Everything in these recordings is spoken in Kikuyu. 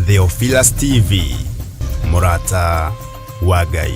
Theophilus TV, Mũrata wa Ngai.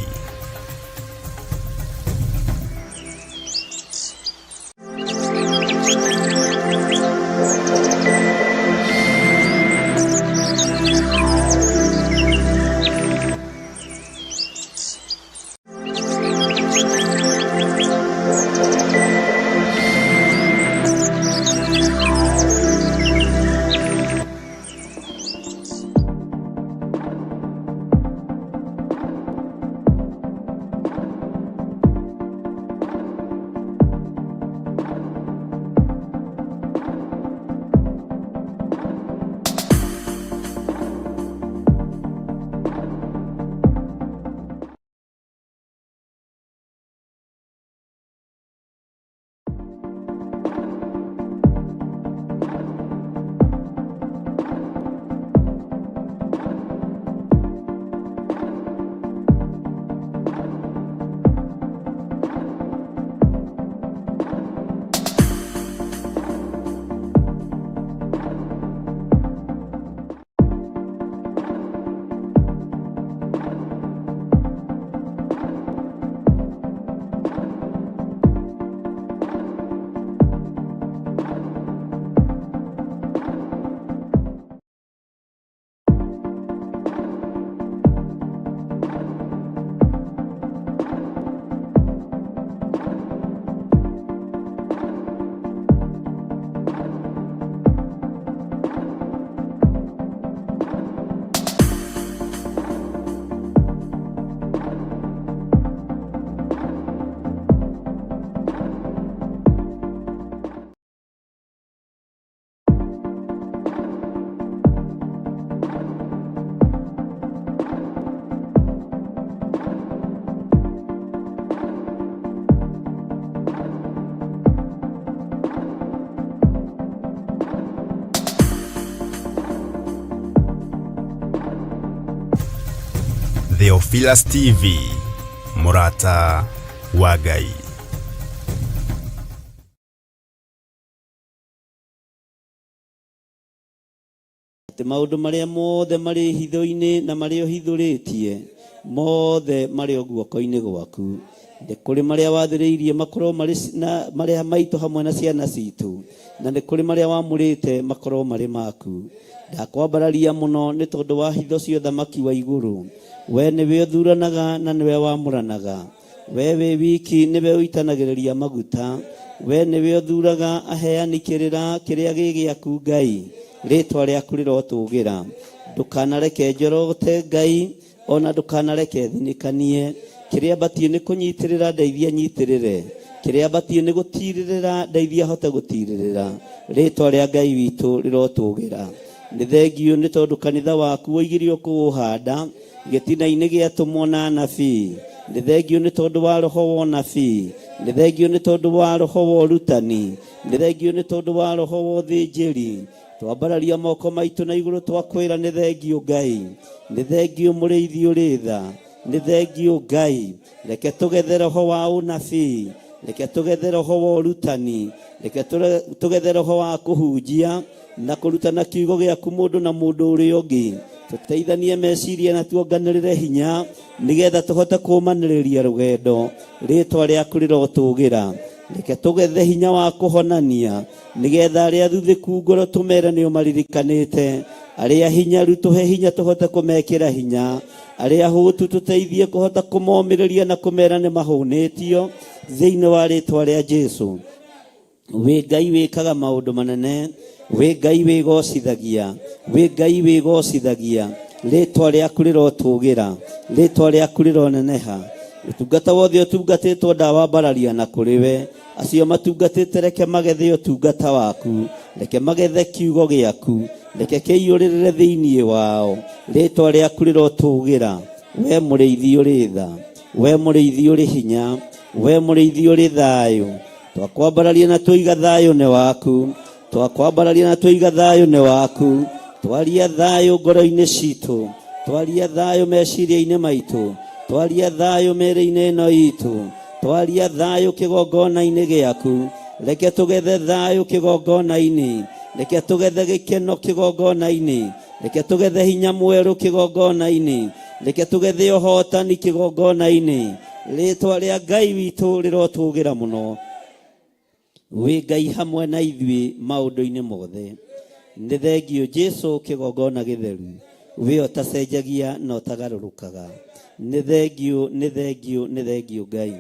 Theophilus TV, Mũrata wa Ngai. Atĩ maũndũ marĩa mothe marĩ hitho-inĩ na marĩa ũhithũrĩtie mothe marĩ o guoko-inĩ gwaku. Nĩ kũrĩ marĩa wathĩrĩirie makorwo marĩ na marĩa maitũ hamwe na ciana citũ, na nĩ kũrĩ marĩa wamũrĩte makorwo marĩ maku. Ndakwambararia mũno nĩ tondũ wa hitho cia ũthamaki wa igũrũ. Wee nĩwe ũthuranaga na nĩwe wamũranaga. Wee wĩ wiki nĩwe ũitanagĩrĩria maguta. Wee nĩwe ũthuraga aheani kĩrĩra kĩrĩa gĩ gĩaku Ngai. Rĩtwa rĩaku rĩrotũgĩra. Ndũkanareke njorote Ngai, ona ndũkanareke thinĩkanie. Kĩrĩa batiĩ nĩ kũnyitĩrĩra ndeithia nyitĩrĩre. Kĩrĩa batiĩ nĩ gũtirĩrĩra ndeithia hote gũtirĩrĩra. Rĩtwa rĩa Ngai witũ rĩrotũgĩra. Nĩ thengiũ nĩ tondũ kanitha waku woigire ũkũũhanda gĩtina-inĩ gĩatũmwo na anabii. Nĩ thengiũ nĩ tondũ wa roho wa ũnabii. Nĩ thengiũ nĩ tondũ wa roho wa ũrutani. Nĩ thengiũ nĩ tondũ wa roho wa ũthĩnjĩri. Twambararia moko maitũ na igũrũ twakwĩra nĩ thengiũ Ngai. Nĩ thengiũ mũrĩithi ũrĩ tha. Nĩ thengiũ Ngai. Reke tũgethe roho wa ũnabii. Reke tũgethe roho wa ũrutani. Reke tũgethe roho wa kũhunjia na kũrutana kiugo gĩaku mũndũ na mũndũ ũrĩa ũngĩ. Tũteithanie meciria na tuonganĩrĩre hinya nĩgetha tũhote kũũmanĩrĩria rũgendo. Rĩtwa rĩaku rĩrotũgĩra. Reke tũgethe hinya wa kũhonania nĩgetha arĩa thuthĩku ngoro tũmere nĩ ũmaririkanĩte. Arĩa hinyaru tũhe hinya tũhote kũmekĩra hinya. Arĩa hũtu tũteithie kũhota kũmomĩrĩria na kũmera nĩ mahũnĩtio thĩinĩ wa rĩtwa rĩa Jesu. Wĩ Ngai wĩkaga maũndũ manene, wĩ Ngai wĩgocithagia, wĩ Ngai wĩgocithagia. Rĩtwa rĩaku rĩrotũgĩra, rĩtwa rĩaku rĩroneneha. Ũtungata wothe ũtungatĩtwo ndawambararia na kũrĩ we. Acio matungatĩte reke magethe ũtungata waku, reke magethe kiugo gĩaku, reke kĩiyũrĩrĩre thĩinĩ wao. Rĩtwa rĩaku rĩrotũgĩra, we mũrĩithi ũrĩ tha, we mũrĩithi ũrĩ hinya, we mũrĩithi ũrĩ thayũ. Twakwambararia na twoiga thayũ nĩ waku, twakwambararia na twoiga thayũ nĩ waku. Twaria thayũ ngoro-inĩ citũ, twaria thayũ meciria-inĩ maitũ, twaria thayũ mĩĩrĩ-inĩ ĩno itũ, twaria thayũ kĩgongona-inĩ gĩaku. Reke tũgethe thayũ kĩgongona-inĩ, reke tũgethe gĩkeno kĩgongona-inĩ. Reke tũgethe hinya mwerũ kĩgongona-inĩ. Reke tũgethe ũhotani kĩgongona-inĩ. Rĩtwa rĩa Ngai witũ rĩrotũgĩra mũno. Wĩ Ngai hamwe na ithuĩ maũndũ-inĩ mothe. Nĩ thengiũ Jesu kĩgongona gĩtheru. Wĩ ũtacenjagia na ũtagarũrũkaga. Nĩ thengiũ, nĩ thengiũ, nĩ thengiũ Ngai.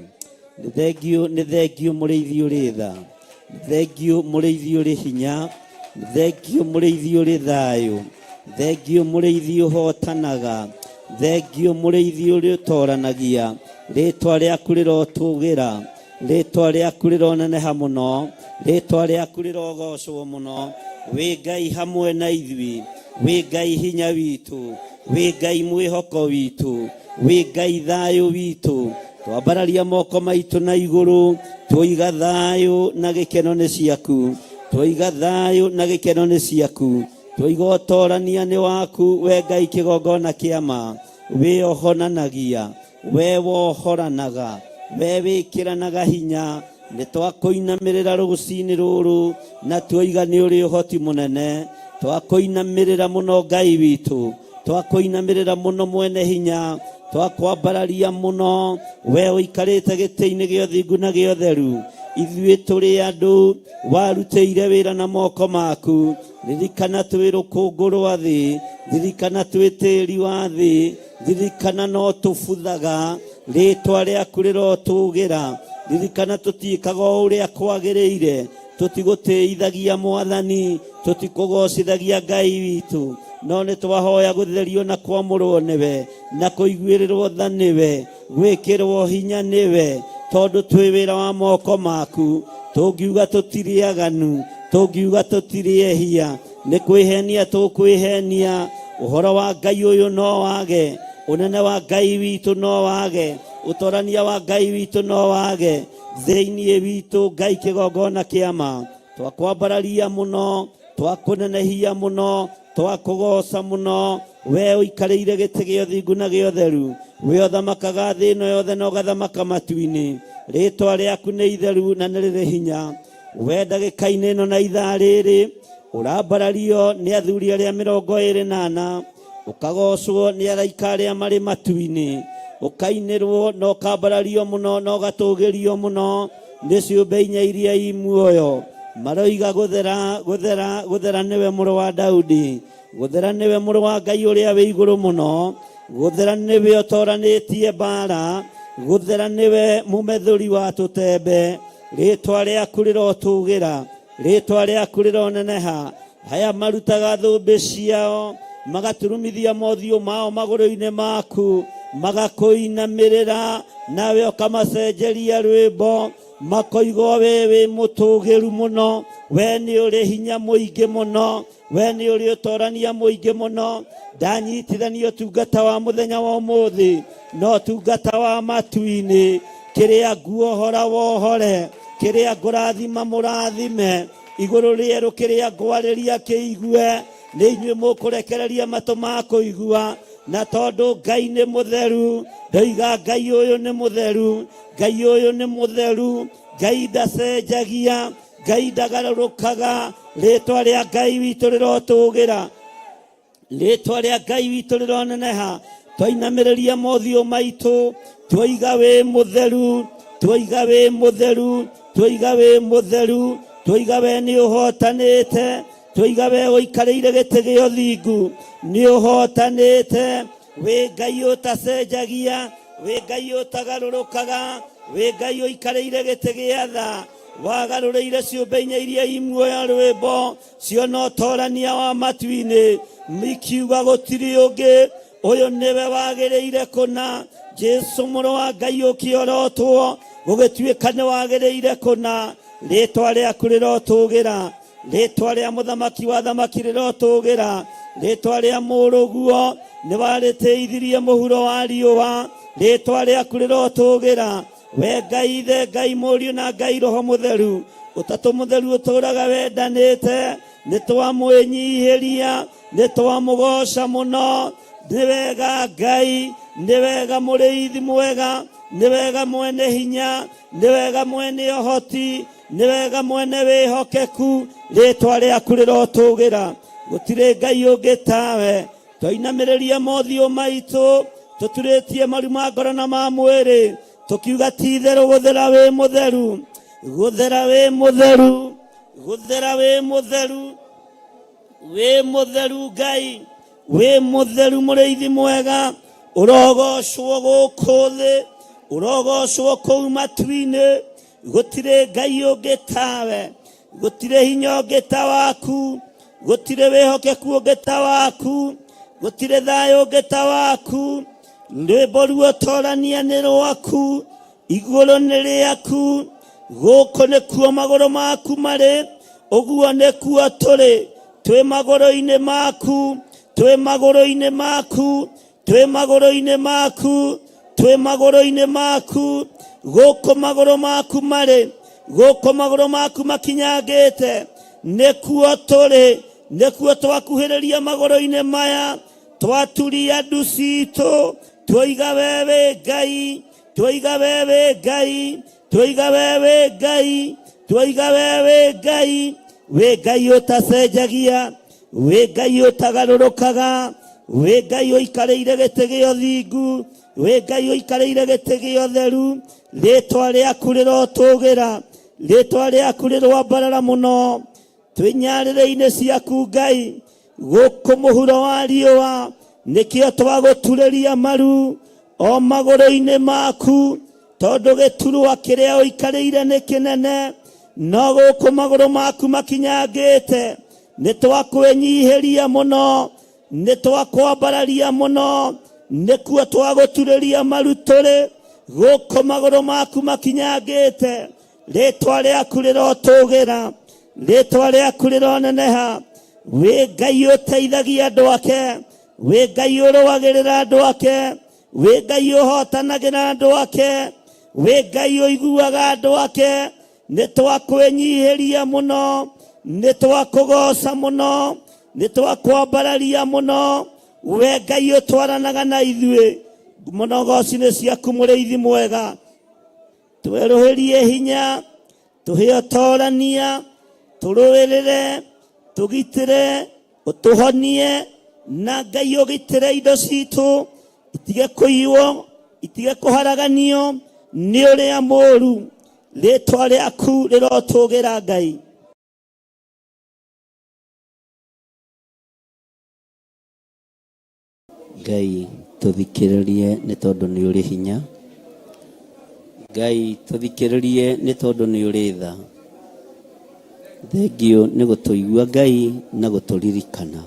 Nĩ thengiũ, nĩ thengiũ mũrĩithi ũrĩ tha. Nĩ thengiũ mũrĩithi ũrĩ hinya. Nĩ thengiũ mũrĩithi ũrĩ thayũ. Thengiũ mũrĩithi ũhotanaga. Thengiũ mũrĩithi ũrĩ ũtoranagia. Rĩtwa rĩaku rĩrotũgĩra. Rĩtwa rĩaku rĩroneneha mũno. Rĩtwa rĩaku rĩrogocwo mũno. Wĩ Ngai hamwe na ithuĩ. Wĩ Ngai hinya witũ. Wĩ Ngai mwĩhoko witũ. Wĩ Ngai thayũ witũ. Twambararia moko maitũ na igũrũ. Twoiga thayũ na gĩkeno nĩ ciaku. Twoiga thayũ na gĩkeno nĩ ciaku. Twoiga ũtorania nĩ waku we Ngai kĩgongona kĩa ma. Wĩ ũhonanagia. We wohoranaga. We wĩkĩranaga hinya. Nĩ twakũinamĩrĩra rũcinĩ rũrũ na tuoiga nĩ ũrĩ ũhoti mũnene. Twakũinamĩrĩra mũno Ngai witũ. Twakũinamĩrĩra mũno mwene hinya. Twakwambararia mũno we ũikarĩte gĩtĩ-inĩ gĩa ũthingu na gĩa ũtheru. Ithuĩ tũrĩ andũ warutĩire wĩra na moko maku. Ririkana twĩ rũkũngũ rwa thĩ. Ririkana twĩ tĩri wa thĩ. Ririkana no tũbuthaga. Rĩtwa rĩaku rĩrotũgĩra. Ririkana tũtiĩkaga o ũrĩa kwagĩrĩire. Tũtigũtĩithagia Mwathani. Tũtikũgocithagia Ngai witũ. No nĩ twahoya gũtherio na kwamũrwo nĩwe. Na kũiguĩrĩrwo tha nĩwe. Gwĩkĩrwo hinya nĩwe. Tondũ twĩ wĩra wa moko maku. Tũngiuga tũtirĩ aganu. Tũngiuga tũtirĩ ehia. Nĩ kwĩhenia tũkwĩhenia. Ũhoro wa Ngai ũyũ no wage. Ũnene wa Ngai witũ no wage. Ũtorania wa Ngai witũ no wage. Thĩinĩ witũ Ngai kĩgongona kĩa ma. Twakwambararia mũno. Twakũnenehia mũno. Twakũgoca mũno. We ũikarĩire gĩtĩ gĩa ũthingu na gĩa ũtheru. We ũthamakaga thĩ ĩno yothe na ũgathamaka matu-inĩ. Rĩtwa rĩaku nĩ itheru na nĩ rĩrĩ hinya. We ndagĩka-inĩ ĩno na ithaa rĩrĩ ũrambarario nĩ athuri arĩa 24, ũkagocwo nĩ araika arĩa marĩ matu-inĩ, ũkainĩrwo na ũkambarario mũno na ũgatũgĩrio mũno nĩ ciũmbe inya iria i muoyo. Maroiga gũthera, gũthera, gũthera nĩwe mũrũ wa Daudi. Gũthera nĩwe mũrũ wa Ngai ũrĩa wĩ igũrũ mũno. Gũthera nĩwe ũtoranĩtie mbara. Gũthera nĩwe mũmethũri wa tũtembe. Rĩtwa rĩaku rĩrotũgĩra. Rĩtwa rĩaku rĩroneneha. Aya marutaga thũmbĩ ciao magaturumithia mothiũ mao magũrũ-inĩ maku, magakũinamĩrĩra, nawe ũkamacenjeria rwĩmbo, makoiga we wĩ mũtũgĩru mũno, we nĩ ũrĩ hinya mũingĩ mũno, we nĩ ũrĩ ũtorania mũingĩ mũno. Ndanyitithania ũtungata wa mũthenya wa ũmũthĩ na ũtungata wa matu-inĩ. Kĩrĩa nguohora wohore, kĩrĩa ngũrathima mũrathime, igũrũ rĩerũ kĩrĩa ngwarĩria kĩigue, nĩ inyuĩ mũkũrekereria matũ ma kũigua. Na tondũ Ngai nĩ mũtheru, ndoiga Ngai ũyũ nĩ mũtheru, Ngai ũyũ nĩ mũtheru, Ngai ndacenjagia, Ngai ndagarũrũkaga. Rĩtwa rĩa Ngai witũ rĩrotũgĩra. Rĩtwa rĩa Ngai witũ rĩroneneha. Twainamĩrĩria mothiũ maitũ, twoiga wĩ mũtheru, twoiga wĩ mũtheru, twoiga wĩ mũtheru, twoiga we nĩ ũhotanĩte, twoiga we ũikarĩire gĩtĩ gĩa ũthingu, nĩ ũhotanĩte. Wĩ Ngai ũtacenjagia, wĩ Ngai ũtagarũrũkaga, wĩ Ngai ũikarĩire gĩtĩ gĩa tha. Wagarũrĩire ciũmbe inya iria i muoyo rwĩmbo, ciona ũtorania wa matu-inĩ, ikiuga gũtirĩ ũngĩ, ũyũ nĩwe wagĩrĩire kũna. Jesu mũrũ wa Ngai ũkĩorotwo, gũgĩtuĩka nĩ wagĩrĩire kũna. Rĩtwa rĩaku rĩrotũgĩra. Rĩtwa rĩa mũthamaki wa thamaki rĩrotũgĩra. Rĩtwa rĩa mũrũguo nĩ warĩtĩithirie mũhuro wa riũa. Rĩtwa rĩaku rĩrotũgĩra. We Ngai Ithe, Ngai Mũriũ na Ngai Roho Mũtheru, Ũtatũ Mũtheru ũtũũraga wendanĩte. Nĩ twamwĩnyihĩria, nĩ twamũgoca mũno. Nĩ wega Ngai, nĩ wega mũrĩithi mwega, nĩ wega mwene hinya, nĩ wega mwene ũhoti, nĩ wega mwene wĩhokeku. Rĩtwa rĩaku rĩrotũgĩra. Gũtirĩ Ngai ũngĩ tawe. Twainamĩrĩria mothiũ maitũ, tũturĩtie maru ma ngoro na ma mwĩrĩ, tũkiuga ti itherũ gũthera wĩ mũtheru, gũthera wĩ mũtheru, gũthera wĩ mũtheru, wĩ mũtheru Ngai, wĩ mũtheru mũrĩithi mwega, ũrogocwo gũkũ thĩ, ũrogocwo kũu matu-inĩ. Gũtirĩ Ngai ũngĩ tawe, gũtirĩ hinya ũngĩ ta waku, gũtirĩ wĩhokeku ũngĩ ta waku, gũtirĩ thayũ ũngĩ ta waku. Rwĩmbo ruotorania nĩ rwaku, igũrũ nĩ rĩaku, gũkũ nĩkuo magũrũ maku marĩ, ũguo nĩkuo tũrĩ, twĩ magũrũ-inĩ maku, twĩ magũrũ-inĩ maku, twĩ magũrũ-inĩ maku, twĩ magũrũ-inĩ maku, gũkũ magũrũ maku marĩ, gũkũ magũrũ maku makinyangĩte, nĩkuo tũrĩ, nĩkuo twakuhĩrĩria magũrũ-inĩ maya, twaturia ndu citũ, twoiga we wĩ Ngai, twoiga we wĩ Ngai, twoiga we wĩ Ngai, twoiga we wĩ Ngai, wĩ Ngai ũtacenjagia, wĩ Ngai ũtagarũrũkaga, wĩ Ngai ũikarĩire gĩtĩ gĩa ũthingu, wĩ Ngai ũikarĩire gĩtĩ gĩa ũtheru. Rĩtwa rĩaku rĩrotũgĩra, rĩtwa rĩaku rĩroambarara mũno. Twĩ nyarĩrĩ-inĩ ciaku Ngai, gũkũ mũhuro wa riũa, nĩkĩo twagũturĩria maru o magũrũ-inĩ maku, tondũ gĩturwa kĩrĩa ũikarĩire nĩ kĩnene, no gũkũ magũrũ maku makinyangĩte, nĩ twakwĩnyihĩria mũno, nĩ twakwambararia mũno, nĩkuo twagũturĩria maru tũrĩ, gũkũ magũrũ maku makinyangĩte. Rĩtwa rĩaku rĩrotũgĩra, rĩtwa rĩaku rĩroneneha. Wĩ Ngai ũteithagia andũ ake, wĩ Ngai ũrũagĩrĩra andũ ake, wĩ Ngai ũhotanagĩra andũ ake, wĩ Ngai ũiguaga andũ ake. Nĩ twakwĩnyihĩria mũno, nĩ twakũgoca mũno, nĩ twakwambararia mũno. We Ngai ũtwaranaga na ithuĩ, mũno goci nĩ ciaku mũrĩithi mwega. Twerũhĩrie hinya, tũhe ũtorania, tũrũĩrĩre, tũgitĩre, ũtũhonie, na Ngai ũgitĩre indo citũ, itige kũiywo, itige kũharaganio nĩ ũrĩa mũũru. Rĩtwa rĩaku rĩrotũgĩra Ngai. Ngai tũthikĩrĩrie nĩ tondũ nĩ ũrĩ hinya. Ngai tũthikĩrĩrie nĩ tondũ nĩ ũrĩ tha. Thengiũ nĩ gũtũigua Ngai na gũtũririkana.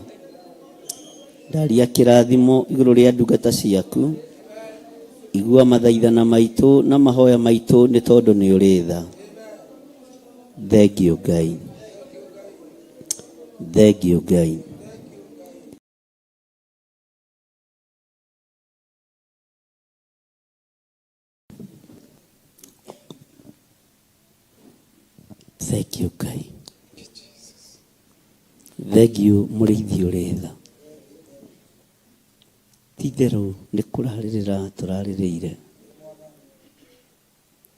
Ndaria kĩrathimo igũrũ rĩa ndungata ciaku. Igua mathaithana maitũ na mahoya maitũ nĩ tondũ nĩ ũrĩ tha. Thengiũ Ngai. Thengiũ Ngai. Thank you Ngai. Thank you mũrĩithi ũrĩ tha. Ti itherũ nĩ kũrarĩrĩra tũrarĩrĩire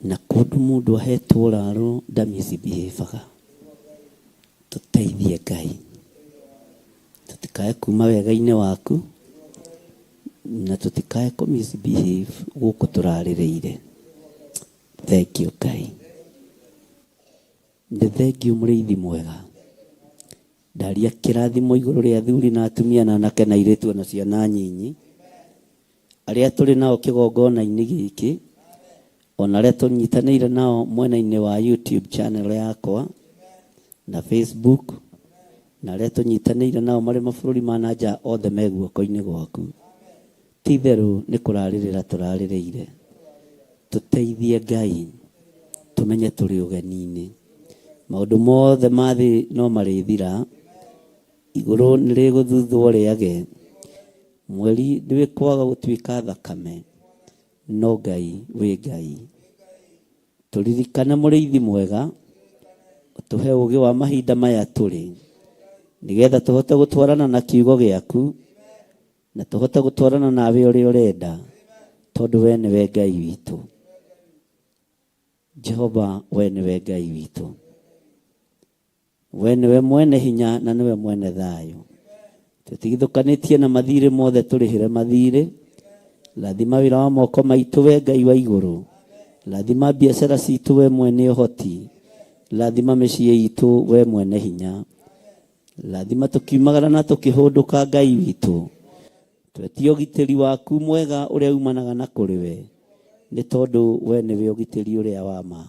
na kũndũ mũndũ ahetwo ũraro ndamisibihĩbaga. Tũteithie Ngai tũtikae kuma wega-inĩ waku na tũtikae kũ misbehave gũkũ tũrarĩrĩire. Thank you Ngai. Nĩ thengiũ mũrĩithi mwega. Ndaria kĩrathimo igũrũ rĩa athuri na atumia na anake na airĩtu ona ciana nyinyi arĩa tũrĩ nao kĩgongona-inĩ gĩkĩ ona arĩa tũnyitanĩire nao mwena-inĩ wa YouTube channel yakwa na Facebook na arĩa tũnyitanĩire nao marĩ mabũrũri ma na nja othe me guoko-inĩ gwaku. Ti itherũ nĩ kũrarĩrĩra tũrarĩrĩire. Tũteithie Ngai tũmenye tũrĩ ũgeni-inĩ. Maũndũ mothe ma thĩ no marĩthira, igũrũ nĩ rĩgũthuthwo rĩage, mweri ndwĩkwaga gũtuĩka thakame, no Ngai wĩ Ngai. Tũririkane mũrĩithi mwega, ũtũhe ũũgĩ wa mahinda maya tũrĩ, nĩgetha tũhote gũtwarana na kiugo gĩaku, na tũhote gũtwarana nawe ũrĩa ũrenda, tondũ we nĩwe Ngai witũ. Jehova, we nĩwe Ngai witũ. We nĩwe mwene hinya na nĩwe mwene thayũ. Tũtigithũkanĩtie na mathirĩ mothe, tũrĩhĩre mathirĩ. Rathima wĩra wa moko maitũ, we Ngai wa igũrũ. Rathima biacara citũ, we mwene ũhoti. Rathima mĩciĩ itũ, we mwene hinya. Rathima tũkiumagara na tũkĩhũndũka, Ngai witũ. Twetie ũgitĩri waku mwega ũrĩa umanaga na kũrĩ we, nĩ tondũ we nĩwe ũgitĩri ũrĩa wa ma.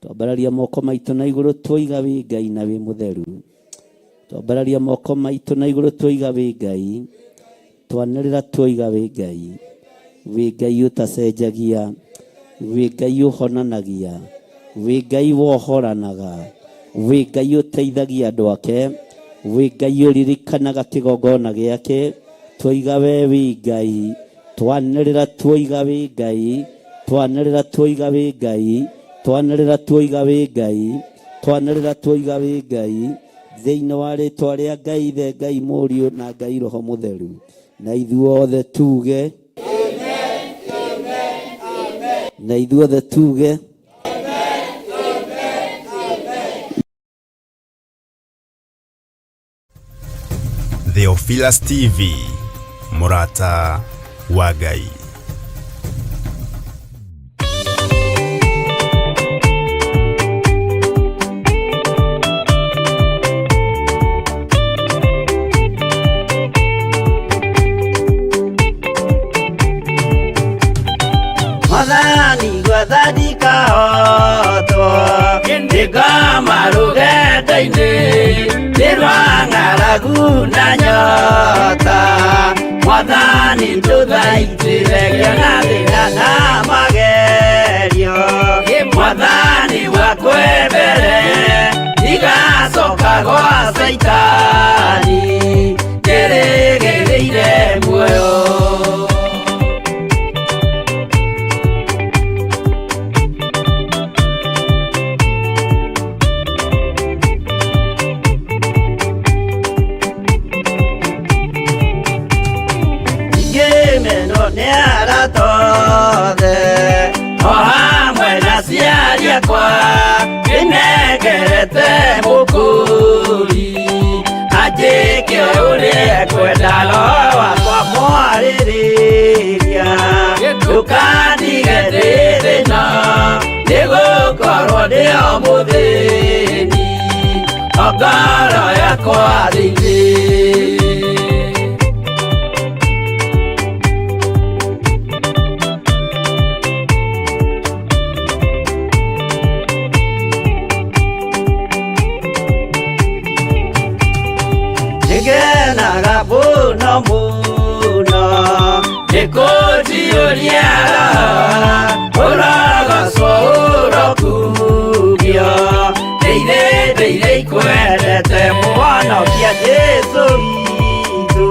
Twambararia moko maitũ na igũrũ, twoiga wĩ Ngai na wĩ mũtheru. Twambararia moko maitũ na igũrũ, twoiga wĩ Ngai. Twanĩrĩra twoiga wĩ Ngai. Wĩ Ngai ũtacenjagia, wĩ Ngai ũhonanagia, wĩ Ngai wohoranaga, wĩ Ngai ũteithagia andũ ake, wĩ Ngai ũririkanaga kĩgongona gĩake. Twoiga we wĩ Ngai. Twanĩrĩra twoiga wĩ Ngai. Twanĩrĩra twoiga wĩ Ngai. Twanĩrĩra twoiga wĩ Ngai. Twanĩrĩra twoiga wĩ Ngai. Thĩinĩ wa rĩtwa rĩa Ngai Ithe, Ngai Mũriũ na Ngai Roho Mũtheru, na ithuothe tuge, na ithuothe tuge. Theophilus TV, Murata wa Ngai. Mwathani gwathandika otwo ndĩngoma rũgendo-inĩ nĩ rwa ng'aragu na nyota. Mwathani ndũthaitĩre ngĩona thĩna na magerio. Mwathani wakwe mbere ndigacoka gwa Caitani, ndĩrĩgĩrĩire muoyo. Ingĩmenwo nĩ arata othe o hamwe na aciari akwa, ndĩnengerete mũkũri anjĩke ũrĩa ekwenda. Roho wakwa mwarĩrĩria, ndũkandige ndĩ thĩna, nĩgũkorwo ndĩ o mũthĩni o ngoro yakwa thĩinĩ. Nĩngenaga mũno mũno nĩkũnjiyũria roho, ũrogocwo ũrokumio. Ndĩire ndĩire ikwendete mũhonokia Jesũ witũ,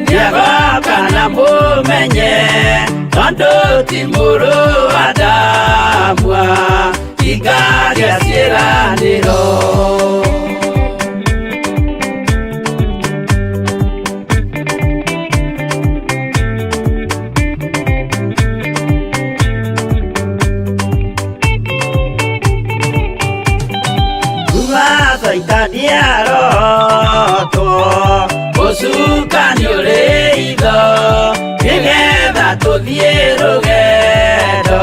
nĩagoka na mũmenye tondũ ti mũrũ wa Adamu hingagia ciĩranĩro. Kuma Caitani arotwo, ũcukani ũrĩ itho, nĩgetha tũthiĩ rũgendo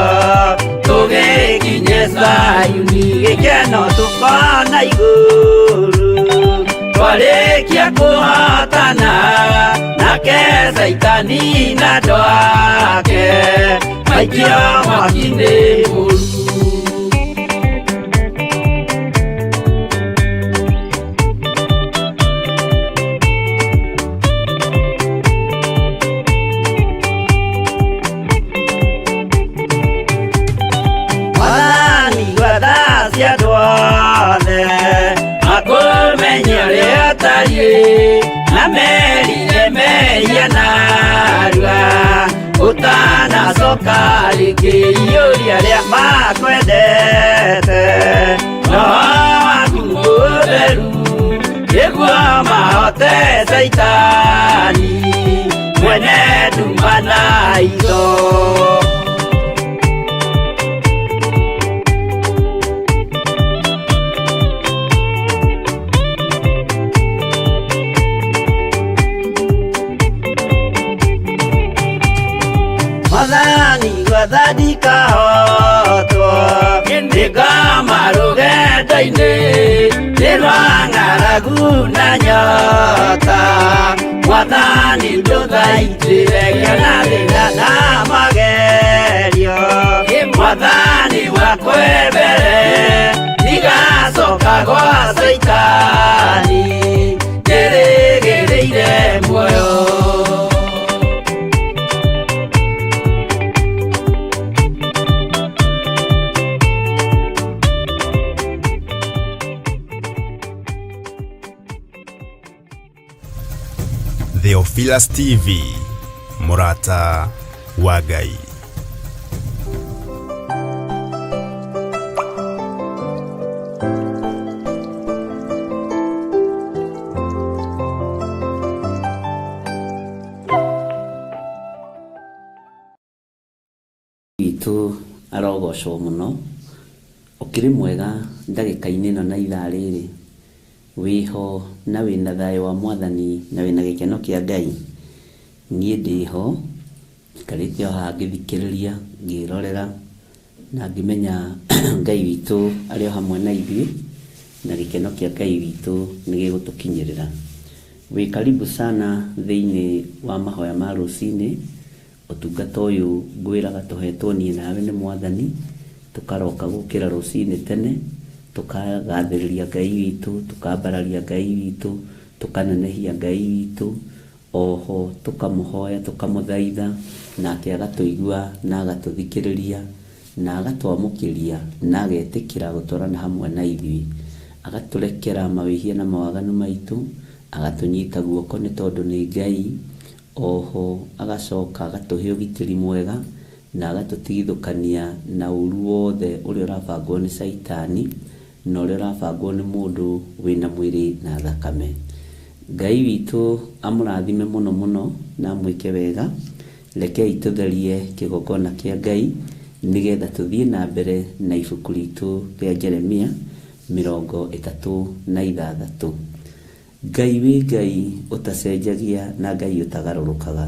tũgĩkinye Zayuni, gĩkeno tũkona igũrũ twarĩkia kũhotana nake Caitani na andũ ake maikio mwaki-inĩ mũru. Mwathani gwetha cia andũ othe makũmenye ũrĩa ũtariĩ, na merire mehia narua ũtanacoka rĩngĩ. Iyũria arĩa makwendete roho waku mũtheru, nĩguo mahote Caitani mwene nduma na itho. Mwathani gwatha ndikahotwo nĩngoma rũgendo-inĩ nĩ rwa ng'aragu na nyota Mwathani ndũthaitĩre ngĩona thĩna na magerio Mwathani wakwe mbere ndigacoka gwa Caitani njĩrĩgĩrĩire muoyo. Theophilus TV, Murata wa Ngai. Witũ arogocwo mũno, ũkĩrĩ mwega ndagĩka-inĩ ĩno na ithaa rĩrĩ, wĩho na wĩna thayũ wa mwathani na wĩna gĩkeno kĩa Ngai. Niĩ ndĩho njikarĩte o haha ngĩthikĩrĩria, ngĩrorera na ngĩmenya Ngai witũ arĩ o hamwe na ithuĩ na gĩkeno kĩa Ngai witũ nĩ gĩgũtũkinyĩrĩra. Wĩ karibu sana thĩinĩ wa mahoya ma rũcinĩ. Ũtungata ũyũ ngwĩraga tũhetwo niĩ nawe nĩ mwathani, tũkaroka gũkĩra rũcinĩ tene, tũkagathĩrĩria Ngai witũ, tũkambararia Ngai witũ, tũkanenehia Ngai witũ, oho tũkamũhoya tũkamũthaitha, nake agatũigua na agatũthikĩrĩria na agatwamũkĩria na agetĩkĩra gũtwarana hamwe na ithuĩ, agatũrekera mawĩhia na mawaganu maitũ, agatũnyita guoko nĩ tondũ nĩ Ngai, oho agacoka agatũhe ũgitĩri mwega na agatũtigithũkania na ũru wothe ũrĩa ũrabangwo nĩ Caitani na ũrĩa ũrabangwo nĩ mũndũ wĩna mwĩrĩ na thakame. Ngai witũ amũrathime mũno mũno na amwĩke wega. Rekei tũtherie kĩgongona kĩa Ngai nĩgetha tũthiĩ na mbere na ibuku ritũ rĩa Jeremia 36. Ngai wĩ Ngai ũtacenjagia na Ngai ũtagarũrũkaga.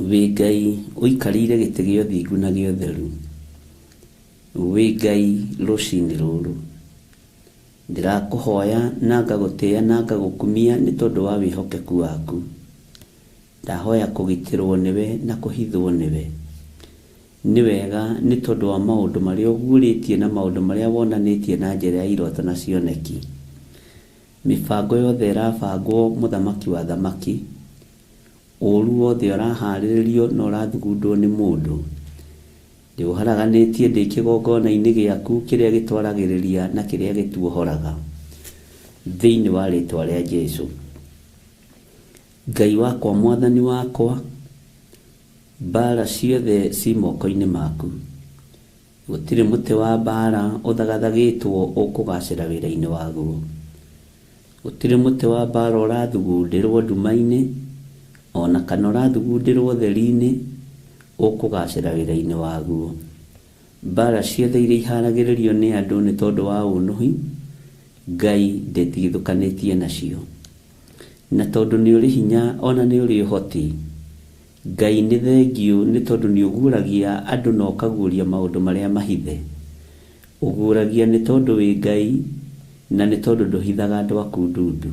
Wĩ Ngai ũikarĩire gĩtĩ gĩa ũthingu na gĩa ũtheru. Wĩ Ngai rũcinĩ rũrũ. Ndĩrakũhoya na ngagũtĩĩa na ngagũkumia nĩ tondũ wa wĩhokeku waku. Ndahoya kũgitĩrwo nĩwe na kũhithwo nĩwe. Nĩ wega nĩ tondũ wa maũndũ marĩa ũguũrĩtie na maũndũ marĩa wonanĩtie na njĩra ya iroto na cioneki. Mĩbango yothe ĩrabangwo mũthamaki wa thamaki, ũru wothe ũraharĩrĩrio na ũrathugundwo nĩ mũndũ. Ndĩũharaganĩtie ndĩ kĩgongona-inĩ gĩaku kĩrĩa gĩtwaragĩrĩria na kĩrĩa gĩtuohoraga. Thĩinĩ wa rĩtwa rĩa Jesũ. Ngai wakwa, mwathani wakwa, mbara ciothe ci moko-inĩ maku. Gũtirĩ mũtĩ wa mbara ũthagathagĩtwo ũkũgacĩra wĩra-inĩ waguo. Gũtirĩ mũtĩ wa mbara ũrathugundĩrwo nduma-inĩ, ona kana ũrathugundĩrwo ũtheri-inĩ ũkũgacĩra wĩra-inĩ waguo. Mbara ciothe iria iharagĩrĩrio nĩ andũ nĩ tondũ wa ũnũhi, Ngai ndĩtigithũkanĩtie nacio. Na tondũ nĩ ũrĩ hinya ona nĩ ũrĩ ũhoti, Ngai nĩ thengiũ nĩ tondũ nĩ ũguũragia andũ na ũkaguũria maũndũ marĩa mahithe. Ũguũragia nĩ tondũ wĩ Ngai na nĩ tondũ ndũhithaga andũ aku ndundu.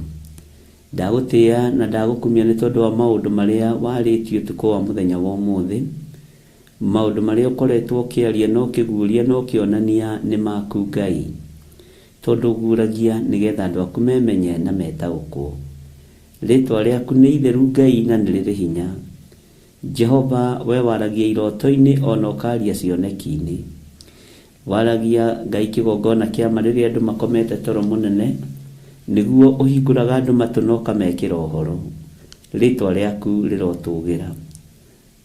Ndagũtĩĩa na ndagũkumia nĩ tondũ wa maũndũ marĩa warĩtie ũtukũ wa mũthenya wa ũmũthĩ. Maũndũ marĩa ũkoretwo ũkĩaria na ũkĩguũria na ũkĩonania nĩ maku Ngai. Tondũ ũguũragia nĩgetha andũ aku memenye na metaũkwo. Rĩtwa rĩaku nĩ itheru Ngai na nĩ rĩrĩ hinya. Jehova we waragia iroto-inĩ ona ũkaria cioneki-inĩ. Waragia Ngai kĩgongona kĩa ma rĩrĩa andũ makomete toro mũnene, nĩguo ũhingũraga andũ matũ na ũkamekĩra ũhoro. Rĩtwa rĩaku rĩrotũgĩra.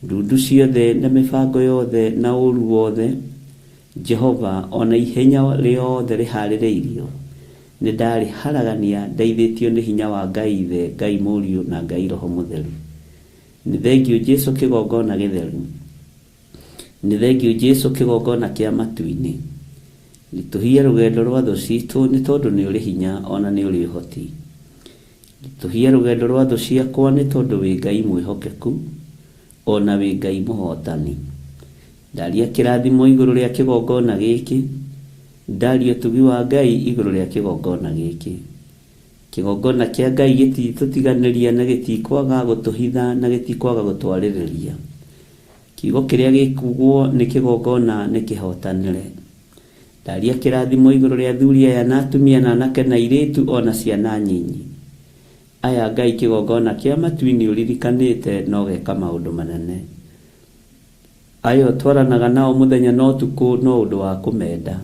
Ndundu ciothe na mĩbango yothe na ũru wothe, Jehova ona ihenya rĩothe rĩharĩrĩirio, nĩ ndarĩharagania ndeithĩtio nĩ hinya wa Ngai Ithe, Ngai Mũriũ na Ngai Roho Mũtheru. Nĩ thengiũ Jesũ kĩgongona gĩtheru. Nĩ thengiũ Jesũ kĩgongona kĩa matu-inĩ. Ritũhia rũgendo rwa thũ citũ nĩ tondũ nĩ ũrĩ hinya ona nĩ ũrĩ ũhoti. Ritũhia rũgendo rwa thũ ciakwa nĩ tondũ wĩ Ngai mwĩhokeku. Ona wĩ Ngai mũhotani. Ndaria kĩrathimo igũrũ rĩa kĩgongona gĩkĩ, ndaria ũtugi wa Ngai igũrũ rĩa kĩgongona gĩkĩ. Kĩgongona kĩa Ngai gĩtitũtiganĩria na gĩtikwaga gũtũhitha na gĩtikwaga gũtwarĩrĩria. Kiugo kĩrĩa gĩkugwo nĩ kĩgongona nĩ kĩhotanĩre. Ndaria kĩrathimo igũrũ rĩa athuri aya na atumia na anake na airĩtu ona ciana nyinyi. Aya Ngai kĩgongona kĩa matu-inĩ ũririkanĩte na ũgeka maũndũ manene. Aya ũtwaranaga nao mũthenya na ũtukũ no ũndũ wa kũmenda.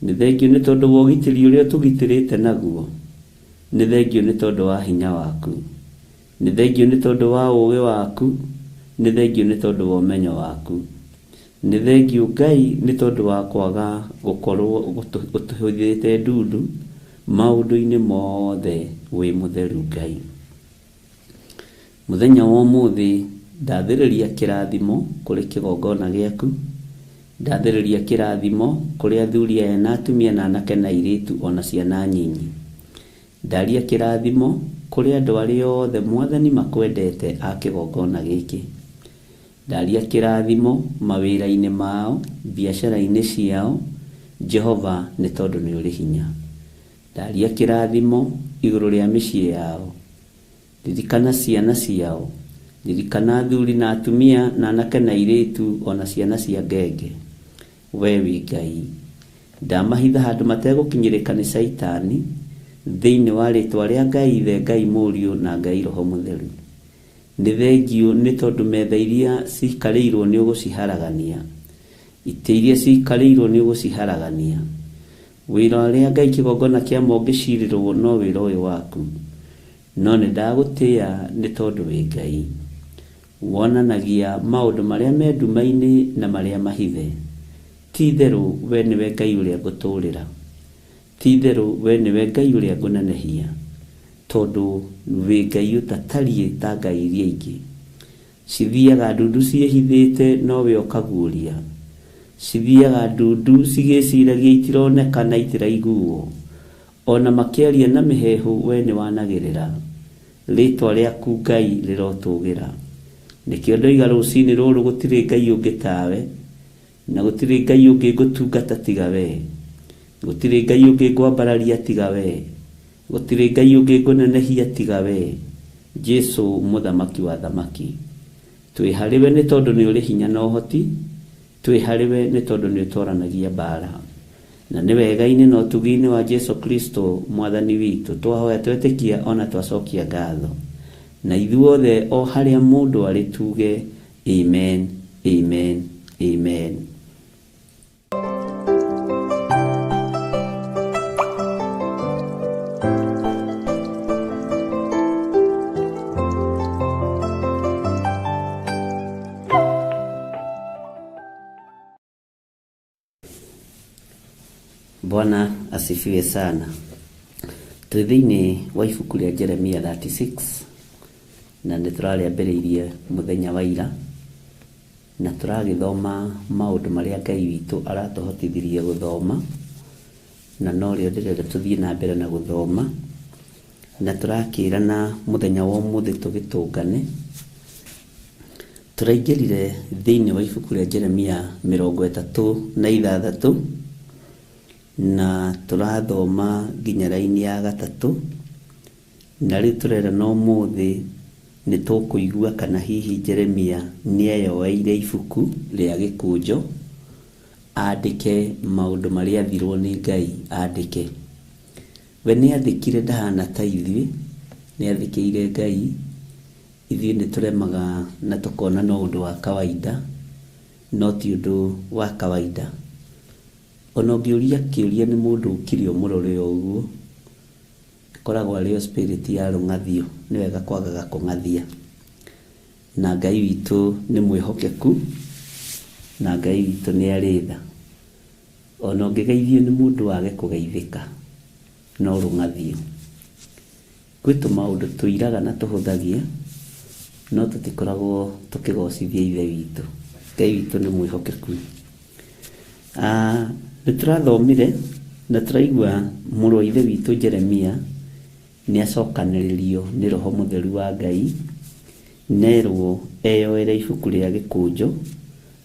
Nĩ thengiũ nĩ tondũ wa ũgitĩri ũrĩa ũtũgitĩrĩte naguo. Nĩ thengiũ nĩ tondũ wa hinya waku. Nĩ thengiũ nĩ tondũ wa ũũgĩ waku. Nĩ thengiũ nĩ tondũ wa ũmenyo waku. Nĩ thengiũ Ngai nĩ tondũ wa kwaga gũkorwo ũtũhithĩte ndundu maũndũ-inĩ mothe wĩ mũtheru Ngai. Mũthenya wa ũmũthĩ ndathĩrĩria kĩrathimo kũrĩ kĩgongona gĩaku, ndathĩrĩria kĩrathimo kũrĩ athuri aya na atumia na anake na airĩtu ona ciana nyinyi. Ndaria kĩrathimo kũrĩ andũ arĩa othe Mwathani makwendete a kĩgongona gĩkĩ. Ndaria kĩrathimo mawĩra-inĩ mao, biacara-inĩ ciao, Jehova nĩ tondũ nĩ ũrĩ hinya. Ndaria kĩrathimo igũrũ rĩa mĩciĩ yao. Ririkana ciana ciao. Ririkana athuri na atumia na anake na airĩtu ona ciana cia ngenge. We wĩ Ngai. Ndamahitha handũ mategũkinyĩrĩka nĩ Caitani, thĩinĩ wa rĩtwa rĩa Ngai Ithe, Ngai Mũriũ na Ngai Roho Mũtheru. Nĩ thengiũ nĩ tondũ metha iria cikarĩirwo nĩ ũgũciharagania. Itĩ iria cikarĩirwo nĩ ũgũciharagania. Wĩra ũrĩa Ngai kĩgongona kĩa ma ũngĩcirĩrwo no wĩra ũyũ waku. No nĩ ndagũtĩa nĩ tondũ wĩ Ngai. Wonanagia maũndũ marĩa me nduma-inĩ na marĩa mahithe. Ti itherũ we nĩwe Ngai ũrĩa ngũtũũrĩra. Ti itherũ we nĩwe Ngai ũrĩa ngũnenehia. Tondũ wĩ Ngai ũtatariĩ ta ngai iria ingĩ. Cithiaga ndundu ciĩhithĩte no we ũkaguũria. Cithiaga ndundu cigĩciragia itironeka na itiraiguo. Ona makĩaria na mĩheehũ we nĩ wanagĩrĩra. Rĩtwa rĩaku Ngai rĩrotũgĩra. Nĩkĩo ndoiga rũcinĩ rũrũ gũtirĩ Ngai ũngĩ tawe, na gũtirĩ Ngai ũngĩ ngũtungata tiga we. Gũtirĩ Ngai ũngĩ ngwambararia tiga we. Gũtirĩ Ngai ũngĩ ngũnenehia tiga we. Jesu mũthamaki wa thamaki. Twĩ harĩ we nĩ tondũ nĩ ũrĩ hinya na ũhoti, twĩ harĩ we nĩ tondũ nĩ ũtwaranagia mbara. Na nĩ wega-inĩ na ũtugi-inĩ wa Jesu Kristo mwathani witũ twahoya twetĩkia ona twacokia ngatho. Na ithuothe o harĩa mũndũ arĩ tuge amen, amen, amen. Bwana asifiwe sana. Twĩ thĩinĩ wa ibuku rĩa Jeremia 36 na nĩ tũrarĩambĩrĩirie mũthenya wa ira na tũragĩthoma maũndũ marĩa Ngai witũ aratũhotithirie gũthoma na norĩo ndĩrenda tũthiĩ na mbere na gũthoma na tũrakĩrana mũthenya wa ũmũthĩ tũgĩtũngane. Tũraingĩrire thĩinĩ wa ibuku rĩa Jeremia 36 na tũrathoma nginya raini ya gatatũ na rĩu tũrerana ũmũthĩ nĩ tũkũigua kana hihi Jeremia nĩeyoeire ibuku rĩa gĩkũnjo andĩke maũndũ marĩa athirwo nĩ Ngai andĩke. We nĩathĩkire ndahana ta ithuĩ, nĩathĩkĩire Ngai. Ithuĩ nĩtũremaga na tũkona no ũndũ wa kawaida, no ti ũndũ wa kawaida. Ona ũngĩũria kĩũria nĩ mũndũ ũkire ũmũrore o ũguo, ĩkoragwo arĩ o spirit ya rũng'athio, nĩ wega kwagaga kũng'athia. Na Ngai witũ nĩ mwĩhokeku, na Ngai witũ nĩ arĩ tha. Ona ũngĩgeithio nĩ mũndũ wage kũgeithĩka, no rũng'athio. Gwĩ tũmaũndũ tũiraga na tũhũthagia, no tũtikoragwo tũkĩgocithia Ithe witũ. Ngai witũ nĩ mwĩhokeku. Nĩ tũrathomire na tũraigua mũrũ wa Ithe witũ Jeremia nĩ acokanĩrĩrio nĩ Roho Mũtheru wa Ngai, nerwo eyoere ibuku rĩa gĩkũnjo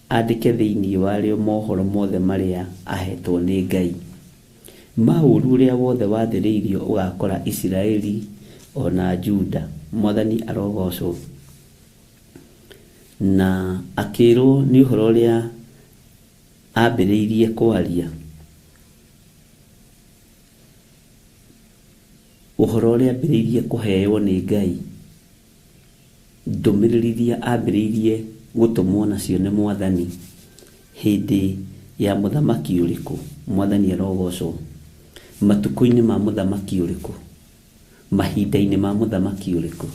andĩke thĩinĩ warĩo mohoro mothe marĩa ahetwo nĩ Ngai, ma ũũru ũrĩa wothe wathĩrĩirio ũgakora Isiraeli o na Juda. Mwathani arogocwo. Na akĩrwo nĩ ũhoro ũrĩa ambĩrĩirie kwaria, ũhoro ũrĩa ambĩrĩirie kũheo nĩ Ngai, ndũmĩrĩri iria ambĩrĩirie gũtũmwo nacio nĩ Mwathani hĩndĩ ya mũthamaki ũrĩkũ? Mwathani arogocwo. Matukũ-inĩ ma mũthamaki ũrĩkũ? Mahinda-inĩ ma mũthamaki ũrĩkũ?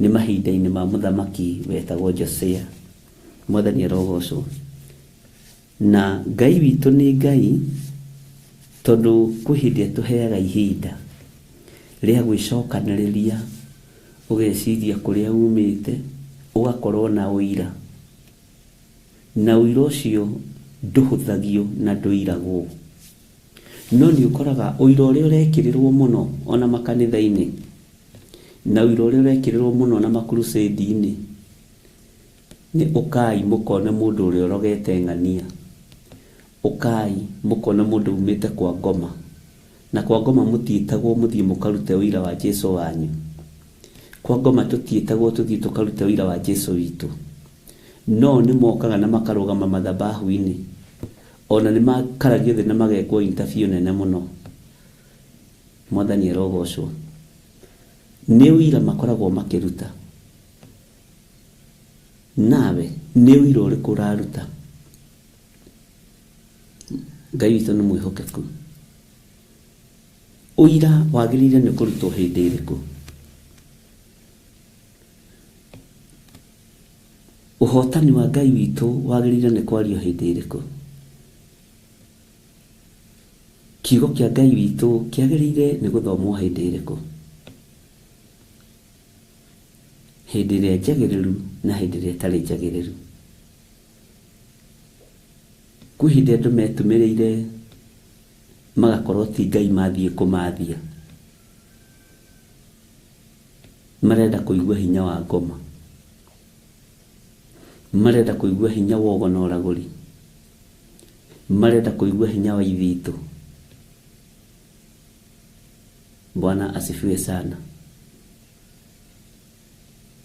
Nĩ mahinda-inĩ ma mũthamaki wetagwo Josia. Mwathani arogocwo. Na Ngai witũ nĩ Ngai tondũ kwĩ hĩndĩ atũheaga ihinda rĩa gwĩcokanĩrĩria, ũgeciria kũrĩa umĩte, ũgakorwo na ũira. Na ũira ũcio ndũhũthagio na ndũiragwo. No nĩ ũkoraga ũira ũrĩa ũrekĩrĩrwo mũno ona makanitha-inĩ, na ũira ũrĩa ũrekĩrĩrwo mũno ona makurucĩndi-inĩ, nĩ ũkai mũkone mũndũ ũrĩa ũrogete ng'ania. Ũkai mũkone mũndũ umĩte kwa ngoma. Na kwa ngoma mũtiĩtagwo mũthiĩ mũkarute ũira wa Jesu wanyu. Kwa ngoma tũtiĩtagwo tũthiĩ tũkarute ũira wa Jesu witũ. No nĩ mokaga na makarũgama mathabahu-inĩ. Ona nĩ makaragio thĩ na magekwo interview nene mũno. Mwathani arogocwo. Nĩ ũira makoragwo makĩruta. Nawe nĩ ũira ũrĩkũ ũraruta? Ngai witũ nĩ mwĩhokeku. Ũira wagĩrĩire nĩ kũrutwo hĩndĩ ĩrĩkũ? Ũhotani wa Ngai witũ wagĩrĩire nĩ kwario hĩndĩ ĩrĩkũ? Kiugo kĩa Ngai witũ kĩagĩrĩire nĩ gũthomwo hĩndĩ ĩrĩkũ? Hĩndĩ ĩrĩa njagĩrĩru na hĩndĩ ĩrĩa ĩtarĩ njagĩrĩru. Kwĩ hĩndĩ andũ metumĩrĩire magakorwo ti Ngai mathiĩ kũmathia. Marenda kũigua hinya wa ngoma. Marenda kũigua hinya wa ũgo na ũragũri. Marenda kũigua hinya wa ithitũ. Bwana asifiwe sana.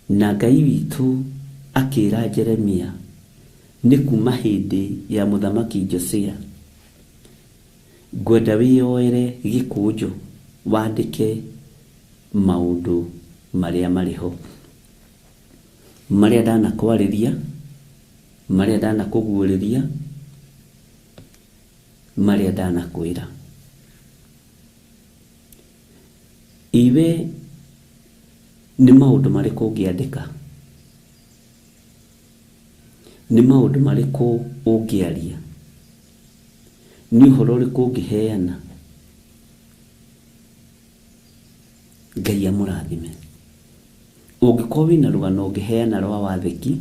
Na Ngai witũ akĩra Jeremia nĩ kuma hĩndĩ ya mũthamaki Josia, ngwenda wĩyoere gĩkũnjo wandĩke maũndũ marĩa marĩ ho, marĩa ndanakwarĩria, marĩa ndanakũguũrĩria, marĩa ndanakwĩra. Iwe nĩ maũndũ marĩkũ ũngĩandĩka? Nĩ maũndũ marĩkũ ũngĩaria? Nĩ ũhoro ũrĩkũ ũngĩheana? Ngai amũrathime. Ũngĩkorwo wĩna rũgano ũngĩheana rwa wathĩki,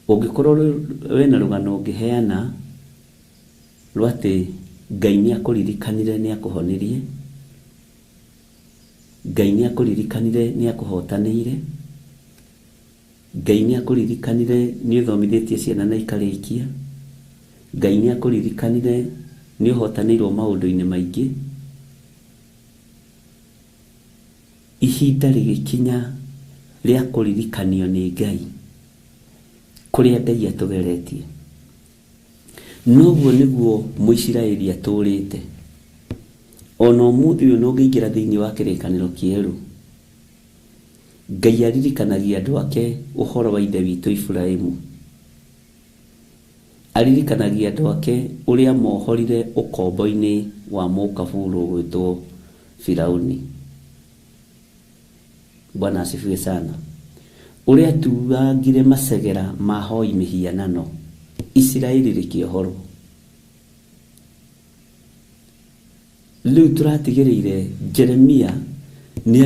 ũngĩkorwo wĩna rũgano ũngĩheana rwa atĩ Ngai nĩ akũririkanire nĩ akũhonirie, Ngai nĩ akũririkanire nĩ akũhotanĩire, Ngai nĩ akũririkanire nĩ ũthomithĩtie ciana na ikarĩkia, Ngai nĩ akũririkanire nĩ ũhotanĩirwo maũndũ-inĩ maingĩ, ihinda rĩgĩkinya rĩa kũririkanio nĩ Ngai kũrĩa Ngai atũgeretie. Noguo nĩguo Mũisiraeli atũrĩte. Ona ũmũthĩ ũyũ ũngĩingĩra thĩinĩ wa kĩrĩkanĩro kĩerũ, Ngai aririkanagia andũ ake ũhoro wa ithe witũ Iburahĩmu. Aririkanagia andũ ake ũrĩa mohorire ũkombo-inĩ wa mũkaburu ũgwĩtwo Firauni. Bwana asifiwe sana. Ũrĩa atuangire macegera ma hoi mĩhianano, Isiraeli rĩkĩohorwo. Rĩu tũratigĩrĩire Jeremia nĩ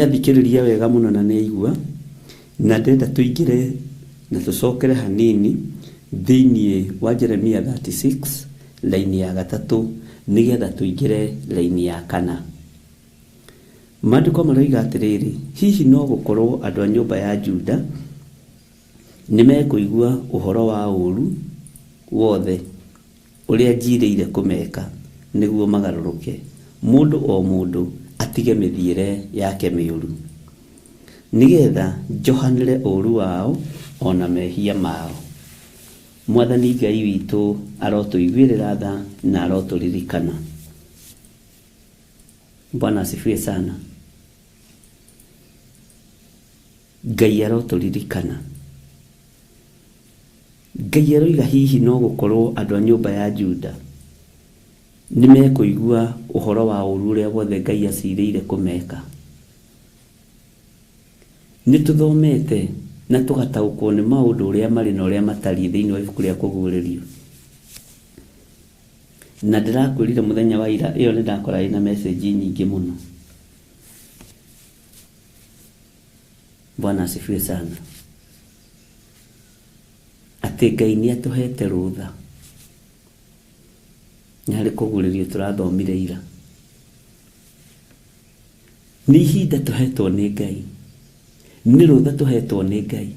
athikĩrĩria wega mũno na nĩ aigua, na ndĩrenda tũingĩre na tũcokere hanini thĩinĩ wa Jeremia 36 raini ya gatatũ nĩgetha tũingĩre raini ya kana. Maandĩko maroiga atĩrĩrĩ, hihi no gũkorwo andũ a nyũmba ya Juda nĩ mekũigua ũhoro wa ũũru wothe ũrĩa njirĩire kũmeka nĩguo magarũrũke, mũndũ o mũndũ atige mĩthiĩre yake mĩũru, nĩgetha njohanĩre ũũru wao ona mehia mao. Mwathani Ngai witũ arotũiguĩrĩra tha na arotũririkana. Bwana asifiwe sana. Ngai arotũririkana. Ngai aroiga hihi no gũkorwo andũ a nyũmba ya Juda nĩ mekũigua ũhoro wa ũũru ũrĩa wothe Ngai acirĩire kũmeka. Nĩ tũthomete na tũgataũkwo nĩ maũndũ ũrĩa marĩ na ũrĩa matariĩ thĩinĩ wa ibuku rĩa kũguũrĩrio. Na ndĩrakwĩrire mũthenya wa ira ĩyo nĩ ndakora ĩna message nyingĩ mũno. Bwana asifiwe sana. Atĩ Ngai nĩ atũhete rũtha. Nĩ harĩ kũguũrĩrio tũrathomire ira. Nĩ ihinda tũhetwo nĩ Ngai. Nĩ rũtha tũhetwo nĩ Ngai.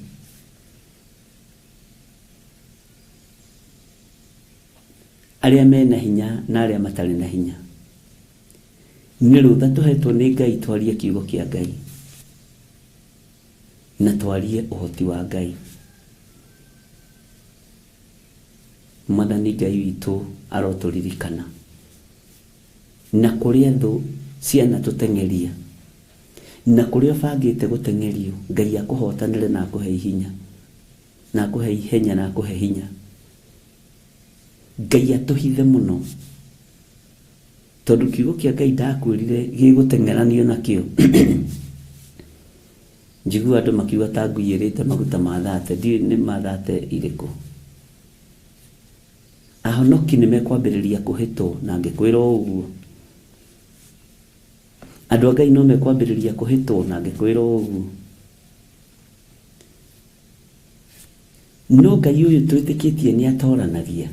Arĩa mena hinya na arĩa matarĩ na hinya. Nĩ rũtha tũhetwo nĩ Ngai twarie kiugo kĩa Ngai. Na twarie ũhoti wa Ngai. Mwathani Ngai witũ arotũririkana. Na kũrĩa thũ cianatũteng'eria, na kũrĩa ũbangĩte gũteng'erio, Ngai akũhotanĩre na akũhe ihinya, na akũhe ihenya na akũhe hinya. Ngai atũhithe mũno, tondũ kiugo kĩa Ngai ndakwĩrire gĩgũteng'eranio nakĩo. Njigua andũ makiuga ta ngui ĩrĩte maguta ma thate, ndiũĩ nĩ ma thate irĩkũ. Ahonoki nĩ mekwambĩrĩria kũhĩtwo, na ngĩkwĩra o ũguo. Andũ a Ngai no mekwambĩrĩria kũhĩtwo, na ngĩkwĩra o ũguo. No Ngai ũyũ twĩtĩkĩtie nĩ atoranagia.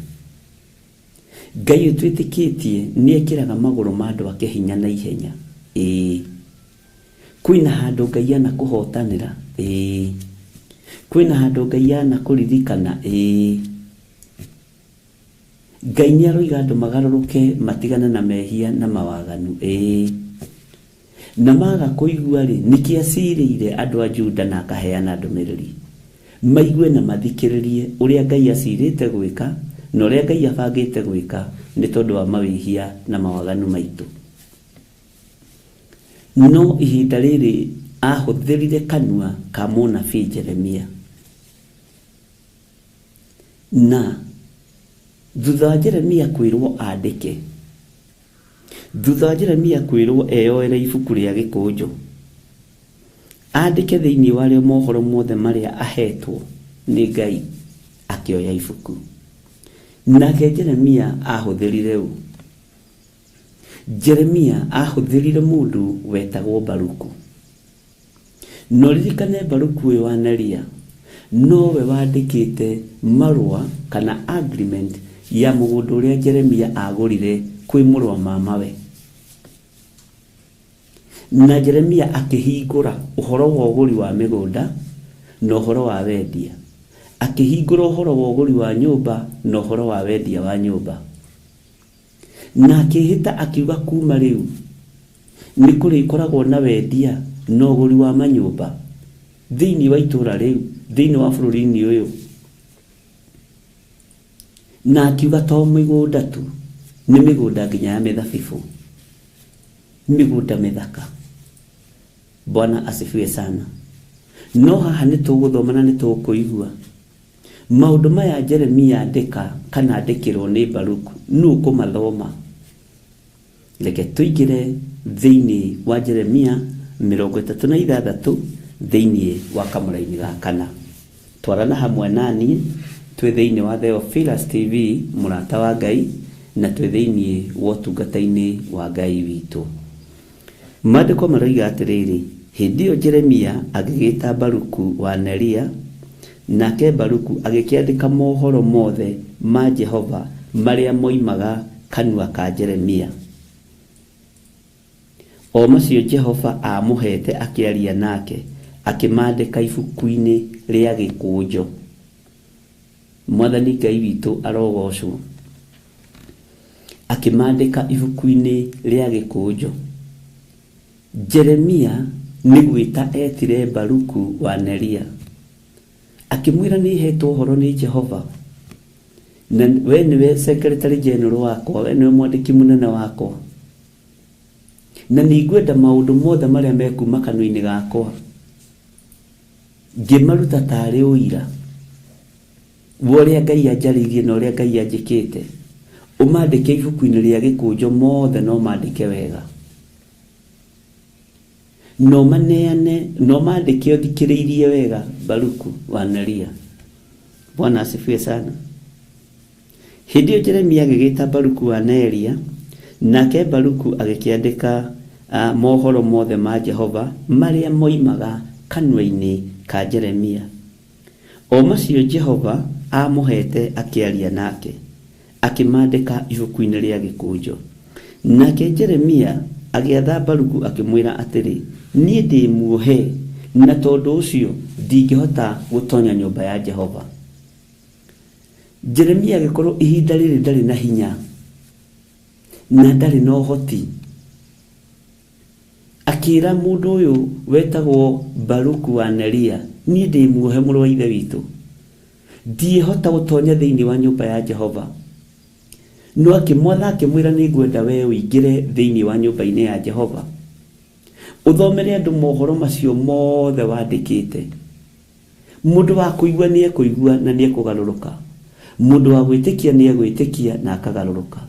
Ngai ũyũ twĩtĩkĩtie nĩ ekĩraga magũrũ ma andũ ake hinya na ihenya. Ĩĩ. Kwĩna handũ Ngai anakũhotanĩra. Ĩĩ. Kwĩna handũ Ngai anakũririkana. Ĩĩ. Ngai nĩ aroiga andũ magarũrũke matigane na mehia na mawaganu. Ĩĩ. Na maga kũigua rĩ, nĩkĩ acirĩire andũ a Juda na akaheana ndũmĩrĩri. Maigue na mathikĩrĩrie ũrĩa Ngai acirĩte gwĩka na ũrĩa Ngai abangĩte gwĩka nĩ tondũ wa mawĩhia na mawaganu maitũ. No ihinda rĩrĩ ahũthĩrire kanua ka mũnabii Jeremia. Na thutha wa Jeremia kwĩrwo andĩke, thutha wa Jeremia kwĩrwo eyoere ibuku rĩa gĩkũnjo, andĩke thĩinĩ warĩo mohoro mothe marĩa ahetwo nĩ Ngai, akĩoya ibuku. Nake Jeremia ahũthĩrire ũ? Jeremia ahũthĩrire mũndũ wetagwo Baruku. No ririkane Baruku ũyũ wa Neria nowe wandĩkĩte marũa kana agreement ya mũgũnda ũrĩa Jeremia agũrire kwĩ mũrũ wa mamawe. Na Jeremia akĩhingũra ũhoro wa ũgũri wa mĩgũnda na ũhoro wa wendia. Akĩhingũra ũhoro wa ũgũri wa nyũmba na ũhoro wa wendia wa nyũmba. Na akĩhĩta akiuga kuma rĩu nĩ kũrĩkoragwo na wendia na ũgũri wa manyũmba thĩinĩ wa itũũra rĩu, thĩinĩ wa bũrũri-inĩ ũyũ. Na akiuga to mĩgũnda tu, nĩ mĩgũnda nginya ya mĩthabibũ, mĩgũnda mĩthaka. Bwana asifiwe sana. No haha nĩ tũgũthoma na nĩ tũkũigua maũndũ maya Jeremia andĩka kana andĩkĩrwo nĩ Baruku, nũ ũkũmathoma? Reke tũingĩre thĩinĩ wa Jeremia 36 thĩinĩ wa kamũraini ga kana. Twarana hamwe naniĩ twĩ thĩinĩ wa Theophilus TV, mũrata wa Ngai, na twĩ thĩinĩ wa ũtungata-inĩ wa Ngai witũ. Maandĩko maroiga atĩrĩrĩ, hĩndĩ ĩyo Jeremia agĩgĩta Baruku wa Neria, nake Baruku agĩkĩandĩka mohoro mothe ma Jehova marĩa moimaga kanua ka Jeremia. O macio Jehova aamũheete akĩaria nake, akĩmaandĩka ibuku-inĩ rĩa gĩkũnjo. Mwathani Ngai witũ arogoocwo. Akĩmaandĩka ibuku-inĩ rĩa gĩkũnjo. Jeremia nĩ gwĩta etire Baruku wa Neria, akĩmwĩra nĩ hetwo ũhoro nĩ Jehova, na we nĩwe secretary general wakwa, we nĩwe mwandĩki mũnene wakwa, na nĩngwenda maũndũ mothe marĩa mekuma kanua-inĩ gakwa ngĩmaruta tarĩ ũira wa ũrĩa Ngai anjarĩirie na ũrĩa Ngai anjĩkĩte, ũmandĩke ibuku-inĩ rĩa gĩkũnjo mothe no mandĩke wega, na ũmaneane na ũmandĩke ũthikĩrĩirie wega Baruku wa Neria. Bwana asifiwe sana. Hĩndĩ ĩyo Jeremia agĩgĩta Baruku wa Neria, nake Baruku agĩkĩandĩka mohoro mothe ma Jehova marĩa moimaga kanua-inĩ ka Jeremia, o macio Jehova aamũheete akĩaria nake, akĩmaandĩka ibuku-inĩ rĩa gĩkũnjo. Nake Jeremia agĩatha Baruku akĩmwĩra atĩrĩ, niĩ ndĩ muohe, na tondũ ũcio ndingĩhota gũtonya nyũmba ya Jehova. Jeremia agĩkorwo ihinda rĩrĩ ndarĩ na hinya na ndarĩ na ũhoti, akĩra mũndũ ũyũ wetagwo Baruku wa Neria, niĩ ndĩ muohe mũrũ wa ithe witũ, ndiĩhota gũtonya thĩinĩ wa nyũmba ya Jehova. No akĩmwatha akĩmwĩra nĩ ngwenda we ũingĩre thĩinĩ wa nyũmba-inĩ ya Jehova, ũthomere andũ mohoro macio mothe wandĩkĩte. Mũndũ wa kũigua nĩ ekũigua na nĩ ekũgarũrũka, mũndũ wa gwĩtĩkia nĩ egwĩtĩkia na akagarũrũka.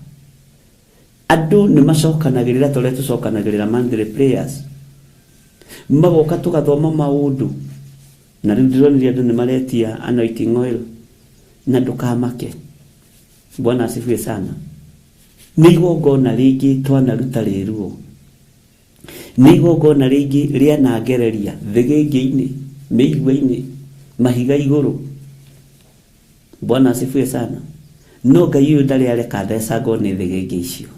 Andũ nĩ macokanagĩrĩra ta ũrĩa tũcokanagĩrĩra monthly prayers, magoka tũgathoma maũndũ, na rĩu ndĩronire andũ nĩ maretia anointing oil, na ndũkamake. Bwana asifiwe sana. Nĩ igongona rĩngĩ twanaruta rĩruo, nĩ igongona rĩngĩ rĩanangereria thĩgĩngĩ-inĩ, mĩigua-inĩ, mahiga igũrũ. Bwana asifiwe sana. No Ngai ũyũ ndarĩ areka thecangwo nĩ thĩgĩngĩ icio.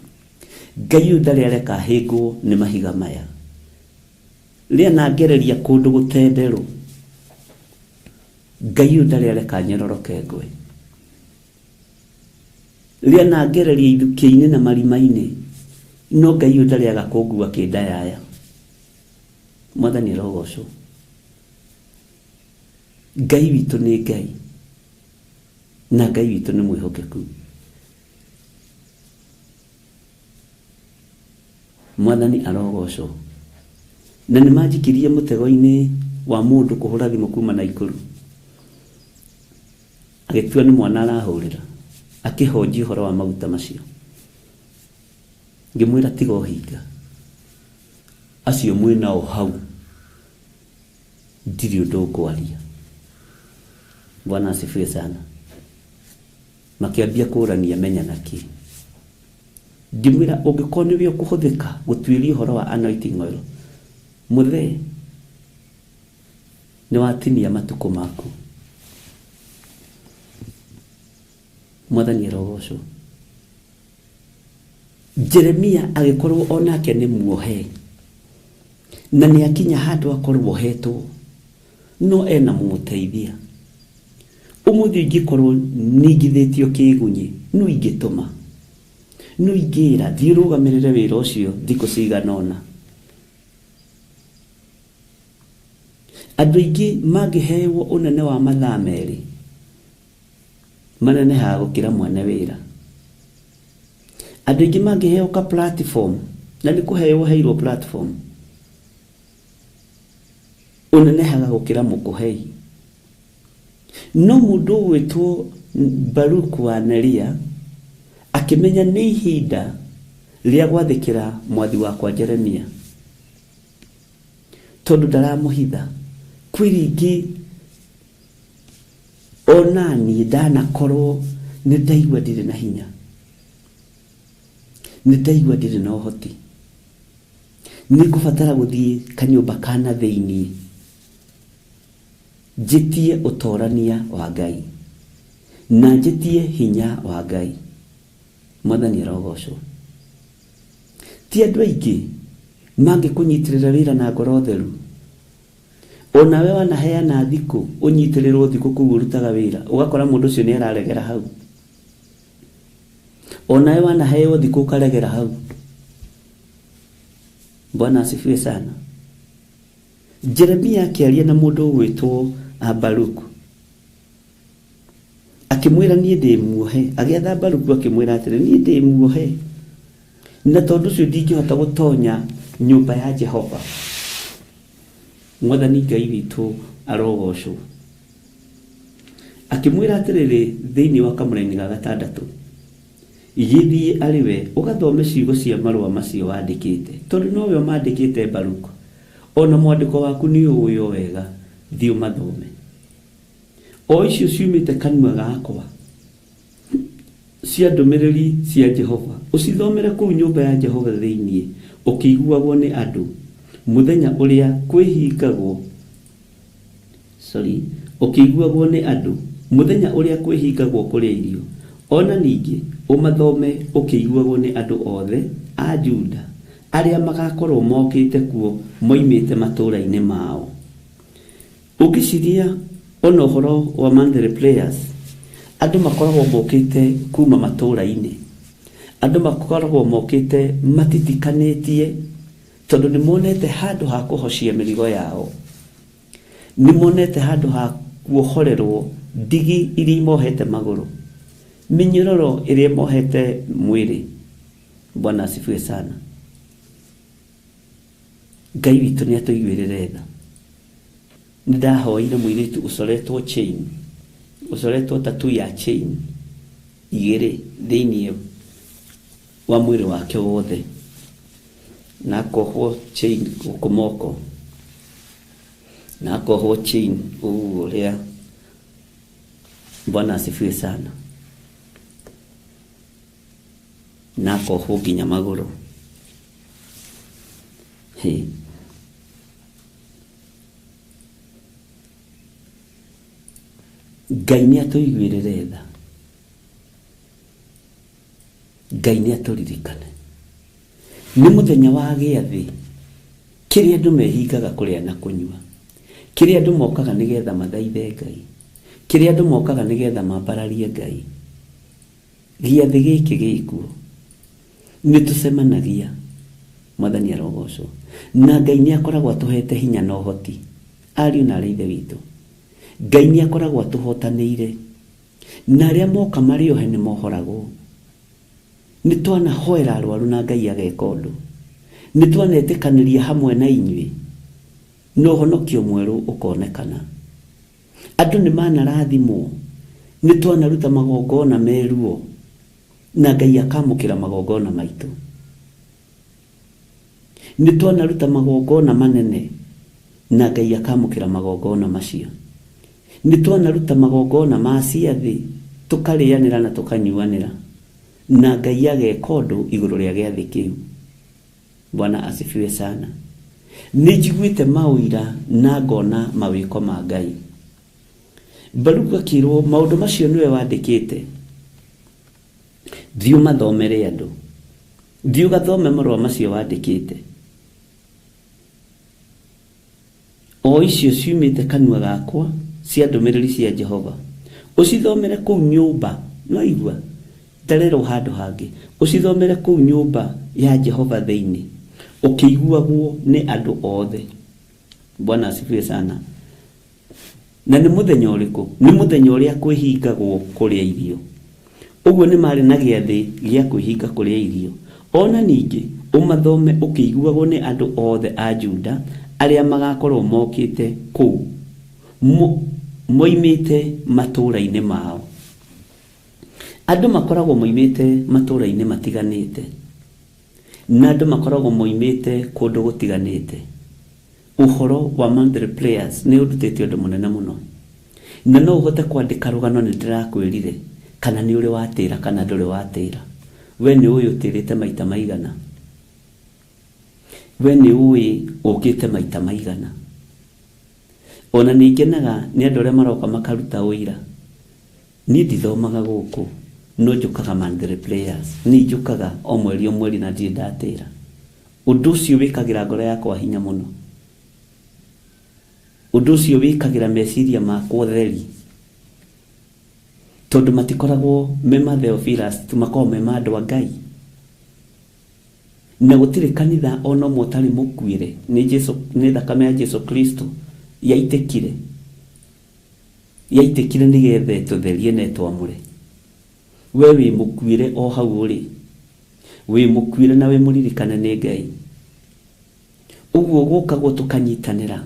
Ngai ũyũ ndarĩ areka hĩngwo nĩ mahiga maya. Rĩanangereria kũndũ gũtenderũ, Ngai ũyũ ndarĩ areka nyororoke ngwe. Rĩanangereria ithukĩ-inĩ na marima-inĩ, no Ngai ũyũ ndarĩ aga kũngua kĩndayaya. Mwathani arogocwo. Ngai witũ nĩ Ngai, na Ngai witũ nĩ mwĩhokeku. Mwathani arogocwo. Na nĩ manjikirie mũtego-inĩ wa mũndũ kũhũra thimũ kuma Naikuru, agĩtua nĩ mwana arahũrĩra, akĩhonjia ũhoro wa maguta macio. Ngĩmwĩra tiga ũhinga, acio mwĩnao hau ndirĩ ũndũ ngwaria. Bwana asifiwe sana. Makĩambia kũrania menya na kĩ. Ngĩmwĩra ũngĩkorwo nĩwe ũkũhũthĩka gũtuĩria ũhoro wa anointing oil, mũthee nĩ watinia matukũ maku. Mwathani arogocwo. Jeremia agĩkorwo onake nĩ muohe, na nĩ akinya handũ akorwo ohetwo, no ena mũmũteithia. Ũmũthĩ ingĩkorwo ningithĩtio kĩgunyĩ, no ingĩtũma, no ingĩra thiĩ ũrũgamĩrĩre wĩra ũcio thikũ cigana ũna. Andũ aingĩ mangĩhewo ũnene wa mathaa merĩ, manenehaga gũkĩra mwene wĩra. Andũ aingĩ mangĩheo ka platform, na nĩ kũheo heirwo platform, ũnenehaga gũkĩra mũkũhei. No mũndũ ũgwĩtwo Baruku wa Neria akĩmenya nĩ ihinda rĩa gwathĩkĩra mwathi wakwa Jeremia, tondũ ndaramũhitha. Kwĩ rĩngĩ ona niĩ ndanakorwo nĩ ndaigua ndirĩ na hinya, nĩ ndaigua ndirĩ na ũhoti, nĩ ngũbatara gũthiĩ kanyũmba ka na thĩiniĩ njĩtie ũtorania wa Ngai na njĩtie hinya wa Ngai. Mwathani arogocwo. Ti andũ aingĩ Mangĩkũnyitĩrĩra wĩra na ngoro theru. Onawe wanaheana thikũ ũnyitĩrĩrwo thikũ kũu ũrutaga wĩra, ũgakora mũndũ ũcio nĩ araregera hau. Onawe wanaheo thikũ ũkaregera hau. Bwana asifiwe sana. Jeremia akĩaria na mũndũ ũgwĩtwo Baruku, akĩmwĩra niĩ ndĩ muohe. Agĩatha Baruku akĩmwĩra atĩrĩ, niĩ ndĩ muohe, na tondũ ũcio ndingĩhota gũtonya nyũmba ya Jehova. Mwathani Ngai witũ arogocwo. Akĩmwĩra atĩrĩrĩ thĩinĩ wa kamũraini ga gatandatũ, gĩthiĩ arĩ we ũgathome ciugo cia marũa macio wandĩkĩte, tondũ nowe ũmandĩkĩte Baruku, ona mwandĩko waku nĩ ũĩ o wega, thiĩ ũmathome. O icio ciumĩte kanua gakwa cia ndũmĩrĩri cia Jehova, ũcithomere kũu nyũmba ya Jehova thĩinĩ, ũkĩiguagwo nĩ andũ mũthenya ũrĩa kwĩhingagwo, sorry, ũkĩiguagwo nĩ andũ mũthenya ũrĩa kwĩhingagwo kũrĩa irio. Ona ningĩ ũmathome ũkĩiguagwo nĩ andũ othe a Juda arĩa magakorwo mokĩte kuo moimĩte matũũra-inĩ mao. Ũngĩciria ona ũhoro wa monthly prayers, andũ makoragwo mokĩte kuma matũũra-inĩ, andũ makoragwo mokĩte matitikanĩtie, tondũ nĩ monete handũ ha kũhocia mĩrigo yao, nĩ monete handũ ha kuohorerwo ndigi iria imohete magũrũ, mĩnyororo ĩrĩa ĩmohete mwĩrĩ. Bwana asifiwe sana. Ngai witũ nĩ atũiguĩrĩre tha. Nĩ ndahoire mũirĩtu ũcoretwo chain, ũcoretwo tattoo ya chain igĩrĩ thĩinĩ wa mwĩrĩ wake wothe, na akohwo chain gũkũ moko, na akohwo chain ũguo ũrĩa. Bwana asifiwe sana. Na akohwo nginya magũrũ. Hey. Ngai nĩ atũiguĩrĩre tha. Ngai nĩ atũririkane. Nĩ mũthenya wa gĩathĩ kĩrĩa andũ mehingaga kũrĩa na kũnyua, kĩrĩa andũ mokaga nĩgetha mathaithe Ngai, kĩrĩa andũ mokaga nĩgetha mambararie Ngai. Gĩathĩ gĩkĩ gĩkuo nĩ tũcemanagia. Mwathani arogocwo. Na Ngai nĩ akoragwo atũhete hinya na ũhoti, ariũ na arĩ ithe witũ. Ngai nĩ akoragwo atũhotanĩire, na arĩa moka marĩ ohe nĩ mohoragwo. Nĩ twanahoera arwaru na Ngai ageka ũndũ. Nĩ twanetĩkanĩria hamwe na inyuĩ, na ũhonokio mwerũ ũkonekana. Andũ nĩ manarathimwo, nĩ twanaruta magongona meruo, na Ngai akamũkĩra magongona maitũ. Nĩ twanaruta magongona manene, na Ngai akamũkĩra magongona macio. Nĩ twanaruta magongona ma ciathĩ, tũkarĩanĩra na tũkanyuanĩra, na Ngai ageka ũndũ igũrũ rĩa gĩathĩ kĩu. Bwana asifiwe sana. Nĩ njiguĩte maũira na ngona mawĩko ma Ngai. Baruku akĩrwo maũndũ macio nĩwe wandĩkĩte, thiĩ ũmathomere andũ, thiĩ ũgathome marũa macio wandĩkĩte, o icio ciumĩte kanua gakwa cia ndũmĩrĩri cia Jehova, ũcithomere kũu nyũmba. No igua ndarerwo handũ hangĩ, ũcithomere kũu nyũmba ya Jehova thĩinĩ, ũkĩiguagwo nĩ andũ othe. Bwana asifiwe sana. Na nĩ mũthenya ũrĩkũ? Nĩ mũthenya ũrĩa kwĩhingagwo kũrĩa irio. Ũguo nĩ marĩ na gĩathĩ gĩa kwĩhinga kũrĩa irio. Ona ningĩ ũmathome ũkĩiguagwo nĩ andũ othe a Juda arĩa magakorwo mokĩte kũu moimĩte matũũra-inĩ mao. Andũ makoragwo moimĩte matũũra-inĩ matiganĩte, na andũ makoragwo moimĩte kũndũ gũtiganĩte. Ũhoro wa monthly prayers nĩ ũndutĩte ũndũ mũnene mũno, na no ũhote kwandĩka rũgano nĩ ndĩrakwĩrire, kana nĩ ũrĩ watĩra kana ndũrĩ watĩra. We nĩ ũĩ ũtĩrĩte maita maigana, we nĩ ũĩ ũkĩte maita maigana. Ona nĩ ngenaga nĩ andũ arĩa maroka makaruta ũira. Niĩ ndithomaga gũkũ, no njũkaga monthly prayers, nĩ njũkaga o mweri o mweri na ndirĩ ndatĩra. Ũndũ ũcio wĩkagĩra ngoro yakwa hinya mũno, ũndũ ũcio wĩkagĩra meciria makwa ũtheri, tondũ matikoragwo me ma Theophilus tu, makoragwo me ma andũ a Ngai. Na gũtirĩ kanitha ona ũmwe ũtarĩ mũkuĩre nĩ Jesu, nĩ thakame ya Jesu Kristo yaitĩkire, yaitĩkire nĩgetha ĩtũtherie na ĩtwamũre. We wĩ mũkuĩre o hau ũrĩ, wĩ mũkuĩre na wĩ mũririkane nĩ Ngai. Ũguo gũkagwo tũkanyitanĩra.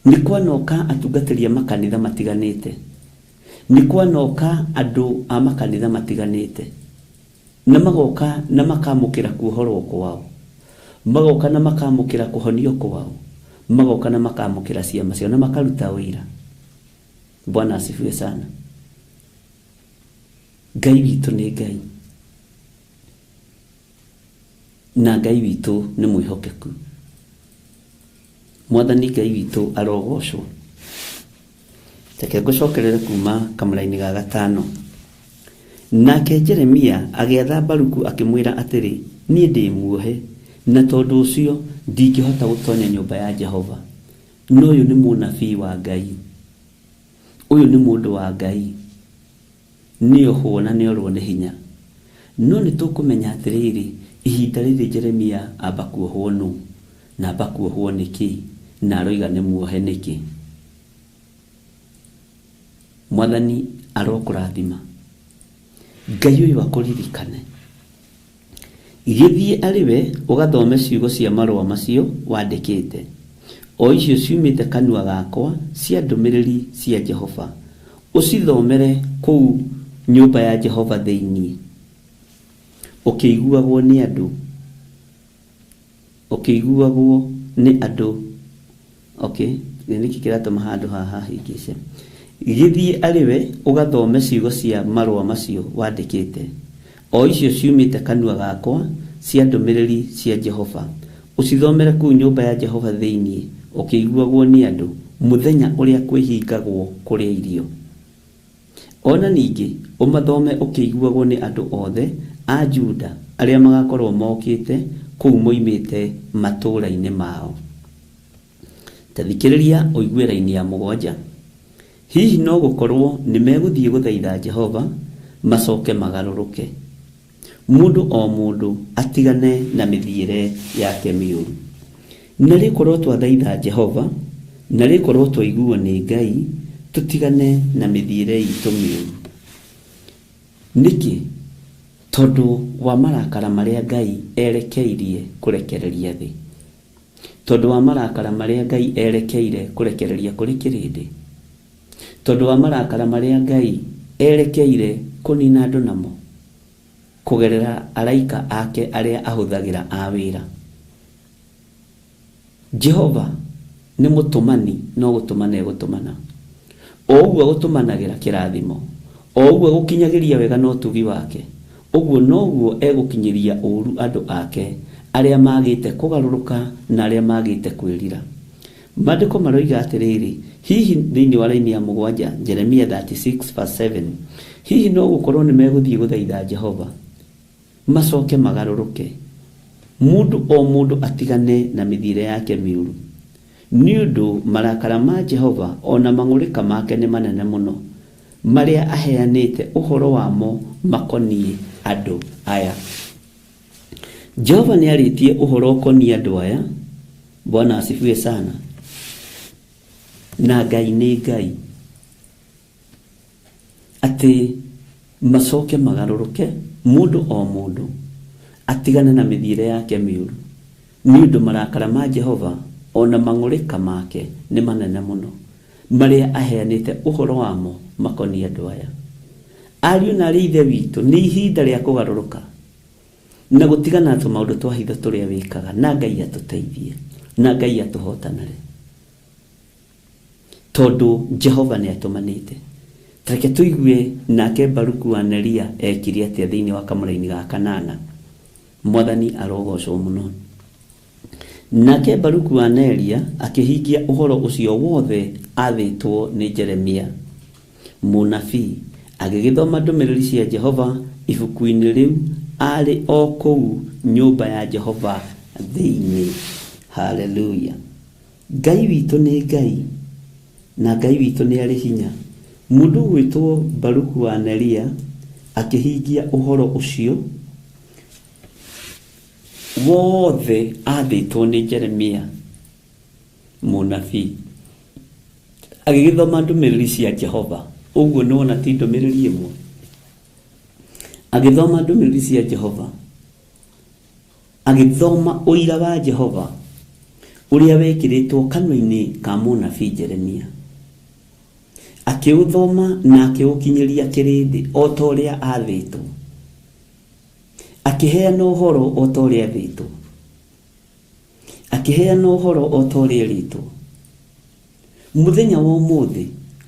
Nĩ kwanoka atungatĩri a makanitha matiganĩte, nĩ kwanoka andũ a makanitha matiganĩte, na magoka na makamũkĩra kuohorwo kwao, magoka na makamũkĩra kũhonio kwao, magoka na makamũkĩra ciama ciao na makaruta ũira. Bwana asifiwe sana. Ngai witũ nĩ Ngai, na Ngai witũ nĩ mwĩhokeku. Mwathani Ngai witũ arogocwo. Reke ngũcokerere kuma kamũra-inĩ ga gatano. Nake Jeremia agĩatha Baruku akĩmwĩra atĩrĩ, niĩ ndĩ muohe, na tondũ ũcio ndingĩhota gũtonya nyũmba ya Jehova. No ũyũ nĩ mũnabii wa Ngai, ũyũ nĩ mũndũ wa Ngai, nĩohwo na nĩorwo nĩ hinya. No nĩ tũkũmenya atĩrĩrĩ, ihinda rĩrĩ Jeremia amba kuohwo nũ, na amba kuohwo nĩkĩ, na aroiga nĩ muohe nĩkĩ. Mwathani arokũrathima. Ngai ũyũ akũririkane. Gĩthiĩ arĩ we ũgathome ciugo cia marũa macio wandĩkĩte, o icio ciumĩte kanua gakwa cia ndũmĩrĩri cia Jehova, ũcithomere kũu nyũmba ya Jehova thĩinĩ, ũkĩiguagwo nĩ andũ, ũkĩiguagwo nĩ andũ. Okay, nĩkĩ kĩratũma handũ haha hahĩngĩce? Gĩthiĩ arĩ we ũgathome ciugo cia marũa macio wandĩkĩte, o icio ciumĩte kanua gakwa cia ndũmĩrĩri cia Jehova, ũcithomere kũu nyũmba ya Jehova thĩinĩ, ũkĩiguagwo nĩ andũ mũthenya ũrĩa kwĩhingagwo kũrĩa irio. Ona ningĩ ũmathome ũkĩiguagwo nĩ andũ othe a Juda arĩa magakorwo mokĩte kũu moimĩte matũũra-inĩ mao. Ta thikĩrĩria ũigue raini ya mũgwanja. Hihi no gũkorwo nĩ megũthiĩ gũthaitha Jehova macoke magarũrũke, mũndũ o mũndũ atigane na mĩthiĩre yake mĩũru. Na rĩkorwo twathaitha Jehova, na rĩkorwo twaiguo nĩ Ngai, tũtigane na mĩthiĩre itũ mĩũru. Nĩkĩ? Tondũ wa marakara marĩa Ngai erekeirie kũrekereria thĩ, tondũ wa marakara marĩa Ngai erekeire kũrekereria kũrĩ kĩrĩndĩ, tondũ wa marakara marĩa Ngai erekeire kũnina andũ namo kũgerera araika ake arĩa ahũthagĩra a wĩra. Jehova nĩ mũtũmani, no gũtũmana egũtũmana. O ũguo agũtũmanagĩra kĩrathimo, o ũguo agũkinyagĩria wega na ũtugi wake, ũguo noguo egũkinyĩria ũũru andũ ake arĩa magĩte kũgarũrũka na arĩa magĩte kwĩrira. Maandĩko maroiga atĩrĩrĩ, hihi thĩinĩ wa raini ya mũgwanja, Jeremia 36:7, hihi no gũkorwo nĩ megũthiĩ gũthaitha Jehova macoke magarũrũke, mũndũ o mũndũ atigane na mĩthiĩre yake mĩũru, nĩ ũndũ marakara ma Jehova ona mang'ũrĩka make nĩ manene mũno, marĩa aheanĩte ũhoro wamo makoniĩ andũ aya. Jehova nĩ arĩtie ũhoro ũkoniĩ andũ aya. Bwana asifiwe sana. Na Ngai nĩ Ngai, atĩ macoke magarũrũke, mũndũ o mũndũ atigane na mĩthiĩre yake mĩũru, nĩ ũndũ marakara ma Jehova ona mang'ũrĩka make nĩ manene mũno, marĩa aheanĩte ũhoro wamo makoniĩ andũ aya. Ariũ na arĩ ithe witũ, nĩ ihinda rĩa kũgarũrũka na gũtigana na tũmaũndũ twa hitho tũrĩa wĩkaga, na Ngai atũteithie, na Ngai atũhotanĩre, tondũ Jehova nĩ atũmanĩte. Reke tũigue nake Baruku wa Neria ekire atĩa thĩinĩ wa kamũra-inĩ ga kanana. Mwathani arogocwo mũno. Nake Baruku wa Neria akĩhingia ũhoro ũcio wothe athĩtwo nĩ Jeremia mũnabii, agĩgĩthoma ndũmĩrĩri cia Jehova ibuku-inĩ rĩu arĩ o kũu nyũmba ya Jehova thĩinĩ. Haleluya. Ngai witũ nĩ Ngai, na Ngai witũ nĩ arĩ hinya. Mũndũ ũgwĩtwo Baruku wa Neria akĩhingia ũhoro ũcio wothe athĩtwo nĩ Jeremia mũnabii, agĩgĩthoma ndũmĩrĩri cia Jehova. Ũguo nĩwona ti ndũmĩrĩri ĩmwe. Agĩthoma ndũmĩrĩri cia Jehova, agĩthoma ũira wa Jehova ũrĩa wekĩrĩtwo kanua-inĩ ka mũnabii Jeremia, akĩũthoma na akĩũkinyĩria kĩrĩndĩ o ta ũrĩa athĩtwo, akĩheana ũhoro o ta ũrĩa athĩtwo, akĩheana ũhoro o ta ũrĩa erĩtwo. Mũthenya wa ũmũthĩ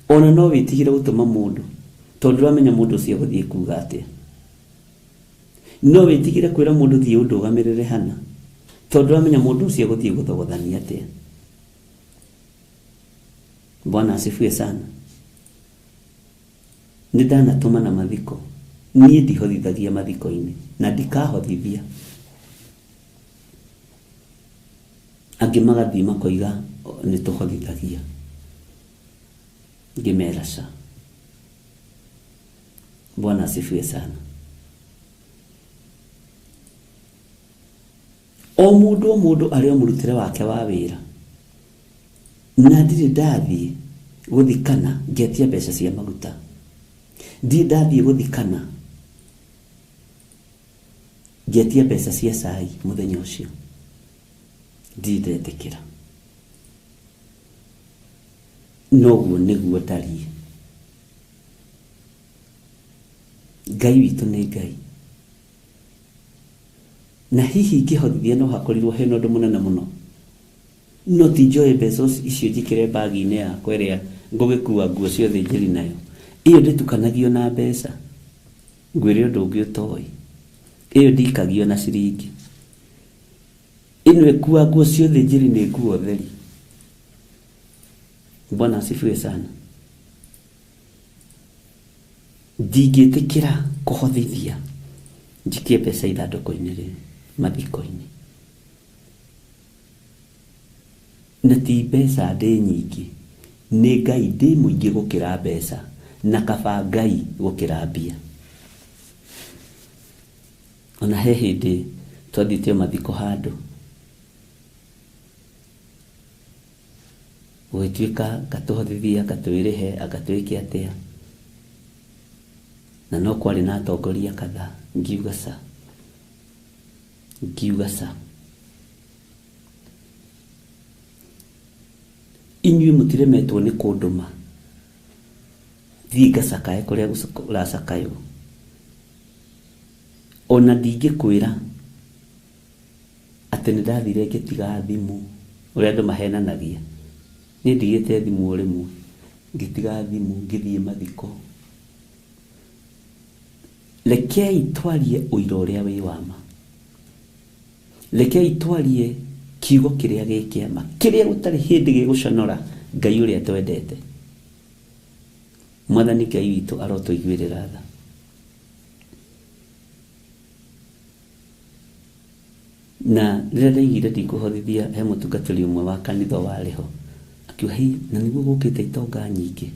ona no wĩtigĩre gũtũma mũndũ tondũ ndũramenya mũndũ ũcio egũthiĩ kuga atĩa. No wĩtigĩre kwĩra mũndũ thiĩ ũndũgamĩrĩre hana tondũ ndũramenya mũndũ ũcio egũthiĩ gũthogothania atĩa. Bwana asifiwe sana. Nĩ ndanatũma na mathiko, niĩ ndihotithagia mathiko-inĩ na ndikahothithia. Angĩ magathiĩ makoiga nĩ tũhothithagia, ngĩmera ca. Bwana asifiwe sana. O mũndũ o mũndũ arĩ o mũrutĩre wake wa wĩra, na ndirĩ ndathiĩ gũthikana ngetia mbeca cia maguta, ndirĩ ndathiĩ gũthikana ngetia mbeca cia cai mũthenya ũcio, ndirĩ ndetĩkĩra. Noguo nĩguo ndariĩ. Ngai witũ nĩ Ngai, na hihi ingĩhothithia no hakorirwo hena ũndũ mũnene mũno, no ti njoe mbeca icio njĩkĩre bagi-inĩ yakwa ĩrĩa ngũgĩkua nguo cia ũthĩnjĩri nayo. Ĩyo ndĩtukanagio na mbeca, ngwĩre ũndũ ũngĩ ũtoĩ. Ĩyo ndikagio na ciringi. Ĩno ĩkua nguo cia ũthĩnjĩri nĩ nguo theri. Bwana asifiwe sana. Ndingĩtĩkĩra kũhothithia njikie mbeca ithandũkũ-inĩ rĩu mathiko-inĩ, na ti mbeca ndĩ nyingĩ, nĩ Ngai ndĩ mũingĩ gũkĩra mbeca, na kaba Ngai gũkĩra mbia. Ona he hĩndĩ twathiĩte mathiko handũ, gũgĩtuĩka ngatũhothithia, ngatwĩrĩhe, anga twĩke atĩa, na no kwarĩ na atongoria kadhaa, ngiuga ca, ngiuga ca. Inyuĩ mũtiremetwo nĩ kũndũma thiĩ ngacakae kũrĩa kũracakaywo. Ona ndingĩkwĩra atĩ nĩ ndathire ngĩtiga thimũ, ũrĩa andũ mahenanagia. Niĩ ndigĩte thimũ o rĩmwe, ngĩtiga thimũ ngĩthiĩ mathiko. Rekei twarie ũira ũrĩa wĩ wa ma. Rekei twarie kiugo kĩrĩa gĩ kĩama, kĩrĩa gũtarĩ hĩndĩ gĩgũconora Ngai ũrĩa twendete. Mwathani Ngai witũ arotũiguĩrĩra tha. Na rĩrĩa ndaiguire ndikũhothithia, he mũtungatĩri ũmwe wa kanitha warĩ ho akiuga, hĩ, na nĩguo gũkĩte itonga nyingĩ,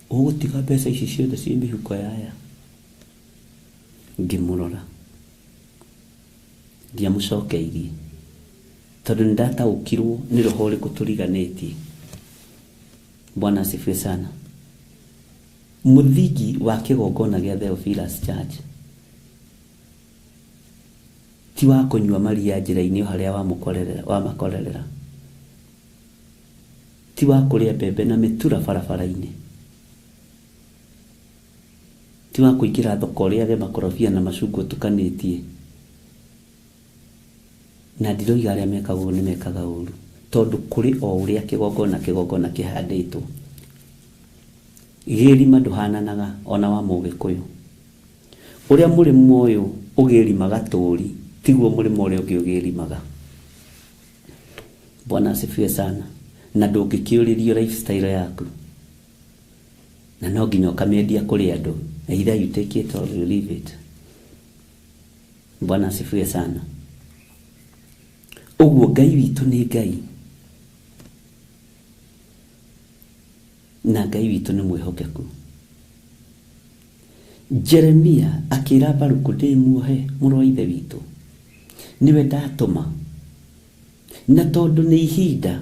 ũgũtiga mbeca ici ciothe ciĩ mĩhuko yaya. Ngĩmũrora, ndiamũcokeirie tondũ nĩ ndataũkirwo nĩ roho ũrĩkũ tũriganĩtie. Bwana asifiwe sana. Mũthingi wa kĩgongona gĩa Theophilus Church ti wa kũnyua maria njĩra-inĩ o harĩa wamakorerera, ti wa kũrĩa mbembe na mĩtura barabara-inĩ, ti wa kũingĩra thoko ũrĩage makorobia na macungwa ũtukanĩtie. Na ndiroiga arĩa mekaga ũguo nĩ mekaga ũru, tondũ kũrĩ o ũrĩa kĩgongona kĩhandĩtwo. Gĩrima ndũhananaga ona wa mũgĩkũyũ. Ũrĩa mũrĩmo ũyũ ũgĩrimaga tũri tiguo mũrĩmo ũrĩa ũngĩ ũgĩrimaga. Bwana asifiwe sana. Na ndũngĩkĩũrĩrio lifestyle yaku, na no nginya ũkamĩendia kũrĩ andũ, either you take it or you leave it. Bwana asifiwe sana. Ũguo Ngai witũ nĩ Ngai, na Ngai witũ nĩ mwĩhokeku. Jeremia akĩra Baruku, ndĩ muohe mũrũ wa ithe witũ, nĩwe ndatũma, na tondũ nĩ ihinda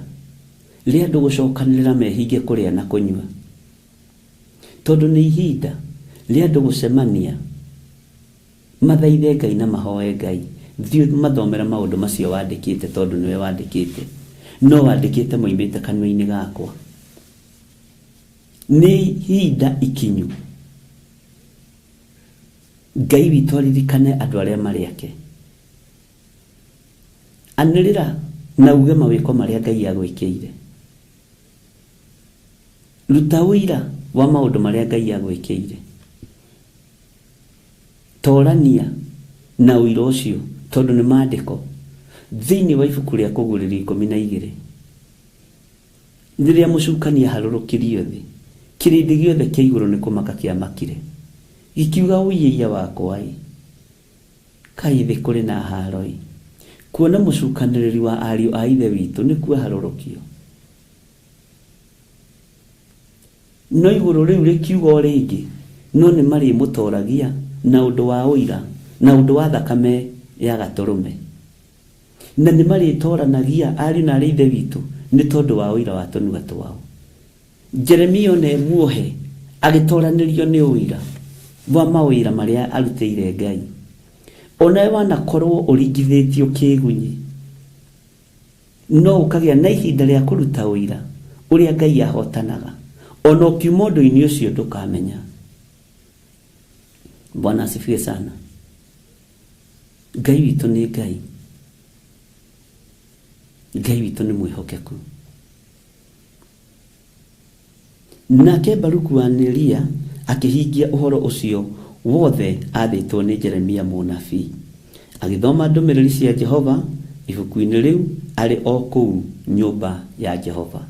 rĩa andũ gũcokanĩrĩra mehinge kũrĩa na kũnyua, tondũ nĩ ihinda rĩa andũ gũcemania mathaithe Ngai na mahoe Ngai, thiĩ mathomere maũndũ macio wandĩkĩte, tondũ nĩwe wandĩkĩte, no wandĩkĩte moimĩte kanua-inĩ gakwa. Nĩ ihinda ikinyu Ngai witũ aririkane andũ arĩa marĩ ake. Anĩrĩra na uge mawĩko marĩa Ngai agwĩkĩire. Ruta ũira wa maũndũ marĩa Ngai agwĩkĩire. Torania na ũira ũcio, tondũ nĩ maandĩko. Thĩinĩ wa ibuku rĩa Kũguũrĩrio 12, rĩrĩa mũcukani aharũrũkirio thĩ, kĩrĩndĩ gĩothe kĩa igũrũ nĩ kũmaka kĩamakire, gĩkiuga, ũiĩia wakwa ĩ, kaĩ thĩ kũrĩ na haro ĩ, kuona mũcukanĩrĩri wa ariũ a ithe witũ nĩkuo aharũrũkio. No igũrũ rĩu rĩkiuga o rĩngĩ, no nĩ marĩmũtoragia na ũndũ wa ũira, na ũndũ wa thakame ya gatũrũme, na nĩ marĩtoranagia ariũ na arĩ ithe witũ nĩ tondũ wa ũira wa tũnua twao. Jeremia one muohe agĩtoranĩrio nĩ ũira wa mawĩra marĩa arutĩire Ngai. Onawe wanakorwo ũringithĩtio kĩgunyi, no ũkagĩa na ihinda rĩa kũruta ũira ũrĩa Ngai ahotanaga. Ona ũkiuma ũndũ-inĩ ũcio ndũkamenya. Bwana asifiwe sana. Ngai witũ nĩ Ngai. Ngai witũ nĩ mwĩhokeku. Nake Baruku wa Neria akĩhingia ũhoro ũcio wothe athĩtwo nĩ Jeremia mũnabii. Agĩthoma ndũmĩrĩri cia Jehova ibuku-inĩ rĩu arĩ o kũu nyũmba ya Jehova.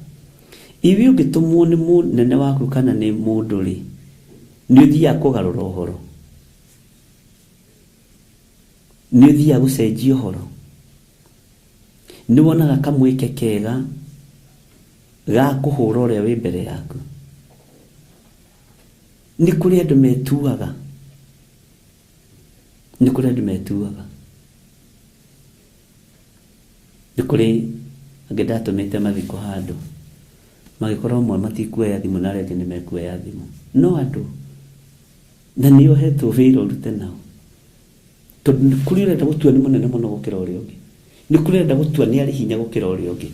Iwe ũngĩtũmwo nĩ mũnene waku kana nĩ mũndũ rĩ, nĩ ũthiaga kũgarũra ũhoro, nĩ ũthiaga gũcenjia ũhoro, nĩ wonaga kamweke kega ga kũhũra ũrĩa wĩ mbere yaku. Nĩ kũrĩ andũ metuaga, nĩ kũrĩ andũ metuaga, nĩ kũrĩ angĩ ndatũmĩte mathiko handũ magĩkorwo amwe matikuoya thimũ na arĩa angĩ nĩ mekuoya thimũ, no andũ na nĩ ũhetwo wĩra ũrute nao, tondũ nĩ kũrĩ ũrenda gũtua nĩ mũnene mũno gũkĩra ũrĩa ũngĩ, nĩ kũrĩ ũrenda gũtua nĩ arĩ hinya gũkĩra ũrĩa ũngĩ.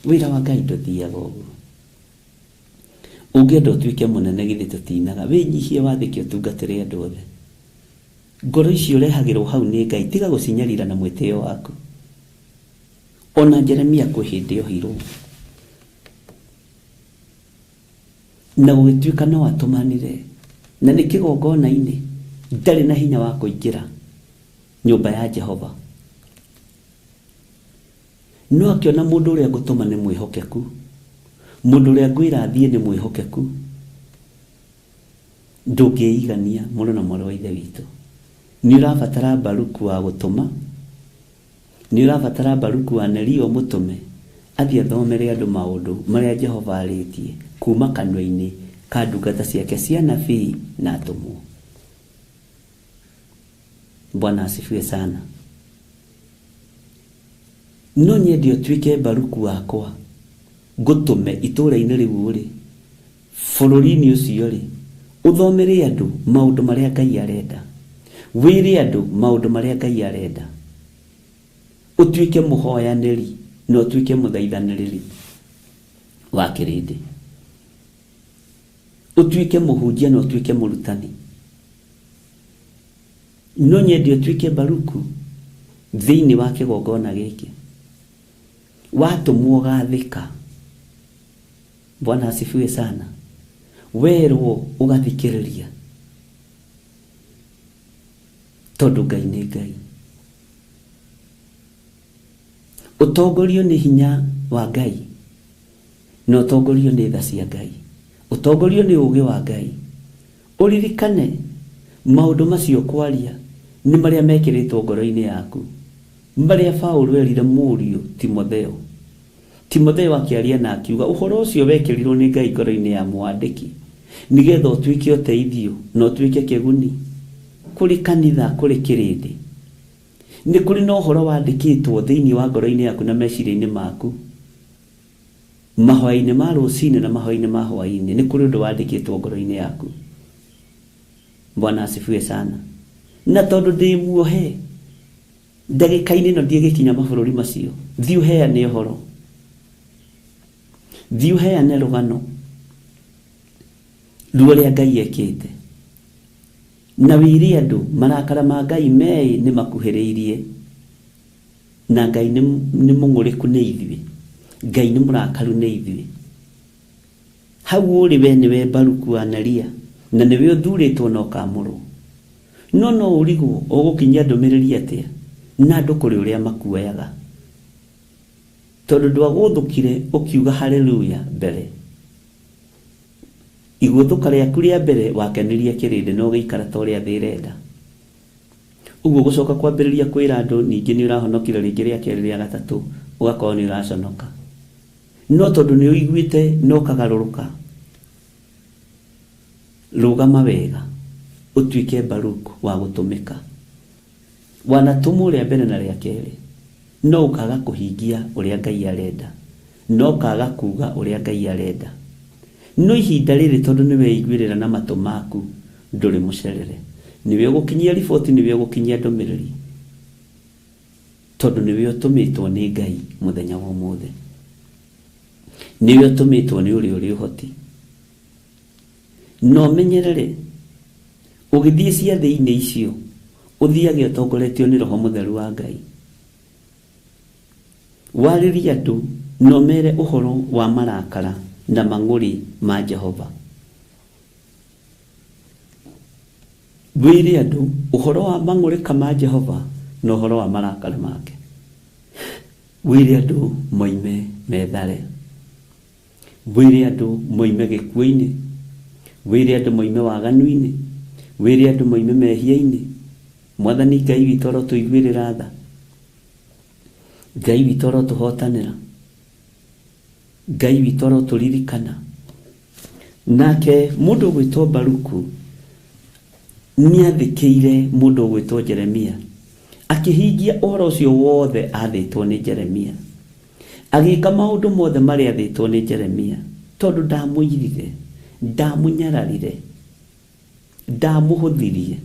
Wĩra wa Ngai ndũthiaga ũguo. Ũngĩenda ũtuĩke mũnene githĩ tũtinaga, wĩnyihie wathĩke ũtungatĩre andũ othe. Ngoro icio ũrehagĩrwo hau nĩ Ngai, tiga gũcinyarira na mwĩtĩo waku. Ona Jeremia kwĩ hĩndĩ ohirwo, na gũgĩtuĩka no atũmanire, na nĩ kĩgongona-inĩ, ndarĩ na hinya wa kũingĩra nyũmba ya Jehova. No akĩona mũndũ ũrĩa ngũtũma nĩ mwĩhokeku, mũndũ ũrĩa ngwĩra athiĩ nĩ mwĩhokeku. Ndũngĩigania mũrũ na mwarĩ wa ithe witũ. Nĩ ũrabatara Baruku wa gũtũma, nĩ ũrabatara Baruku wa Neria ũmũtũme athiĩ athomere andũ maũndũ marĩa Jehova arĩtie kuma kanua-inĩ ka ndungata ciake cia nabii na atũmwo. Bwana asifiwe sana. No nyende ũtuĩke Baruku wakwa, ngũtũme itũũra-inĩ rĩu rĩ, bũrũri-inĩ ũcio rĩ, ũthomere andũ maũndũ marĩa Ngai arenda, wĩre andũ maũndũ marĩa Ngai arenda, ũtuĩke mũhoyanĩri na ũtuĩke mũthaithanĩrĩri wa kĩrĩndĩ, ũtuĩke mũhunjia na ũtuĩke mũrutani. No nyende ũtuĩke Baruku thĩinĩ wa kĩgongona gĩkĩ, watũmwo ũgathĩka. Bwana asifiwe sana. Werwo ũgathikĩrĩria, tondũ Ngai nĩ Ngai. Ũtongorio nĩ hinya wa Ngai, na ũtongorio nĩ tha cia Ngai, ũtongorio nĩ ũũgĩ wa Ngai. Ũririkane maũndũ macio kwaria Nĩ marĩa mekĩrĩtwo ngoro-inĩ yaku, marĩa Paũlũ erire mũriũ Timotheo. Timotheo akĩaria na akiuga ũhoro ũcio wekĩrirwo nĩ Ngai ngoro-inĩ ya mwandĩki nĩgetha ũtuĩke ũteithio na ũtuĩke kĩguni kũrĩ kanitha, kũrĩ kĩrĩndĩ. Nĩ kũrĩ na ũhoro wandĩkĩtwo thĩinĩ wa ngoro-inĩ yaku na meciria-inĩ maku, mahoya-inĩ ma rũcinĩ na mahoya-inĩ ma hwaĩ-inĩ, nĩ kũrĩ ũndũ wandĩkĩtwo ngoro-inĩ yaku. Bwana asifiwe sana. Na tondũ ndĩ muohe ndagĩka-inĩ ĩno ndiĩgĩkinya mabũrũri macio, thiĩ ũheane ũhoro, thiĩ ũheane rũgano ruo rĩa Ngai ekĩte, na wĩre andũ marakara ma Ngai meĩ nĩ makuhĩrĩirie, na Ngai nĩ mũng'ũrĩku nĩ ithuĩ, Ngai nĩ mũrakaru nĩ ithuĩ. Hau ũrĩ we nĩwe Baruku wa Neria, na nĩwe ũthurĩtwo na ũkamũrwo. No no ũrigwo ũgũkinyia ndũmĩrĩri atĩa na andũ kũrĩ ũrĩa makuoyaga, tondũ ndwagũthũkire ũkiuga haleluya mbere. Igũthũka rĩaku rĩa mbere wakenirie kĩrĩndĩ na ũgĩikara ta ũrĩa thĩ ĩrenda. Ũguo gũcoka kwambĩrĩria kwĩra andũ ningĩ nĩ ũrahonokire rĩngĩ rĩa kerĩ rĩa gatatũ, ũgakorwo nĩ ũraconoka. No tondũ nĩ ũiguĩte na ũkagarũrũka, rũgama wega ũtuĩke Baruku wa gũtũmĩka. Wanatũmwo rĩa mbere na rĩa kerĩ, no ũkaga kũhingia ũrĩa Ngai arenda, no ũkaga kuga ũrĩa Ngai arenda. No ihinda rĩrĩ tondũ nĩ weiguĩrĩra na matũ maku, ndũrĩ mũcerere. Nĩwe ũgũkinyia riboti, nĩwe ũgũkinyia ndũmĩrĩri, tondũ nĩwe ũtũmĩtwo nĩ Ngai mũthenya wa ũmũthĩ. Nĩwe ũtũmĩtwo nĩ ũrĩa ũrĩ ũhoti. Na ũmenyerere ũgĩthiĩ ciathĩ-inĩ icio, ũthiage ũtongoretio nĩ Roho Mũtheru wa Ngai. Warĩrie andũ na ũmere ũhoro wa marakara na mang'ũrĩ ma Jehova. Wĩre andũ ũhoro wa mang'ũrĩka ma Jehova na ũhoro wa marakara make. Wĩre andũ moime methare, wĩre andũ moime gĩkuũ-inĩ, wĩre andũ moime waganu-inĩ, wĩre andũ moime mehia-inĩ. Mwathani Ngai witũ arotũiguĩrĩra tha, Ngai witũ arotũhotanĩra, Ngai witũ arotũririkana. Nake mũndũ ũgwĩtwo Baruku nĩathĩkĩire mũndũ ũgwĩtwo Jeremia, akĩhingia ũhoro ũcio wothe athĩtwo nĩ Jeremia, agĩka maũndũ mothe marĩa athĩtwo nĩ Jeremia, tondũ ndamũirire, ndamũnyararire, ndamũhũthirie.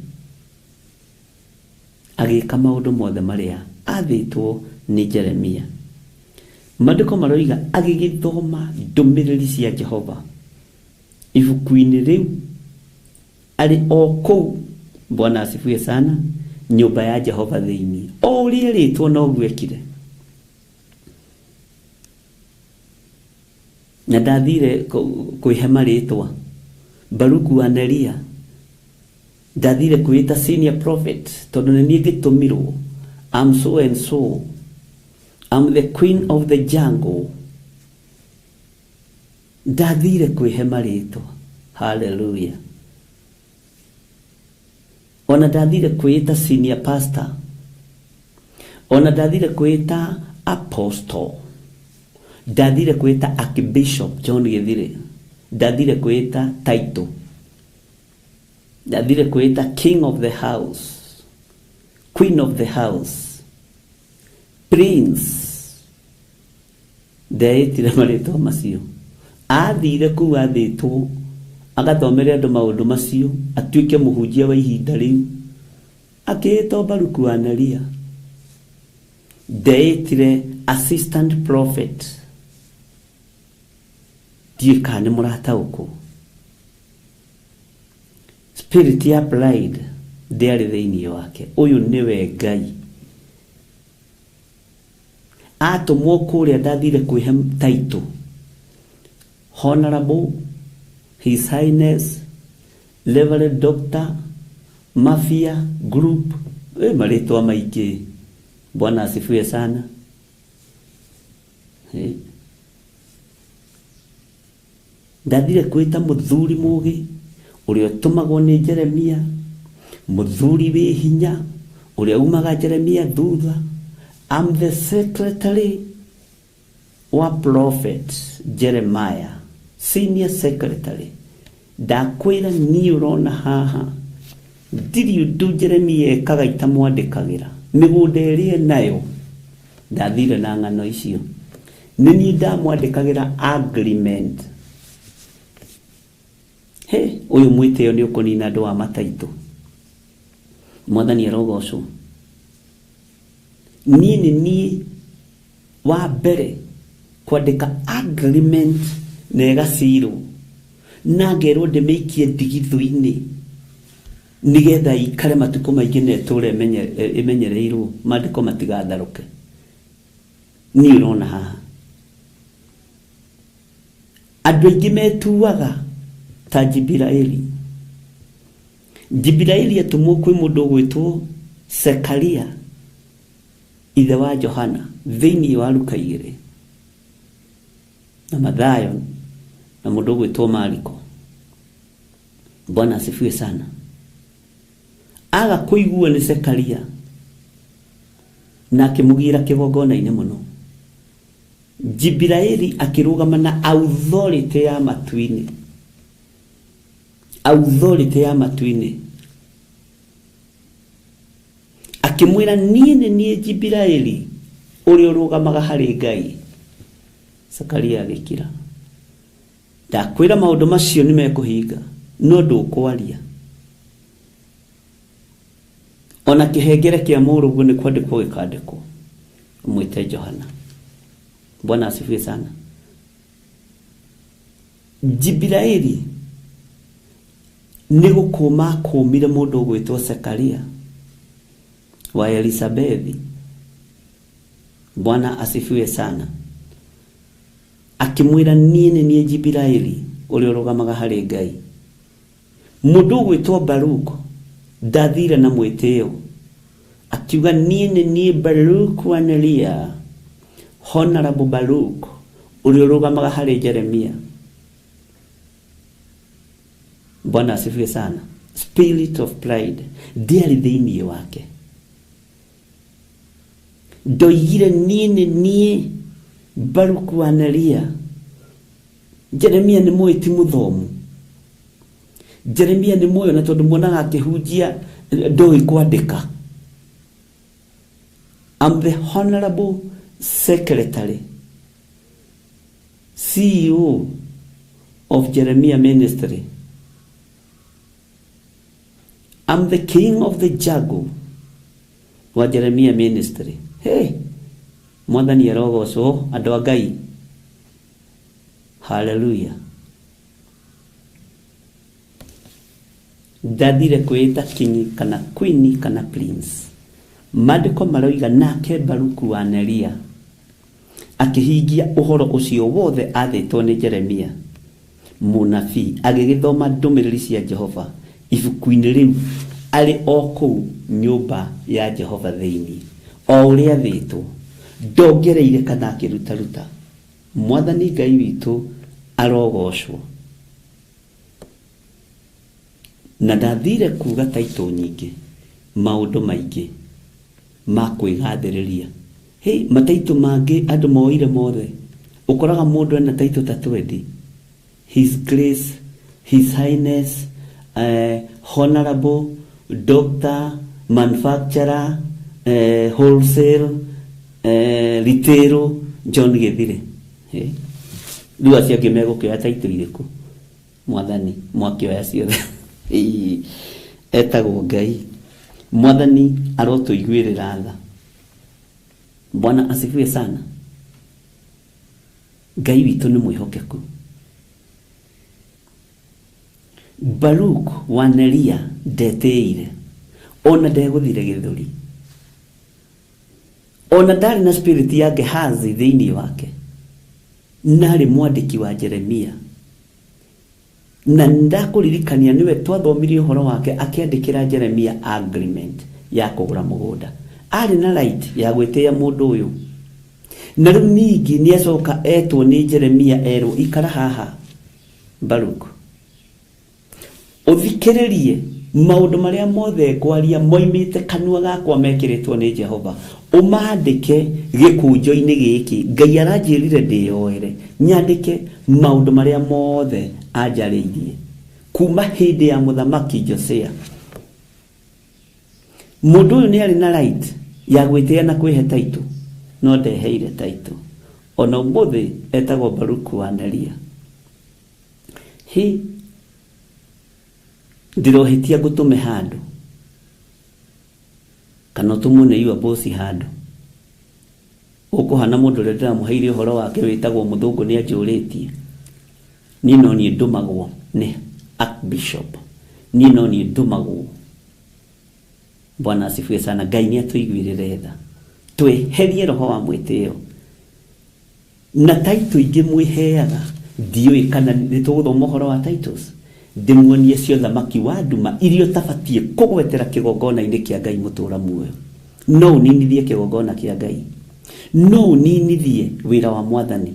Agĩka maũndũ mothe marĩa athĩtwo nĩ Jeremia. Maandĩko maroiga agĩgĩthoma ndũmĩrĩri cia Jehova ibuku-inĩ rĩu arĩ o kũu, Bwana asifiwe sana, nyũmba ya Jehova thĩinĩ. O ũrĩa erĩtwo noguo ekire. Na ndathire kwĩhe marĩtwa. Baruku wa Neria ndathire kwĩĩta senior prophet tondũ nĩ niĩ ngĩtũmirwo. I'm so and so, I'm the queen of the jungle. Ndathire kwĩhe marĩtwa. Hallelujah. Ona ndathire kwĩĩta senior pastor, ona ndathire kwĩĩta apostle, ndathire kwĩĩta archbishop John Githire, ndathire kwĩĩta title, ndathire kwĩĩta king of the house, queen of the house, prince. Ndeĩtire marĩtwa macio. Athire kũu athĩtwo agathomere andũ maũndũ macio, atuĩke mũhunjia wa ihinda rĩu. Akĩĩtwo Baruku wa Neria. Ndeĩtire assistant prophet. Ndiũĩ kana nĩ mũrataũkwo. Spirit ya pride ndĩarĩ thĩinĩ wake. Ũyũ nĩwe Ngai. Atũmwo kũrĩa ndathire kwĩhe title, Honorable, His Highness, Reverend Doctor, Mafia Group, marĩtwa maingĩ. Bwana asifiwe sana. Ndathire kwĩta mũthuri mũgĩ ũrĩa ũtũmagwo nĩ Jeremia, mũthuri wĩ hinya, Ũrĩa umaga Jeremia thutha. I'm the secretary wa prophet Jeremiah, senior secretary. Ndakwĩra niĩ ũrona haha ndirĩ ũndũ Jeremia ekaga itamwandĩkagĩra. Mĩgũnda ĩrĩa nayo ndathire na ng'ano icio, nĩ niĩ ndamwandĩkagĩra agreement. He ũyũ mwĩtĩo nĩ ũkũnina andũ a mataitũ. Mwathani arogocwo. Niĩ nĩ niĩ wa mbere kwandĩka agreement na ĩgacirwo na ngerwo ndĩmĩikie ndigithũ-inĩ nigetha ikare matukũ maingĩ na ĩtũre ĩmenyereirwo, maandĩko matigatharũke. Niĩ ũrona haha andũ aingĩ metuaga ta Jibiraeli. Jibiraeli atũmwo kwĩ mũndũ ũgwĩtwo Sekaria ithe wa Johana thĩinĩ wa Luka 2 na Mathayo na mũndũ ũgwĩtwo Mariko. Bwana asifiwe sana. Aga kũiguo nĩ Sekaria na akĩmũgira kĩgongona-inĩ mũno. Jibiraeli akĩrũgama na authority ya matu-inĩ, authority ya matu-inĩ, akĩmwĩra niĩ nĩ niĩ Jibiraeli ũrĩa ũrũgamaga harĩ Ngai. Sekaria agĩkira. Ndakwĩra maũndũ macio nĩ mekũhinga, no ndũkwaria. Ona kĩhengere kĩa mũrũguo nĩ kwandĩkwo gĩkandĩkwo, ũmwĩte Johana. Bwana asifiwe sana. Jibiraeli nĩ gũkũma akũmire mũndũ ũgwĩtwo Sekaria wa Elisabethi. Bwana asifiwe sana. Akĩmwĩra niĩ nĩ niĩ Jibiraeli ũrĩa ũrũgamaga harĩ Ngai. Mũndũ ũgwĩtwo Baruk ndathire na mwĩtĩo, akiuga niĩ nĩ niĩ Baruk wa Neria, Honorable Baruk ũrĩa ũrũgamaga harĩ Jeremia. Bwana asifiwe sana. Spirit of pride ndiarĩ thĩinĩ wake. Ndoigire niĩ nĩ niĩ Baruk wa Neria. Jeremia nĩ mũĩ ti mũthomu. Jeremia nĩ mũĩ na tondũ muonaga akĩhunjia ndoĩ kwandĩka. I'm the honorable secretary, CEO of Jeremiah Ministry. I'm the king of the jungle wa Jeremiah Ministry. Hey, Mwathani arogocwo, andũ a Ngai. Hallelujah. Ndathire kwĩta king kana queen kana prince. Maandĩko maroiga nake Baruku wa Neria akĩhingia ũhoro ũcio wothe athĩtwo nĩ Jeremia mũnabii, agĩgĩthoma ndũmĩrĩri cia Jehova ibuku-inĩ rĩu arĩ o kũu nyũmba ya Jehova thĩinĩ, o ũrĩa athĩtwo, ndongereire kana akĩrutaruta. Mwathani Ngai witũ arogocwo. Na ndathire kuga taitũ nyingĩ, maũndũ maingĩ ma kwĩgathĩrĩria. Hey, mataitũ mangĩ andũ moire mothe, ũkoraga mũndũ ena taitũ ta 20. His Grace, His Highness, Honorable, Doctor, Manufacturer, Wholesale, Retail, John Githire. Hey. Rĩu acio angĩ megũkĩoya taitũ irĩkũ? Mwathani mwakĩoya ciothe. Etagwo Ngai. Mwathani arotũiguĩrĩra tha. Bwana asifiwe sana. Ngai witũ nĩ mwĩhokeku. Baruk wa Neria ndetĩire, ona ndegũthire gĩthũri, ona ndarĩ na spirit ya Gehazi thĩinĩ wake, narĩ mwandĩki wa Jeremia. Na ndakũririkania nĩwe twathomire ũhoro wake akĩandĩkĩra Jeremia agreement ya kũgũra mũgũnda. Arĩ na right ya gwĩtĩĩa mũndũ ũyũ. Na rĩu ningĩ nĩacoka etwo nĩ Jeremia erwo ikara haha Baruk, ũthikĩrĩrie Maũndũ marĩa mothe ngwaria moimĩte kanua gakwa mekĩrĩtwo nĩ Jehova, ũmandĩke gĩkũnjo-inĩ gĩkĩ. Ngai aranjĩrire ndĩyoere nyandĩke maũndũ marĩa mothe anjarĩirie kuma hĩndĩ ya mũthamaki Josia. Mũndũ ũyũ nĩ arĩ na right ya gwĩtĩa na kwĩhe taitũ, no ndeheire taitũ. Ona ũmũthĩ etagwo Baruku wa Neria. Hi ndirohĩtia ngũtũme handũ kana ũtũmwo nĩ your boss handũ, ũkũhana mũndũ ũrĩa ndĩramũheire ũhoro wake wĩtagwo mũthũngũ nĩ anjũrĩtie. Niĩ no niĩ ndũmagwo nĩ archbishop, niĩ no niĩ ndũmagwo. Bwana asifiwe sana. Ngai nĩ atũiguĩrĩre tha, tweherie roho wa mwĩtĩo na taitũ ingĩ mwĩheaga. Ndiũĩ kana nĩ tũgũthoma ũhoro wa Titus, ndĩmuonie cio thamaki wa nduma iria ũtabatiĩ kũgwetera kĩgongona-inĩ kĩa Ngai mũtũra muoyo. No ũninithie kĩgongona kĩa Ngai, no ũninithie wĩra wa Mwathani.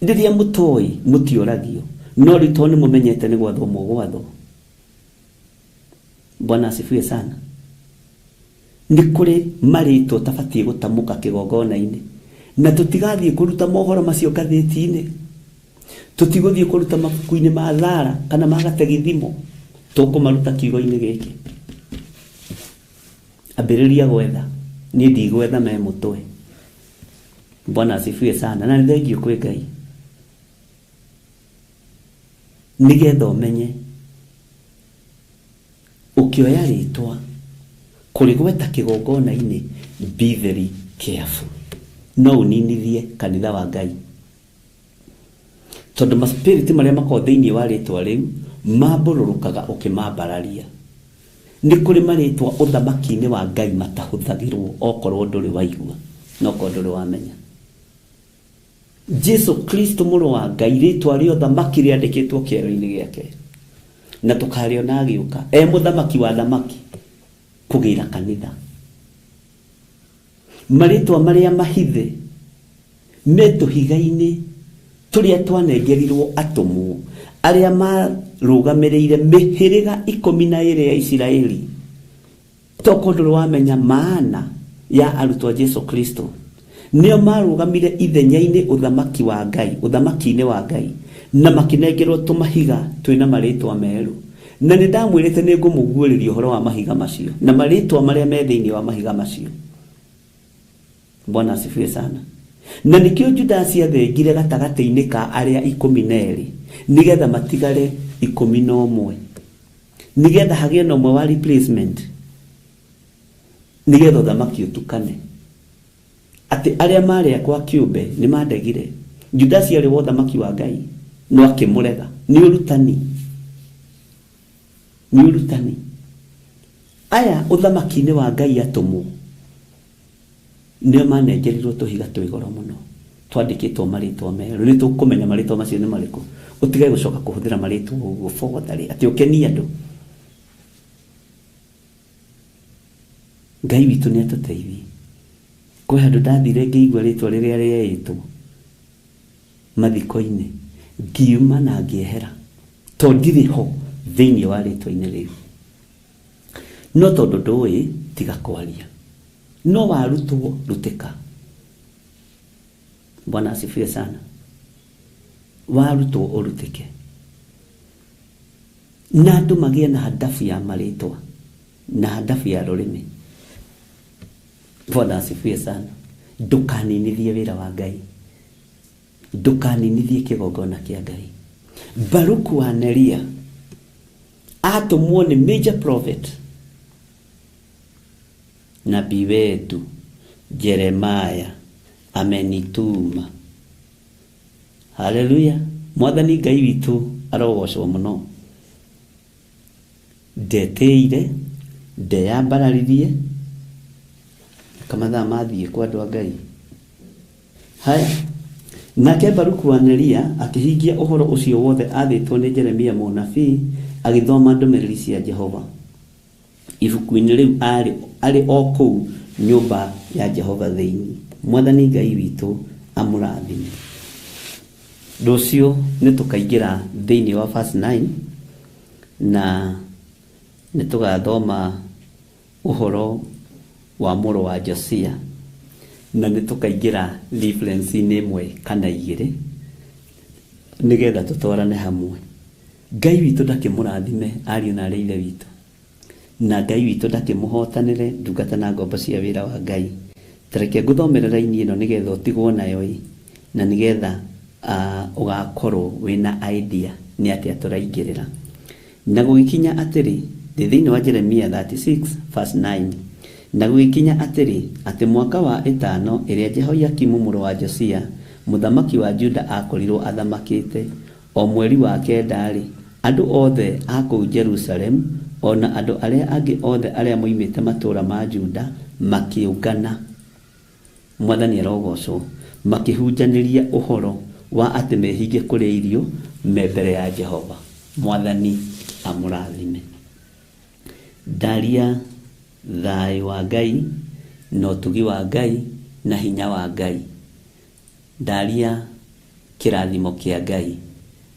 Rĩrĩa mũtoĩ mũtiũragio, no rĩu tondũ nĩ mũmenyete nĩ gwathwo mũgwathwo. Bwana asifiwe sana. Nĩ kũrĩ marĩtwa ũtabatiĩ gũtamũka kĩgongona-inĩ, na tũtigathiĩ kũruta mohoro macio ngathĩti-inĩ, tũtigũthiĩ kũruta mabuku-inĩ ma thara kana ma gategithimo, tũkũmaruta kiugo-inĩ gĩkĩ. Ambĩrĩria gwetha, niĩ ndigwetha me mũtwe. Bwana asifiwe sana. Na nĩ thengiũ kwĩ Ngai nĩgetha ũmenye ũkĩoya rĩtwa kũrĩgweta kĩgongona-inĩ, be very careful. No ũninithie kanitha wa Ngai, tondũ maspiriti marĩa makoragwo thĩinĩ wa rĩtwa rĩu mambũrũrũkaga ũkĩmambararia. Nĩ kũrĩ marĩtwa ũthamaki-inĩ wa Ngai matahũthagĩrwo, okorwo ndũrĩ waigua na okorwo ndũrĩ wamenya. Jesu Kristo mũrũ wa Ngai, rĩtwa rĩa ũthamaki rĩandĩkĩtwo kĩero-inĩ gĩake, na tũkarĩona agĩũka e mũthamaki wa thamaki kũgĩra kanitha. Marĩtwa marĩa mahithe me tũhiga-inĩ tũrĩa twanengerirwo atũmwo arĩa marũgamĩrĩire mĩhĩrĩga 12 ya Isiraeli. Tokorwo ndũrĩ wamenya maana ya arutwo a Jesu Kristo, nĩo marũgamire ithenya-inĩ ũthamaki wa Ngai, ũthamaki-inĩ wa Ngai, na makĩnengerwo tũmahiga twĩna marĩtwa merũ. Na nĩ ndamwĩrĩte nĩ ngũmũguũrĩria ũhoro wa mahiga macio na marĩtwa marĩa me thĩinĩ wa mahiga macio. Bwana asifiwe sana. Na nĩkĩo Judasi athengire gatagatĩ-inĩ ka arĩa 12 nĩgetha matigare 11, nĩgetha hagĩe na ũmwe wa replacement, nĩgetha ũthamaki ũtukane. Atĩ arĩa marĩ akwa kĩũmbe nĩ mandegire. Judasi arĩ wa ũthamaki wa Ngai no akĩmũrega. Nĩ ũrutani, nĩ ũrutani. Aya ũthamaki-inĩ wa Ngai atũmwo nĩo manengerirwo tũhiga twĩ goro mũno twandĩkĩtwo marĩtwa merũ. Nĩ tũkũmenya marĩtwa macio nĩ marĩkũ. Ũtige gũcoka kũhũthĩra marĩtwa ũguo botharĩ atĩ ũkenie andũ. Ngai witũ nĩ atũteithie. Kwĩ handũ ndathire ngĩigua rĩtwa rĩrĩa rĩeĩtwo mathiko-inĩ, ngiuma na ngĩehera, tondũ ndirĩ ho thĩinĩ wa rĩtwa-inĩ rĩu. No tondũ ndũĩ, tiga kwaria. No warutwo, rutĩka. Bwana asifiwe sana. Warutwo ũrutĩke. Na andũ magĩe na hadafu ya marĩtwa na hadafu ya rũrĩmĩ. Bwana asifiwe sana. Ndũkaninithie wĩra wa Ngai, ndũkaninithie kĩgongona kĩa Ngai. Baruku wa Neria atũmwo nĩ major prophet, nabii wetu Jeremiah amenituma. Haleluya. Mwathani Ngai witũ arogocwo mũno. Ndetĩire, ndeyambararirie, kamathaa mathiĩ kwa andũ a Ngai. Haya, nake Baruku wa Neria akĩhingia ũhoro ũcio wothe athĩtwo nĩ Jeremia mũnabii, agĩthoma ndũmĩrĩri cia Jehova ibuku-inĩ rĩu arĩ o kũu nyũmba ya Jehova thĩinĩ. Mwathani Ngai witũ amũrathime. Rũciũ nĩ tũkaingĩra thĩinĩ wa verse 9 na Nĩ tũgathoma ũhoro wa mũrũ wa Josia na nĩ tũkaingĩra reference-inĩ ĩmwe kana igĩrĩ nĩgetha tũtwarane hamwe. Ngai witũ ndakĩmũrathime ariũ na arĩ ithe witũ, na Ngai witũ ndakĩmũhotanĩre ndungata na ngombo cia wĩra wa Ngai. Tareke ngũthomere raini ĩno nĩgetha ũtigwo nayo ĩ, na nĩgetha ũgakorwo wĩna idea nĩ atĩa tũraingĩrĩra. Na gũgĩkinya atĩrĩ, ndĩ thĩinĩ wa Jeremia 36 verse 9, na gũgĩkinya atĩrĩ, atĩ mwaka wa ĩtano ĩrĩa Jehoiakimu mũrũ wa Josia mũthamaki wa Juda akorirwo athamakĩte, o mweri wa kenda-rĩ, andũ othe a kũu Jerusalemu o na andũ arĩa angĩ othe arĩa moimĩte matũũra ma Juda makĩũngana, Mwathani arogocwo, makĩhunjanĩria ũhoro wa atĩ mehinge kũrĩa irio me mbere ya Jehova. Mwathani amũrathime. Ndaria thayũ wa Ngai na ũtugi wa Ngai na hinya wa Ngai. Ndaria kĩrathimo kĩa Ngai.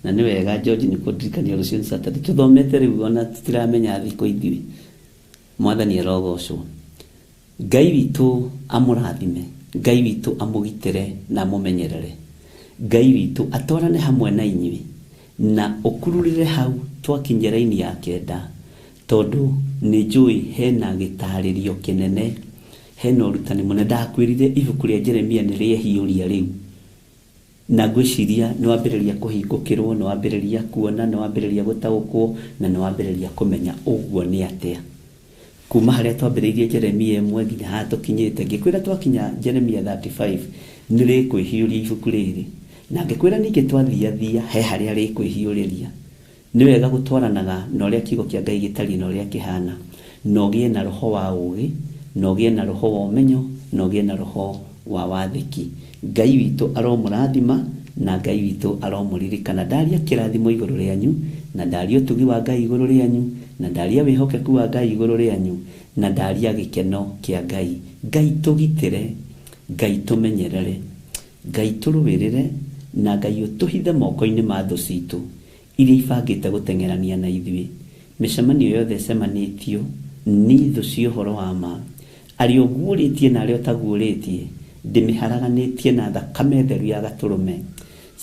Na nĩ wega George nĩ kũndirikania rũciũ nĩ Saturday. Tũthomete rĩu ona tũtiramenya thikũ ithuĩ. Mwathani arogocwo. Ngai witũ amũrathime, Ngai witũ amũgitĩre na amũmenyerere. Ngai witũ atwarane hamwe na inyuĩ na ũkururĩre hau twakinyia raini ya kenda, tondũ nĩ njũĩ hena gĩtarĩrio kĩnene, hena ũrutani mũnene. Ndakwĩrire ibuku rĩa Jeremia nĩ rĩehiũria rĩu, na ngwĩciria nĩ wambĩrĩria kũhingũkĩrwo, nĩ wambĩrĩria kuona, nĩ wambĩrĩria gũtaũkwo, na nĩ wambĩrĩria kũmenya ũguo nĩ atĩa. Kuma harĩa twambĩrĩirie Jeremia ĩmwe nginya haha tũkinyĩte, ngĩkwĩra twakinya Jeremia 35 nĩ rĩkwĩhiũria ibuku rĩrĩ, na ngĩkwĩra ningĩ twathiathia he harĩa rĩkwĩhiũrĩria. Nĩ wega gũtwaranaga na ũrĩa kiugo kĩa Ngai gĩtariĩ na ũrĩa kĩhana, na ũgĩe na roho wa ũũgĩ, na ũgĩe na roho wa ũmenyo, na ũgĩe na roho wa wathĩki. Ngai witũ aromũrathima na Ngai witũ aromũririkana. Ndaria kĩrathimo igũrũ rĩanyu, na ndaria ũtugi wa Ngai igũrũ rĩanyu, na ndaria wĩhokeku wa Ngai igũrũ rĩanyu, na ndaria gĩkeno kĩa Ngai. Ngai tũgitĩre, Ngai tũmenyerere, Ngai tũrũĩrĩre, na Ngai ũtũhithe moko-inĩ ma thũ citũ iria ibangĩte gũteng'erania na ithuĩ. Mĩcemanio yothe ĩcemanĩtio nĩ thũ cia ũhoro wa ma, arĩa ũguũrĩtie na arĩa ũtaguũrĩtie, ndĩmĩharaganĩtie na thakame theru ya gatũrũme.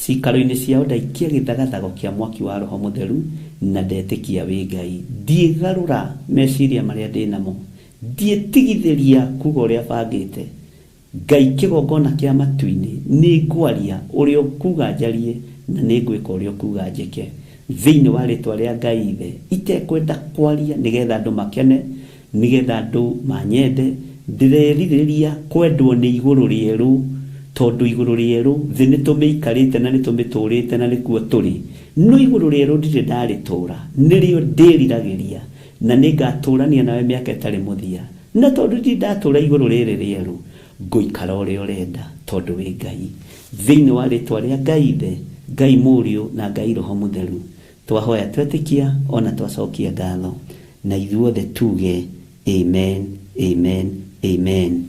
Cikaro-inĩ ciao ndaikia gĩthagathago kĩa mwaki wa Roho Mũtheru, na ndetĩkia wĩ Ngai. Ndiĩgarũra meciria marĩa ndĩ namo, ndiĩtigithĩria kuga ũrĩa bangĩte. Ngai kĩgongona kĩa matu-inĩ, nĩ ngwaria ũrĩa ũkuga njarie, na nĩ ngwĩka ũrĩa ũkuga njĩke. Thĩinĩ wa rĩtwa rĩa Ngai Ithe, itekwenda kwaria nĩgetha andũ makene, nĩgetha andũ manyende. Ndĩrerirĩria kwendwo nĩ igũrũ rĩerũ, tondũ igũrũ rĩerũ thĩ nĩ tũmĩikarĩte na nĩ tũmĩtũrĩte na nĩkuo tũrĩ. No igũrũ rĩerũ ndirĩ ndarĩtũra, nĩrĩo ndĩriragĩria, na nĩngatũrania nawe mĩaka ĩtarĩ mũthia. Na tondũ ndirĩ ndatũra igũrũ rĩrĩ rĩerũ, ngũikara ũrĩa ũrenda, tondũ wĩ Ngai. Thĩinĩ wa rĩtwa rĩa Ngai Ithe, Ngai Mũriũ na Ngai Roho Mũtheru, twahoya twetĩkia ona twacokia ngatho, na ithuothe tuge amen, amen, amen.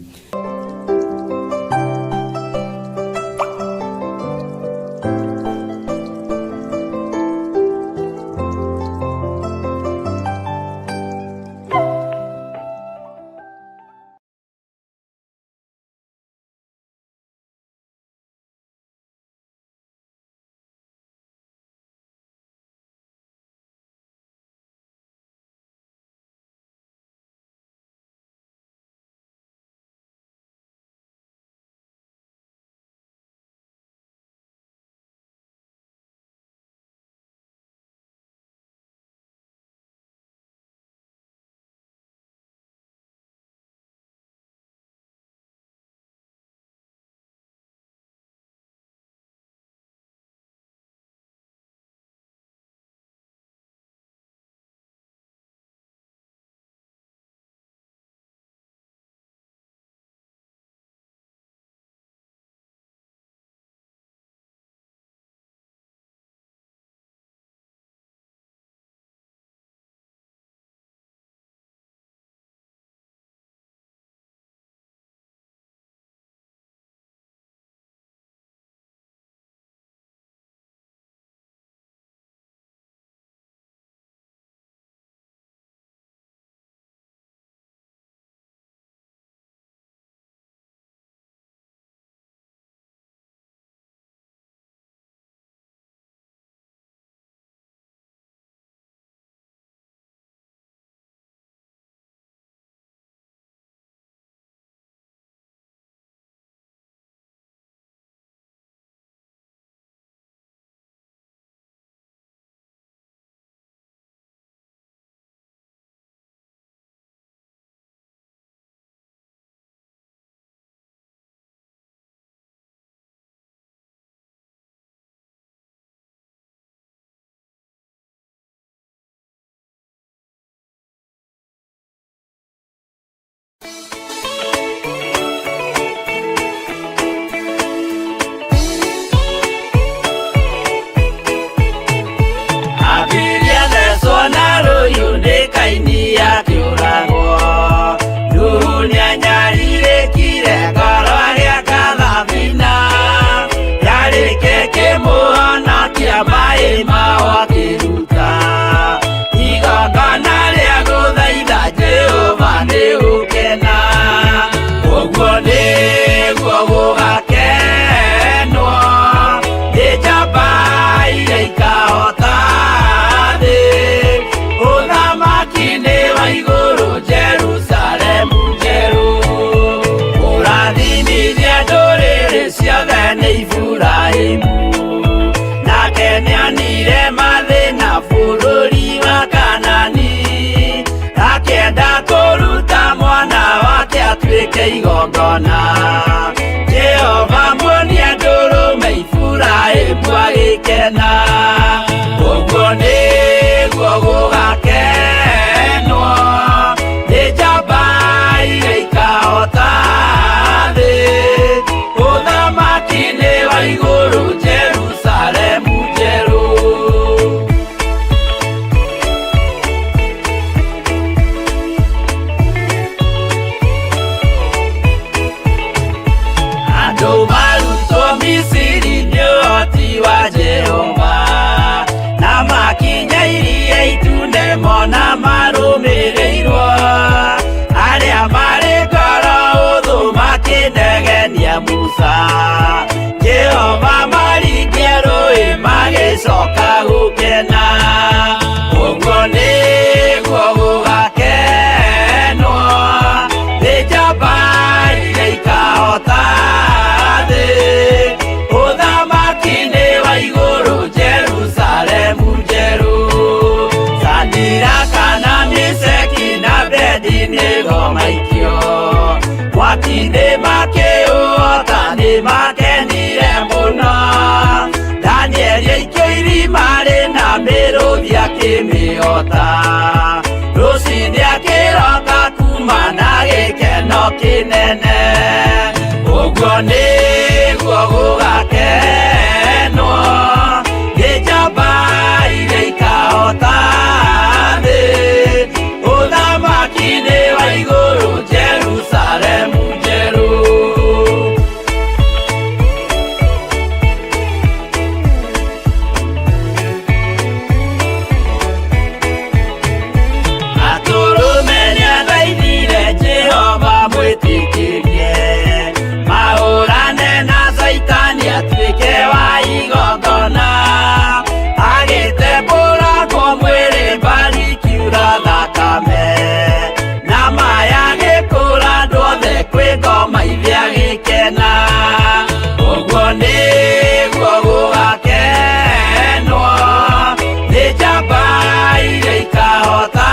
Ciothe nĩ Iburahĩmu. Nake nĩonire mathĩna bũrũri wa Kanani, akĩenda kũruta mwana wake atuĩke igongona. Jehova muonie ndũrũme, Iburahĩmu agĩkena. Ũguo nĩguo gũgakenwo nĩ njamba iria ikahota thĩ, ũthamaki-inĩ wa igũrũ, Jerusalemu njerũ. Andũ marutwo Misiri nĩ ũhoti wa Jehova, na makinya Iria Itune mona marũmĩrĩirwo. Arĩa marĩ ngoro ũthũ makĩnegenia Musa, Jehova maringie rũĩ magĩcoka gũkena. Ũguo nĩguo gũgakenwo nĩ njamba iria ikahota thĩ, ũthamaki-inĩ wa igũrũ, Jerusalemu njerũ. Sadiraka na Misheki na Abedinego maikio mwaki-inĩ makĩũhota, nĩ makenire mũno. Danieli aikio irima rĩna mĩrũthi akĩmĩhota, rũcinĩ akĩroka kuma na gĩkeno kĩnene. Ũguo nĩguo gũgakenwo nĩ njamba iria ikahota thĩ, ũthamaki-inĩ wa igũrũ, Jerusalemu njerũ. Atũrũme nĩathaithire Jehova mwĩtĩkĩrie mahũrane na Caitani atuĩke wa igongona, agĩtembũrangwo mwĩrĩ mbari kiura thakame, na maya gĩkũra andũ othe kwĩ ngoma ithe agĩkena. Ũguo nĩguo gũgakenwo nĩ njamba iria ikahota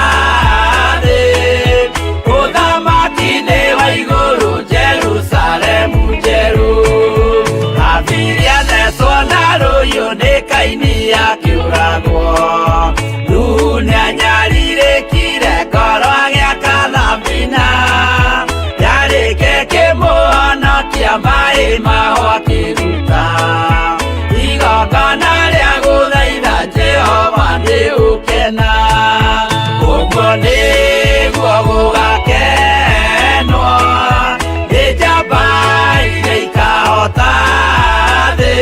thĩ, ũthamaki-inĩ wa igũrũ, Jerusalemu njerũ. Habili athecwo na rũhiũ nĩ Kaini akĩũragwo, Nuhu nĩanyarirĩkire ngoro agĩaka thabina, yarĩke kĩmũhonokia maĩ maho akĩruta igongona rĩa gũthaitha Jehova nĩ ũkena. Ũguo nĩguo gũgakenwo nĩ njamba iria ikahota thĩ,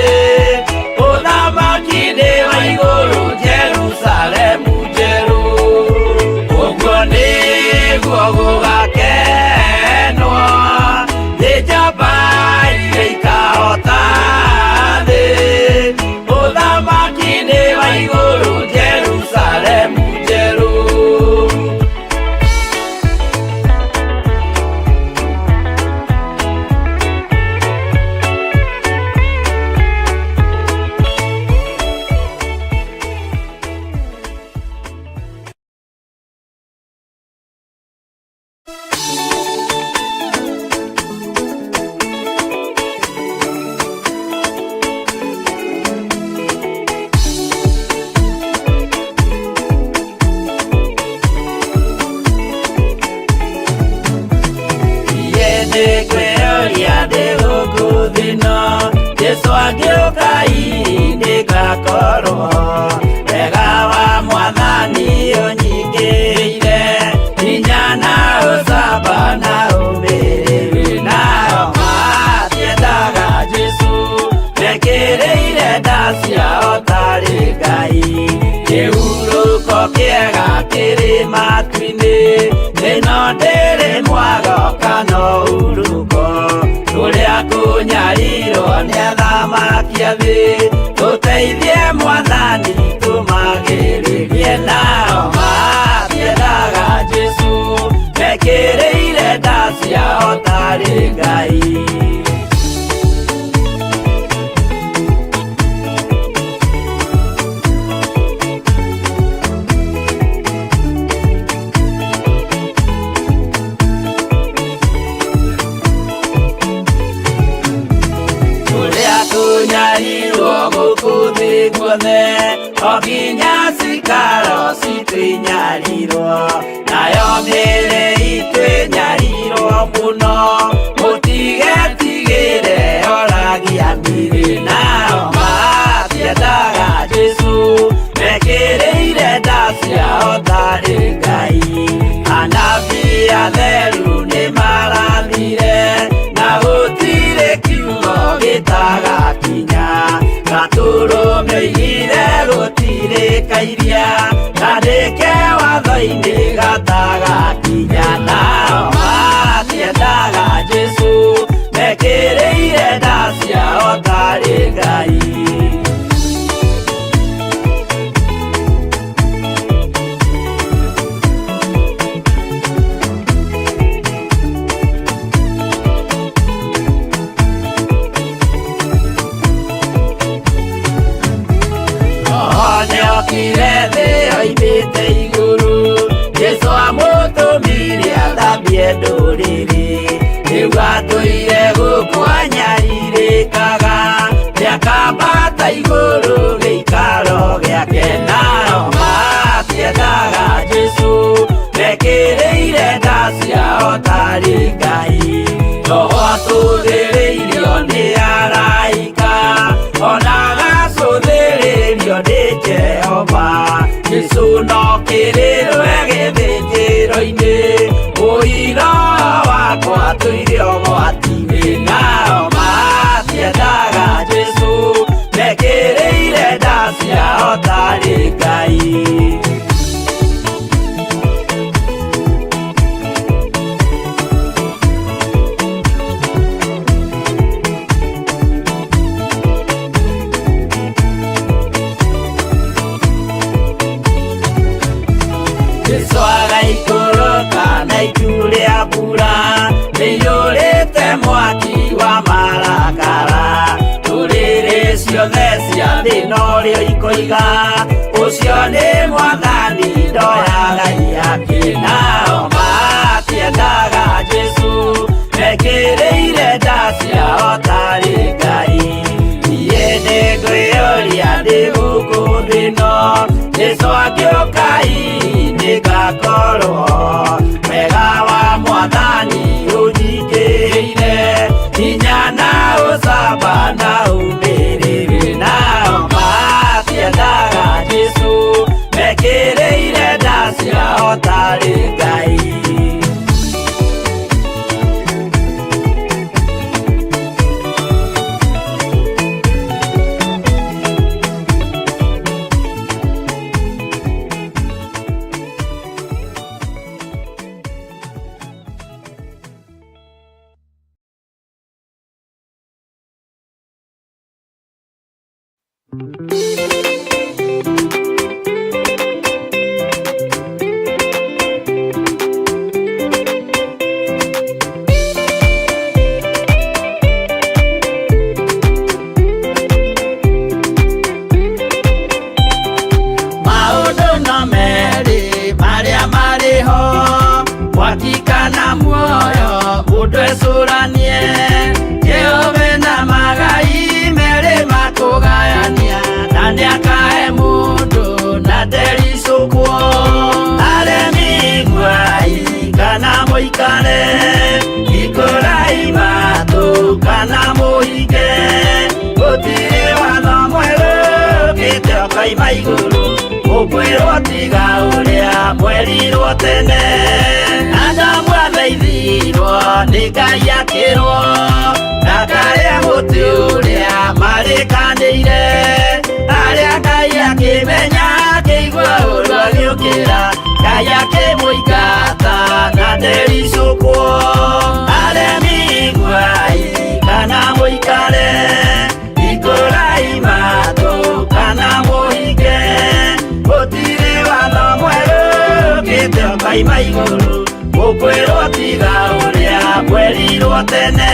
ũthamaki-inĩ wa igũrũ, Jerusalemu njerũ. Ũguo nĩguo gũgakenwo nĩ njamba iria ikahota thĩ, ũthamaki-inĩ wa igũrũ, Jerusalemu njerũ. Nĩngwĩyũria ndĩ gũkũ thĩ-ĩno, Jesũ angĩũka hihi nĩngakorwo wega wa Mwathani ũnyingĩrĩire, hinya na ũcamba na ũmĩrĩru. Nao matiendaga Jesũ, mekĩrĩire nda ciao tarĩ Ngai. Kĩhurũko kĩega kĩrĩ matu-inĩ, ĩno ndĩrĩ mwago kana ũhurũko, kũrĩa kũnyarirwo nĩ athamaki a thĩ. Tũteithie Mwathani tũmagĩrĩrie, nao matiendaga Jesũ, mekĩrĩire nda ciao tarĩ Ngai. guothe o nginya cikaro citũ inyarirwo nayo mĩĩrĩ itũ ĩnyarirwo mũno mũtigetigĩre oragia mĩrĩ nao matiendaga Jesũ mekĩrĩire nda ciao tarĩ Ngai anabii atheru nĩmarathire na gũtirĩ kiugo gĩtagakinya gatũrũme oigire gũtirĩ kairia kandĩke watho-inĩ gatagakinya nao matiendaga Jesũ mekĩrĩire nda ciao tarĩ Ngai. Nĩokire thĩ oimĩte igũrũ Jesũ amũtũmire athambie ndũrĩrĩ rĩu atũire gũkũ anyarirĩkaga nĩakambata igũrũ gĩikaro gĩake nao matiendaga Jesũ mekĩrĩire nda ciao tarĩ Ngai Roho atũthĩrĩirio nĩ araika ona agacũthĩrĩrio nĩ Jehova Jesũ no kĩrĩrwe gĩthĩnjĩro-inĩ ũira wakwa tũire ũgwati-inĩ nao matiendaga Jesũ mekĩrĩire nda ciao tarĩ Ngai. Jesũ agaikũrũka na itu rĩa mbura rĩiyũrĩte mwaki wa marakara ndũrĩrĩ ciothe cia thĩ norĩo ikoiga ũcio nĩ mwathani ndoyaga ihaki nao matiendaga Jesũ mekĩrĩire nda ciao tarĩ Ngai niĩ nĩngwĩyũria ndĩ gũkũ thĩ ĩno Jesũ angĩũka hihi nĩngakorwo wega wa mwathani ũnyingĩrĩire hinya na ũcamba na ũmĩrĩru nao matiendaga Jesũ mekĩrĩire nda ciao tarĩ Ngai. Maũndũ no merĩ marĩa marĩ ho mwaki kana muoyo mũndũ ecũranie Jehova na magai merĩ makũgayania na nĩakahe mũndũ na ndericũkwo aremi iguai kana mũikare ikũrai matũ kana mũhinge gũtirĩ watho mwerũ ũkĩte ũkoima igũrũ ũkwĩrwo tiga ũrĩa mwerirwo tene Adamu athaithirwo nĩ Ngai akĩrwo ndakarĩe mũtĩ ũrĩa marĩkanĩire arĩa Ngai akĩmenya akĩigua ũru agĩũkĩra Ngai akĩmũingata na ndericũkwo aremi iguai kana mũikare ikũrai matũ kana mũhinge gũtirĩ watho mwerũ ũkĩte ũkoima igũrũ ũkwĩrwo tiga ũrĩa mwerirwo tene.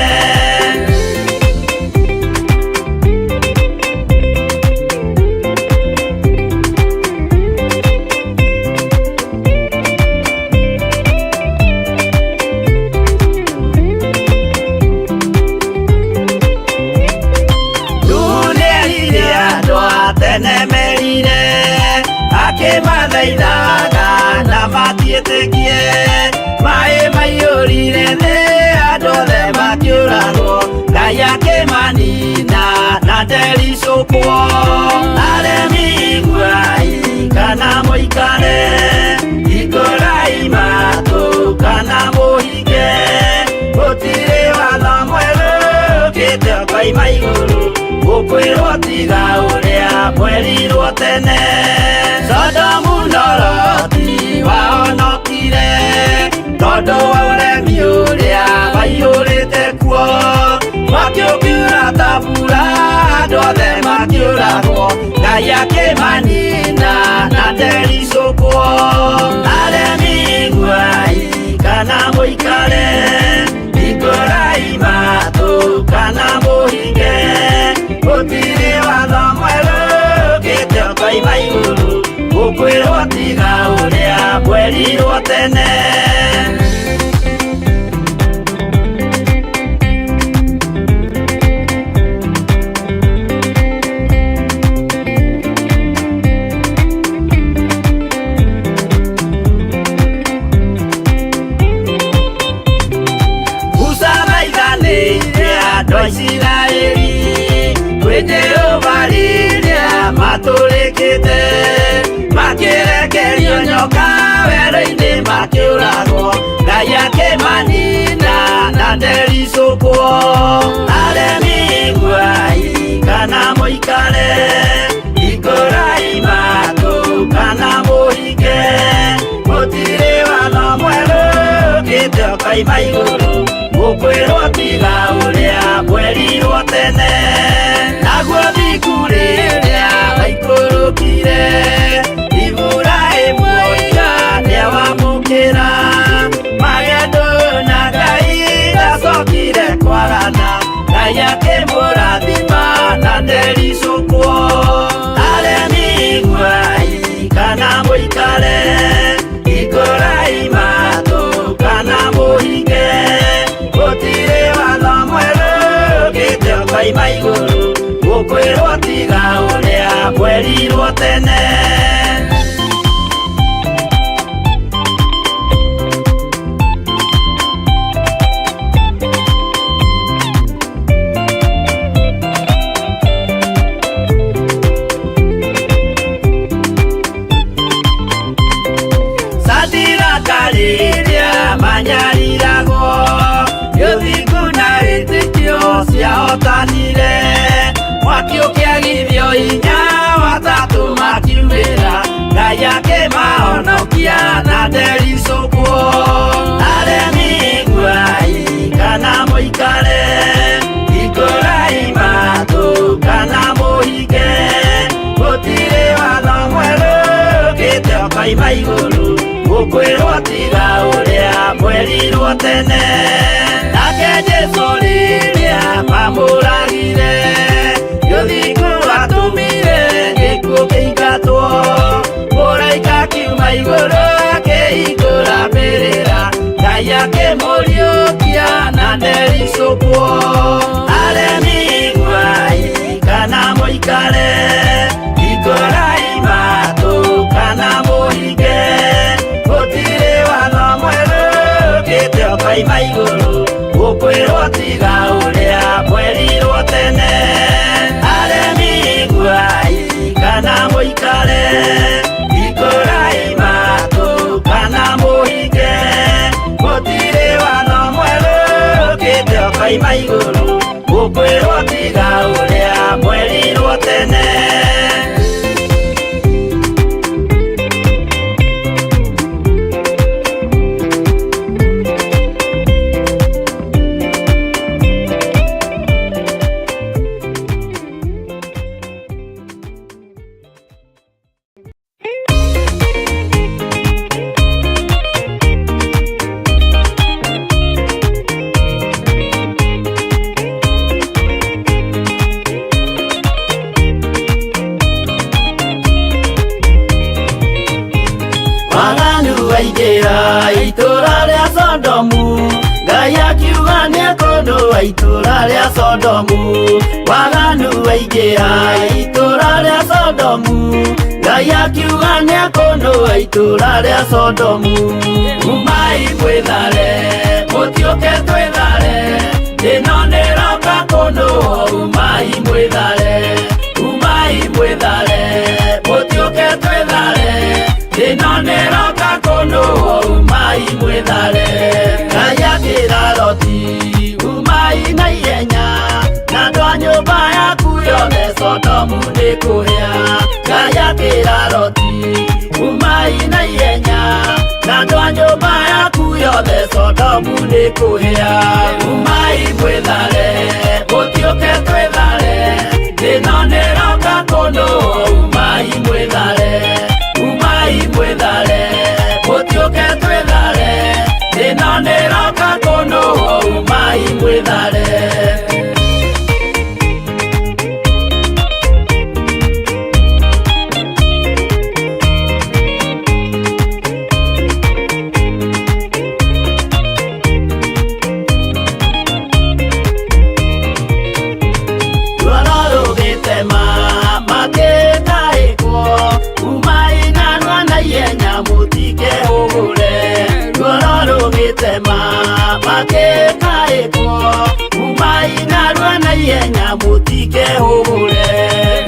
Tene wĩtĩkie. Maĩ maiyũrire thĩ, andũ othe makĩũragwo, Ngai akĩmanina na ndericũkwo. Aremi iguai kana mũikare, hingũrai matũ kana mũhinge, gũtirĩ watho mwerũ ũkĩte ũkoima igũrũ, gũkwĩrwo tiga ũrĩa mwerirwo tene. Sodomu na Loti wahonokire tondũ wa ũremi ũrĩa waiyũrĩte kuo. Mwaki ũkiura ta mbura, andũ othe makĩũragwo, Ngai akĩmanina na ndericũkwo. Aremi iguai kana mũikare, hingũrai matũ kana mũhinge, gũtirĩ watho mwerũ ũkĩte ũkoima igũrũ, gũkwĩrwo tiga ũrĩa mwerirwo tene. Musa maiganĩire andũ a Isiraeli kwĩ Jehova rĩrĩa matũrĩkĩte, makĩrekerio nyoka werũ-inĩ makĩũragwo, Ngai akĩmanina na ndericũkwo. Aremi iguai kana mũikare, hingũrai matũ kana mũhinge, gũtirĩ watho mwerũ ũkĩte ũkoima igũrũ, gũkwĩrwo tiga ũrĩa mwerirwo tene. Naguo thingu rĩrĩa waikũrũkire, Iburahĩmu oiga nĩawamũkĩra, magendo na Ngai ndacokire kwarana, Ngai akĩmũrathima na ndericũkwo. Aremi iguai kana mũikare, hingũrai matũ kana mũhinge, gũtirĩ watho mwerũ ũkĩte ũkoima igũrũ, gũkwĩrwo tiga ũrĩa mwerirwo tene. Sadiraka rĩrĩa manyariragwo, ũthingu na wĩtĩkio ciahotanire, mwaki ũkĩagithio hinya watatũ makiumĩra, Ngai akĩmahonokia na ndericũkwo. Aremi iguai kana mũikare, hingũrai matũ kana mũhinge, gũtirĩ watho mwerũ ũkĩte ũkoima igũrũ, gũkwĩrwo tiga ũrĩa mwerirwo tene. Nake Jesũ rĩrĩa mamũragire, ũthingu watũmire gĩkuũ kĩingatwo, mũraika akiuma igũrũ akĩhingũra mbĩrĩra, Ngai akĩmũriũkia na ndericũkwo. Aremi iguai kana mũikare, hingũrai matũ kana mũhinge, gũtirĩ watho mwerũ ũkĩte ũkoima igũrũ, gũkwĩrwo tiga ũrĩa mwerirwo tene. Aremi iguai kana mũikare, hingũrai matũ kana mũhinge, gũtirĩ watho mwerũ ũkĩte ũkoima igũrũ, gũkwĩrwo tiga ũrĩa mwerirwo tene. Waganu waingĩra itũra rĩa Sodomu, Ngai akiuga nĩekũnũa itũra rĩa Sodomu. Waganu waingĩra itũra rĩa Sodomu, Ngai akiuga nĩekũnũa itũũra rĩa Sodomu. Umai mwĩthare, mũtiũke twĩthare, ĩno nĩroka kũnũa. Umai mwĩthare, umai mwĩthare, mũtiũke twĩthare, ĩno nĩroka kũnũa. Umai mwĩthare. Ngai akĩra Loti, umai na ihenya, na andũ a nyũmba yaku yothe Sodomu nĩkũhĩa. Ngai akĩra Loti, umai na ihenya, na andũ a nyũmba yaku yothe Sodomu nĩkũhĩa. Umai mwĩthare, mũtiũke twĩthare, ĩno nĩroka kũnũa. Umai mwĩthare, umai mwĩthare, mũtiũke twĩthare, ĩno nĩroka kũnũa. Umai mwĩthare. Ruoro rũgĩtema makĩtaĩkwo, umai narua na ihenya mũtikehũgũre. Ruoro rũgĩtema makĩtaĩkwo, umai narua na ihenya mũtikehũgũre.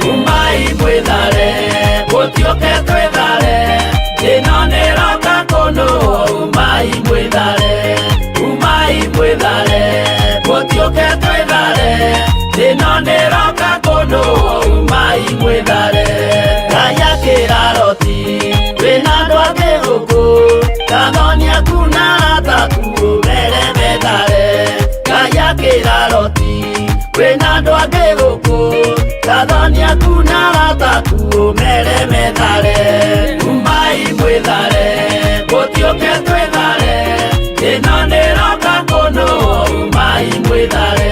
Umai mwĩthare, mũtiũke twĩthare, ĩno nĩroka kũnũa. Umai mwĩthare, umai mwĩthare, mũtiũke twĩthare, ĩno nĩroka kũnũa. Umai mwĩthare. Ngai akĩra Loti, wĩna andũ angĩ gũkũ, gathoni aku na arata aku ũmere methare. Ngai akĩra Loti, wĩna andũ angĩ gũkũ, gathoni aku na arata aku ũmere methare. Umai mwĩthare, mũtiũke twĩthare, ĩno nĩroka kũnũa. Umai mwĩthare,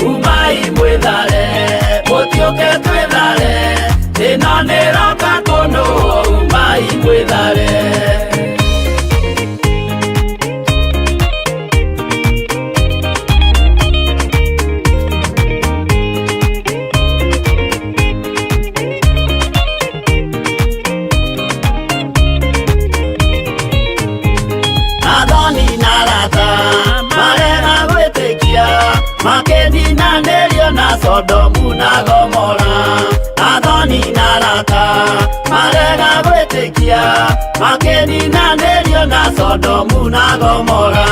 umai mwĩthare, mũtiũke twĩthare, ĩno nĩroka kũnũa. Umai mwĩthare. Athoni na arata marega gwĩtĩkia, makĩninanĩrio na Sodomu na Gomora. Athoni na arata marega gwĩtĩkia, makĩninanĩrio na Sodomu na Gomora.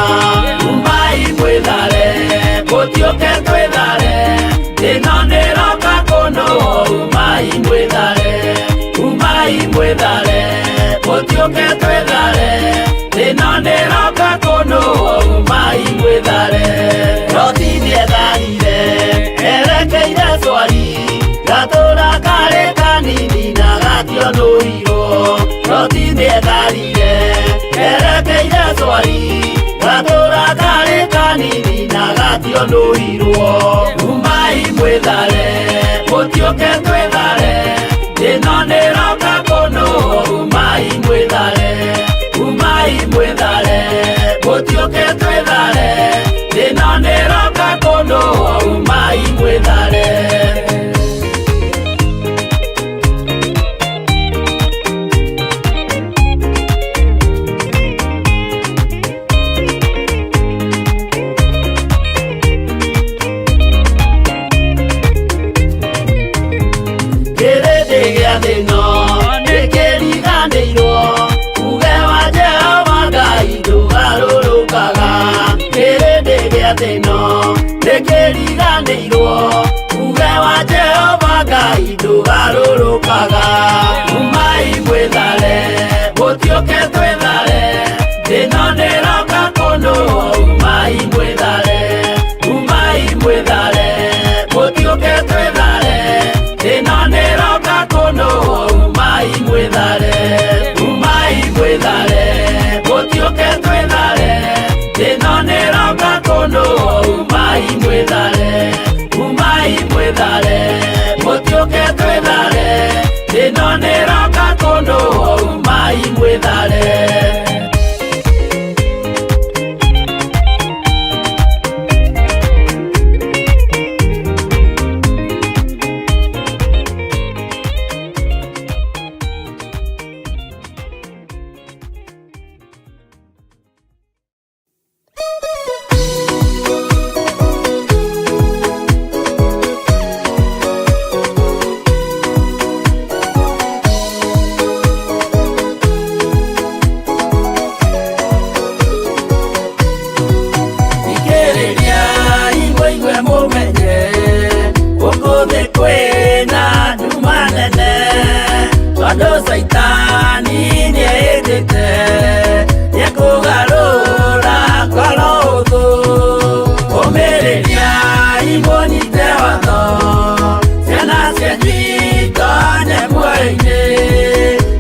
Umai mwĩthare, mũtiũke twĩthare, ĩno nĩroka kũnũa. Umai mwĩthare, umai mwĩthare, mũtiũke twĩthare, ĩno nĩroka kũnũa. Umai mwĩthare. Loti nĩetharire erekeire Swari, gatũra karĩ kanini na gationũirwo. Loti nĩetharire erekeire Swari, gatũra karĩ kanini na gationũirwo. Umai mwĩthare, mũtiũke twĩthare, ĩno nĩroka kũnũa. Umai mwĩthare, umai mwĩthare, mũtiũke twĩthare, ĩno nĩroka kũnũa. Umai mwĩthare. Kĩrĩndĩ gĩa thĩno nĩkĩriganĩirwo, uge wa Jehova Ngai ndũgarũrũkaga. Kĩrĩndĩ gĩa thĩno nĩkĩriganĩirwo, uge wa Jehova Ngai ndũgarũrũkaga. Umai mwĩthare, mũtiũke twĩthare, ĩno nĩroka kũnũa. Umai mwĩthare, umai mwĩthare, mũtiũke twĩthare, ĩno nĩroka kũnũa. Kwĩna nduma nene tondũ Caitani nĩehĩtĩte nĩekũgarũra ngoro hũthũ. Ũmĩrĩriai mũnyite watho, ciana cianyu itonye muoyo-inĩ,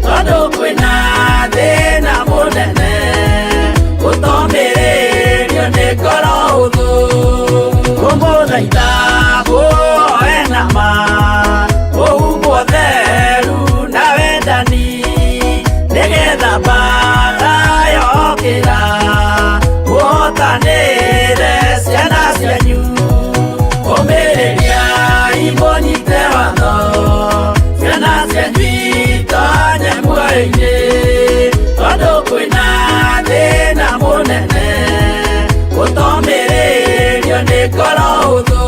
tondũ kwĩna thĩna mũnene gũtomĩrĩrio nĩ ngoro hũthũ. Kũmũthaitha muoe na ma, mũhumbwo theru na wendani, nĩgetha mbaara yokĩra mũhotanĩre ciana cianyu. Ũmĩrĩriai mũnyite watho, ciana cianyu itonye muoyo-inĩ, tondũ kwĩna thĩna mũnene gũtomĩrĩrio nĩ ngoro hũthũ.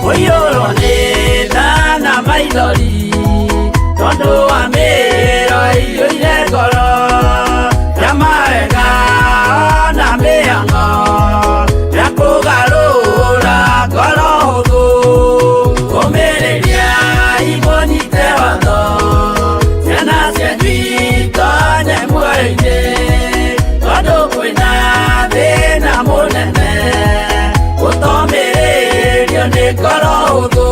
Kũiyũrwo nĩ tha na maithori tondũ wa mĩĩro ĩiyũire ngoro ya mawega na mĩhang'o ya kũgarũra ngoro hũthũ. Ũmĩrĩriai mũnyite watho, ciana cianyu itonye muoyo-inĩ, tondũ kwĩna thĩna mũnene gũtomĩrĩrio nĩ ngoro hũthũ.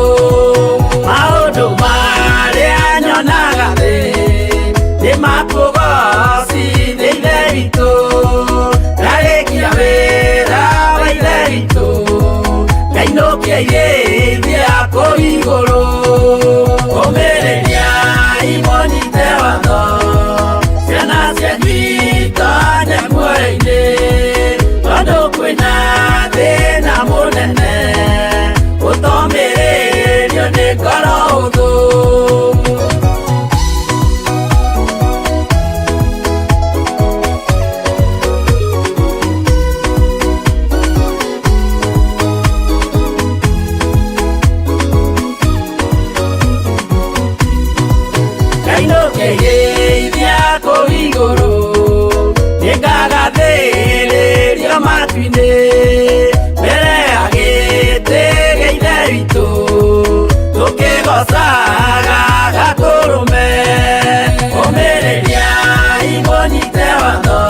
Maũndũ marĩa nyonaga thĩ nĩ makũgocithia Ithe witũ, ndarĩkia wĩra wa Ithe witũ ngainũkia irĩithia kũu igũrũ. Ũmĩrĩriai mũnyite watho, ciana cianyu itonye muoyo-inĩ, tondũ kwĩna thĩna mũnene gũtomĩrĩrio nĩ ngoro hũthũ. Ngainũkĩrĩithia kũu igũrũ, nĩngagathĩrĩrio matu-inĩ, mbere ya gĩtĩ gĩa Ithe witũ, tũkĩgoocaga Gatũrũme. Ũmĩrĩriai mũnyite watho,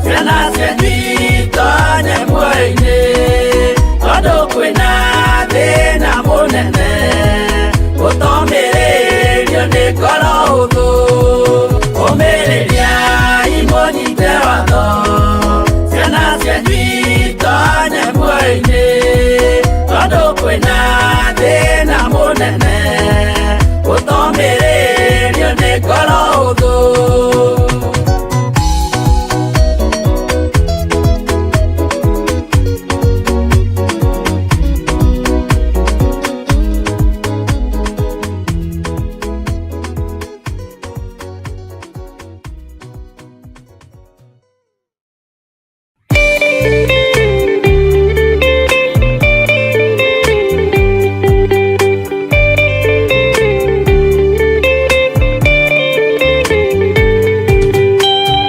ciana cianyu itonye muoyo-inĩ, tondũ kwĩna thĩna mũnene gũtomĩrĩrio nĩ ngoro hũthũ. Ũmĩrĩriai mũnyite watho, ciana cianyu itonye muoyo-inĩ, tondũ kwĩna thĩna mũnene gũtomĩrĩrio nĩ ngoro hũthũ.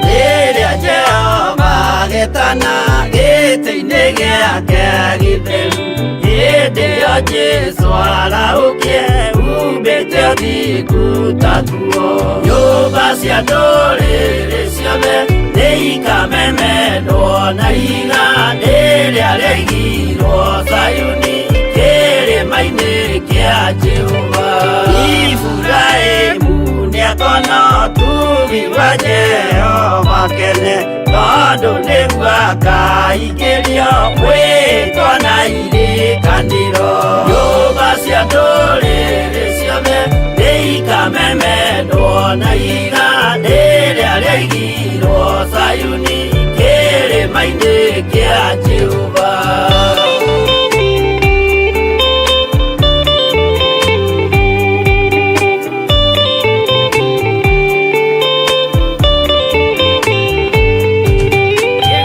Rĩrĩa Jehova agetana gĩtĩ-inĩ gĩake gĩtheru, hĩndĩ ĩyo Jesũ arahũkie humbĩte ũthingu ta nguo. Nyũmba cia ndũrĩrĩ ciothe nĩikamemendwo na ihiga rĩrĩa rĩaigirwo Zayuni kĩrĩma-inĩ kĩa Jehova. Iburahĩmu nĩakona ũtugi wa Jehova kene, tondũ nĩguo akaingĩrio mwĩtwa na irĩkanĩro. Nyũmba cia ndũrĩrĩ ciothe nĩikamemendwo na ihiga rĩrĩa rĩaigirwo Zayuni kĩrĩma-inĩ kĩa Jehova.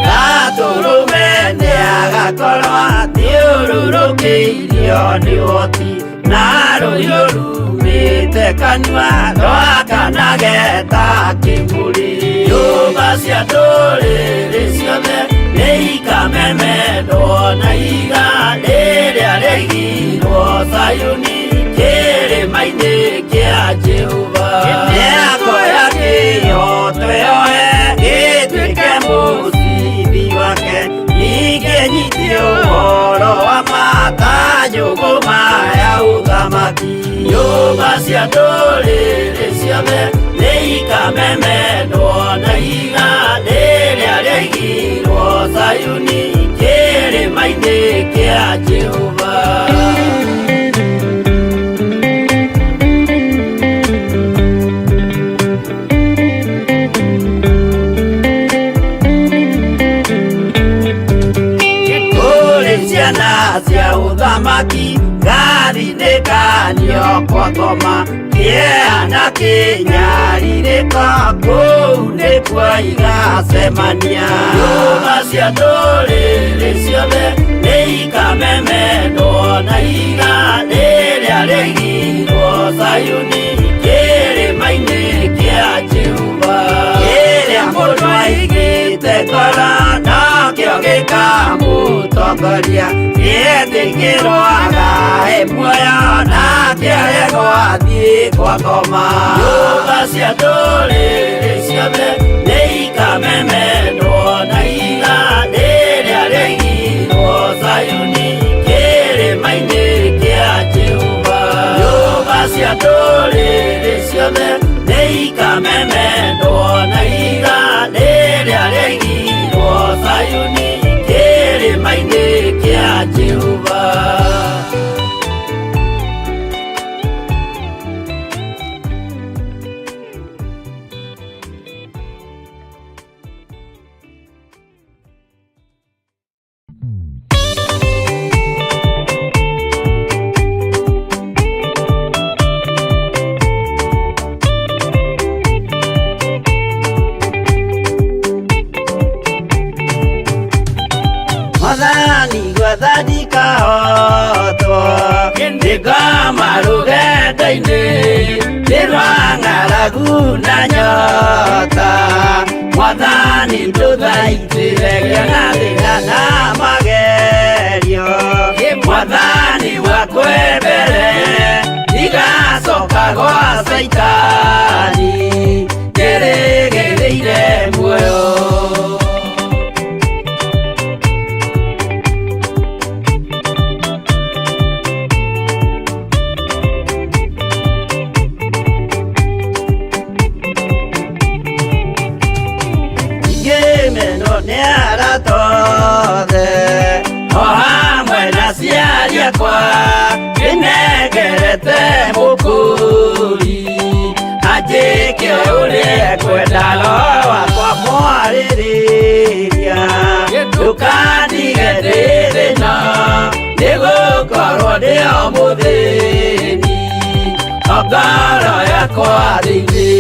Gatũrũme nĩagakorwo athiũrũrũkĩirio Rũthiũrũrũkĩirio nĩ ũhoti na rũhiũ rumĩte kanua rwakanage ta kĩmũrĩ. Nyũmba cia ndũrĩrĩ ciothe nĩ ikamemendwo na ihiga rĩrĩa rĩigirwo Zayuni kĩrĩma-inĩ kĩa Jehova. Mĩako ya kĩhooto yoe ĩtuĩke mũcibi wake, ningĩ nyitie ũhoro wa ma ta njũgũma ya ũthamaki. Nyũmba cia ndũrĩrĩ ciothe nĩ ikamemendwo na ihiga rĩrĩa rĩaigirwo Zayuni kĩrĩma-inĩ kĩa Jehova. Kũrĩ ciana cia ũthamaki ngathinĩkanio kwa ngoma kĩeha na kĩnyarirĩko kũu nĩkuo igacemania. Nyũmba cia ndũrĩrĩ ciothe nĩ ikamemendwo na ihiga rĩrĩa rĩaigirwo Zayuni kĩrĩma-inĩ kĩa Jehova. Kĩrĩa mũndũ aigĩte ngoro nokĩo gĩkamũtongoria, gĩetĩkĩrwo agae muoyo nake aregwo athiĩ kwa ngoma. Nyũmba cia ndũrĩrĩ ciothe nĩ ikamemendwo na ihiga rĩrĩa rĩaigirwo Zayuni kĩrĩma-inĩ kĩa Jehova. Nyũmba cia ndũrĩrĩ ciothe nĩ ikamemendwo na ihiga rĩrĩa rĩaigirwo Zayuni kĩrĩma-inĩ kĩa Jehova. Mwathani gwathani kahotwo nĩngoma rũgendo-inĩ nĩ rwa ng'aragu na nyota. Mwathani ndũthaitĩre ngĩona thĩna na magerio. Mwathani wakwe mbere ndigacoka gwa Caitani ndĩrĩgĩrĩire muoyo. Ngĩmenwo nĩ arata othe o hamwe na aciari akwa, ndĩnengerete mũkũri anjĩke ũrĩa ekwenda, roho wakwa mwarĩrĩria ndũkandige ndĩ thĩna, nĩgũkorwo ndĩ o mũthĩni o ngoro yakwa thĩinĩ.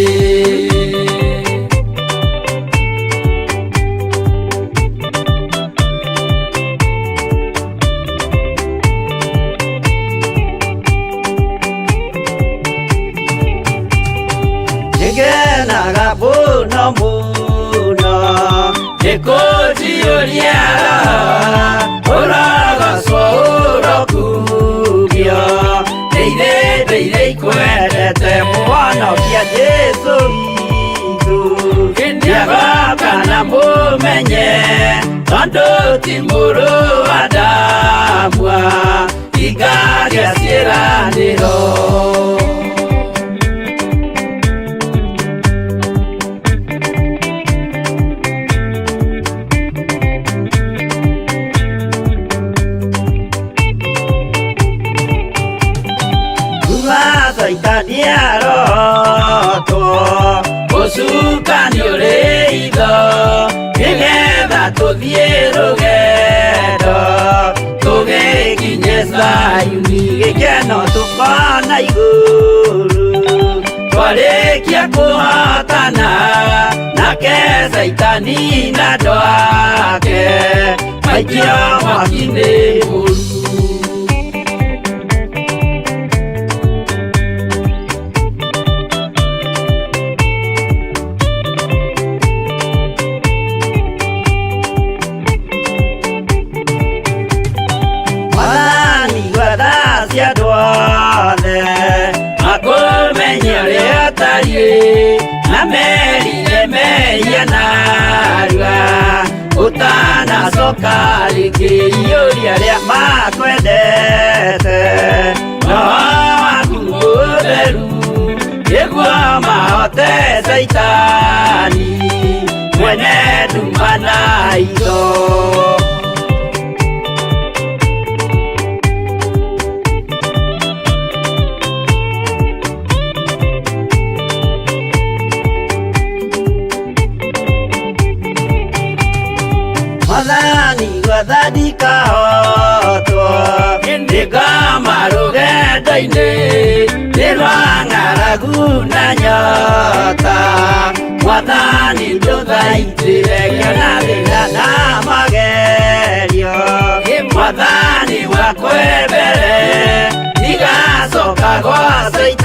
Nĩngenaga mũno mũno nĩkũnjiyũria ũrogocwo ũrokugio ndĩire ndĩire ikwendete mũhonokia Jesũ witũ. Nĩagoka na mũmenye tondũ ti mũrũ wa Adamu ingagĩa ciĩranĩro. Kuma Caitani arotwo ũcukani ũrĩ itho nĩgetha tũthiĩ rũgendo tũgĩkinye Zayuni gĩkeno tũkona igũrũ twarĩkia kũhotana nake Caitani na andũ ake maikio mwaki-inĩ mũru. Honokia andũ othe makũmenye ũrĩa ũtariĩ na merire mehia narua ũtanacoka rĩngĩ iyũria arĩa makwendete roho waku mũtheru nĩguo mahote Caitani mwene nduma na itho. Mwathani gwathani kahotwo nĩngoma rũgendo-inĩ nĩ rwa ng'aragu na nyota Mwathani ndũthaitĩre ngĩona thĩna na magerio Mwathani wakwe mbere ndigacoka gwa Caitani.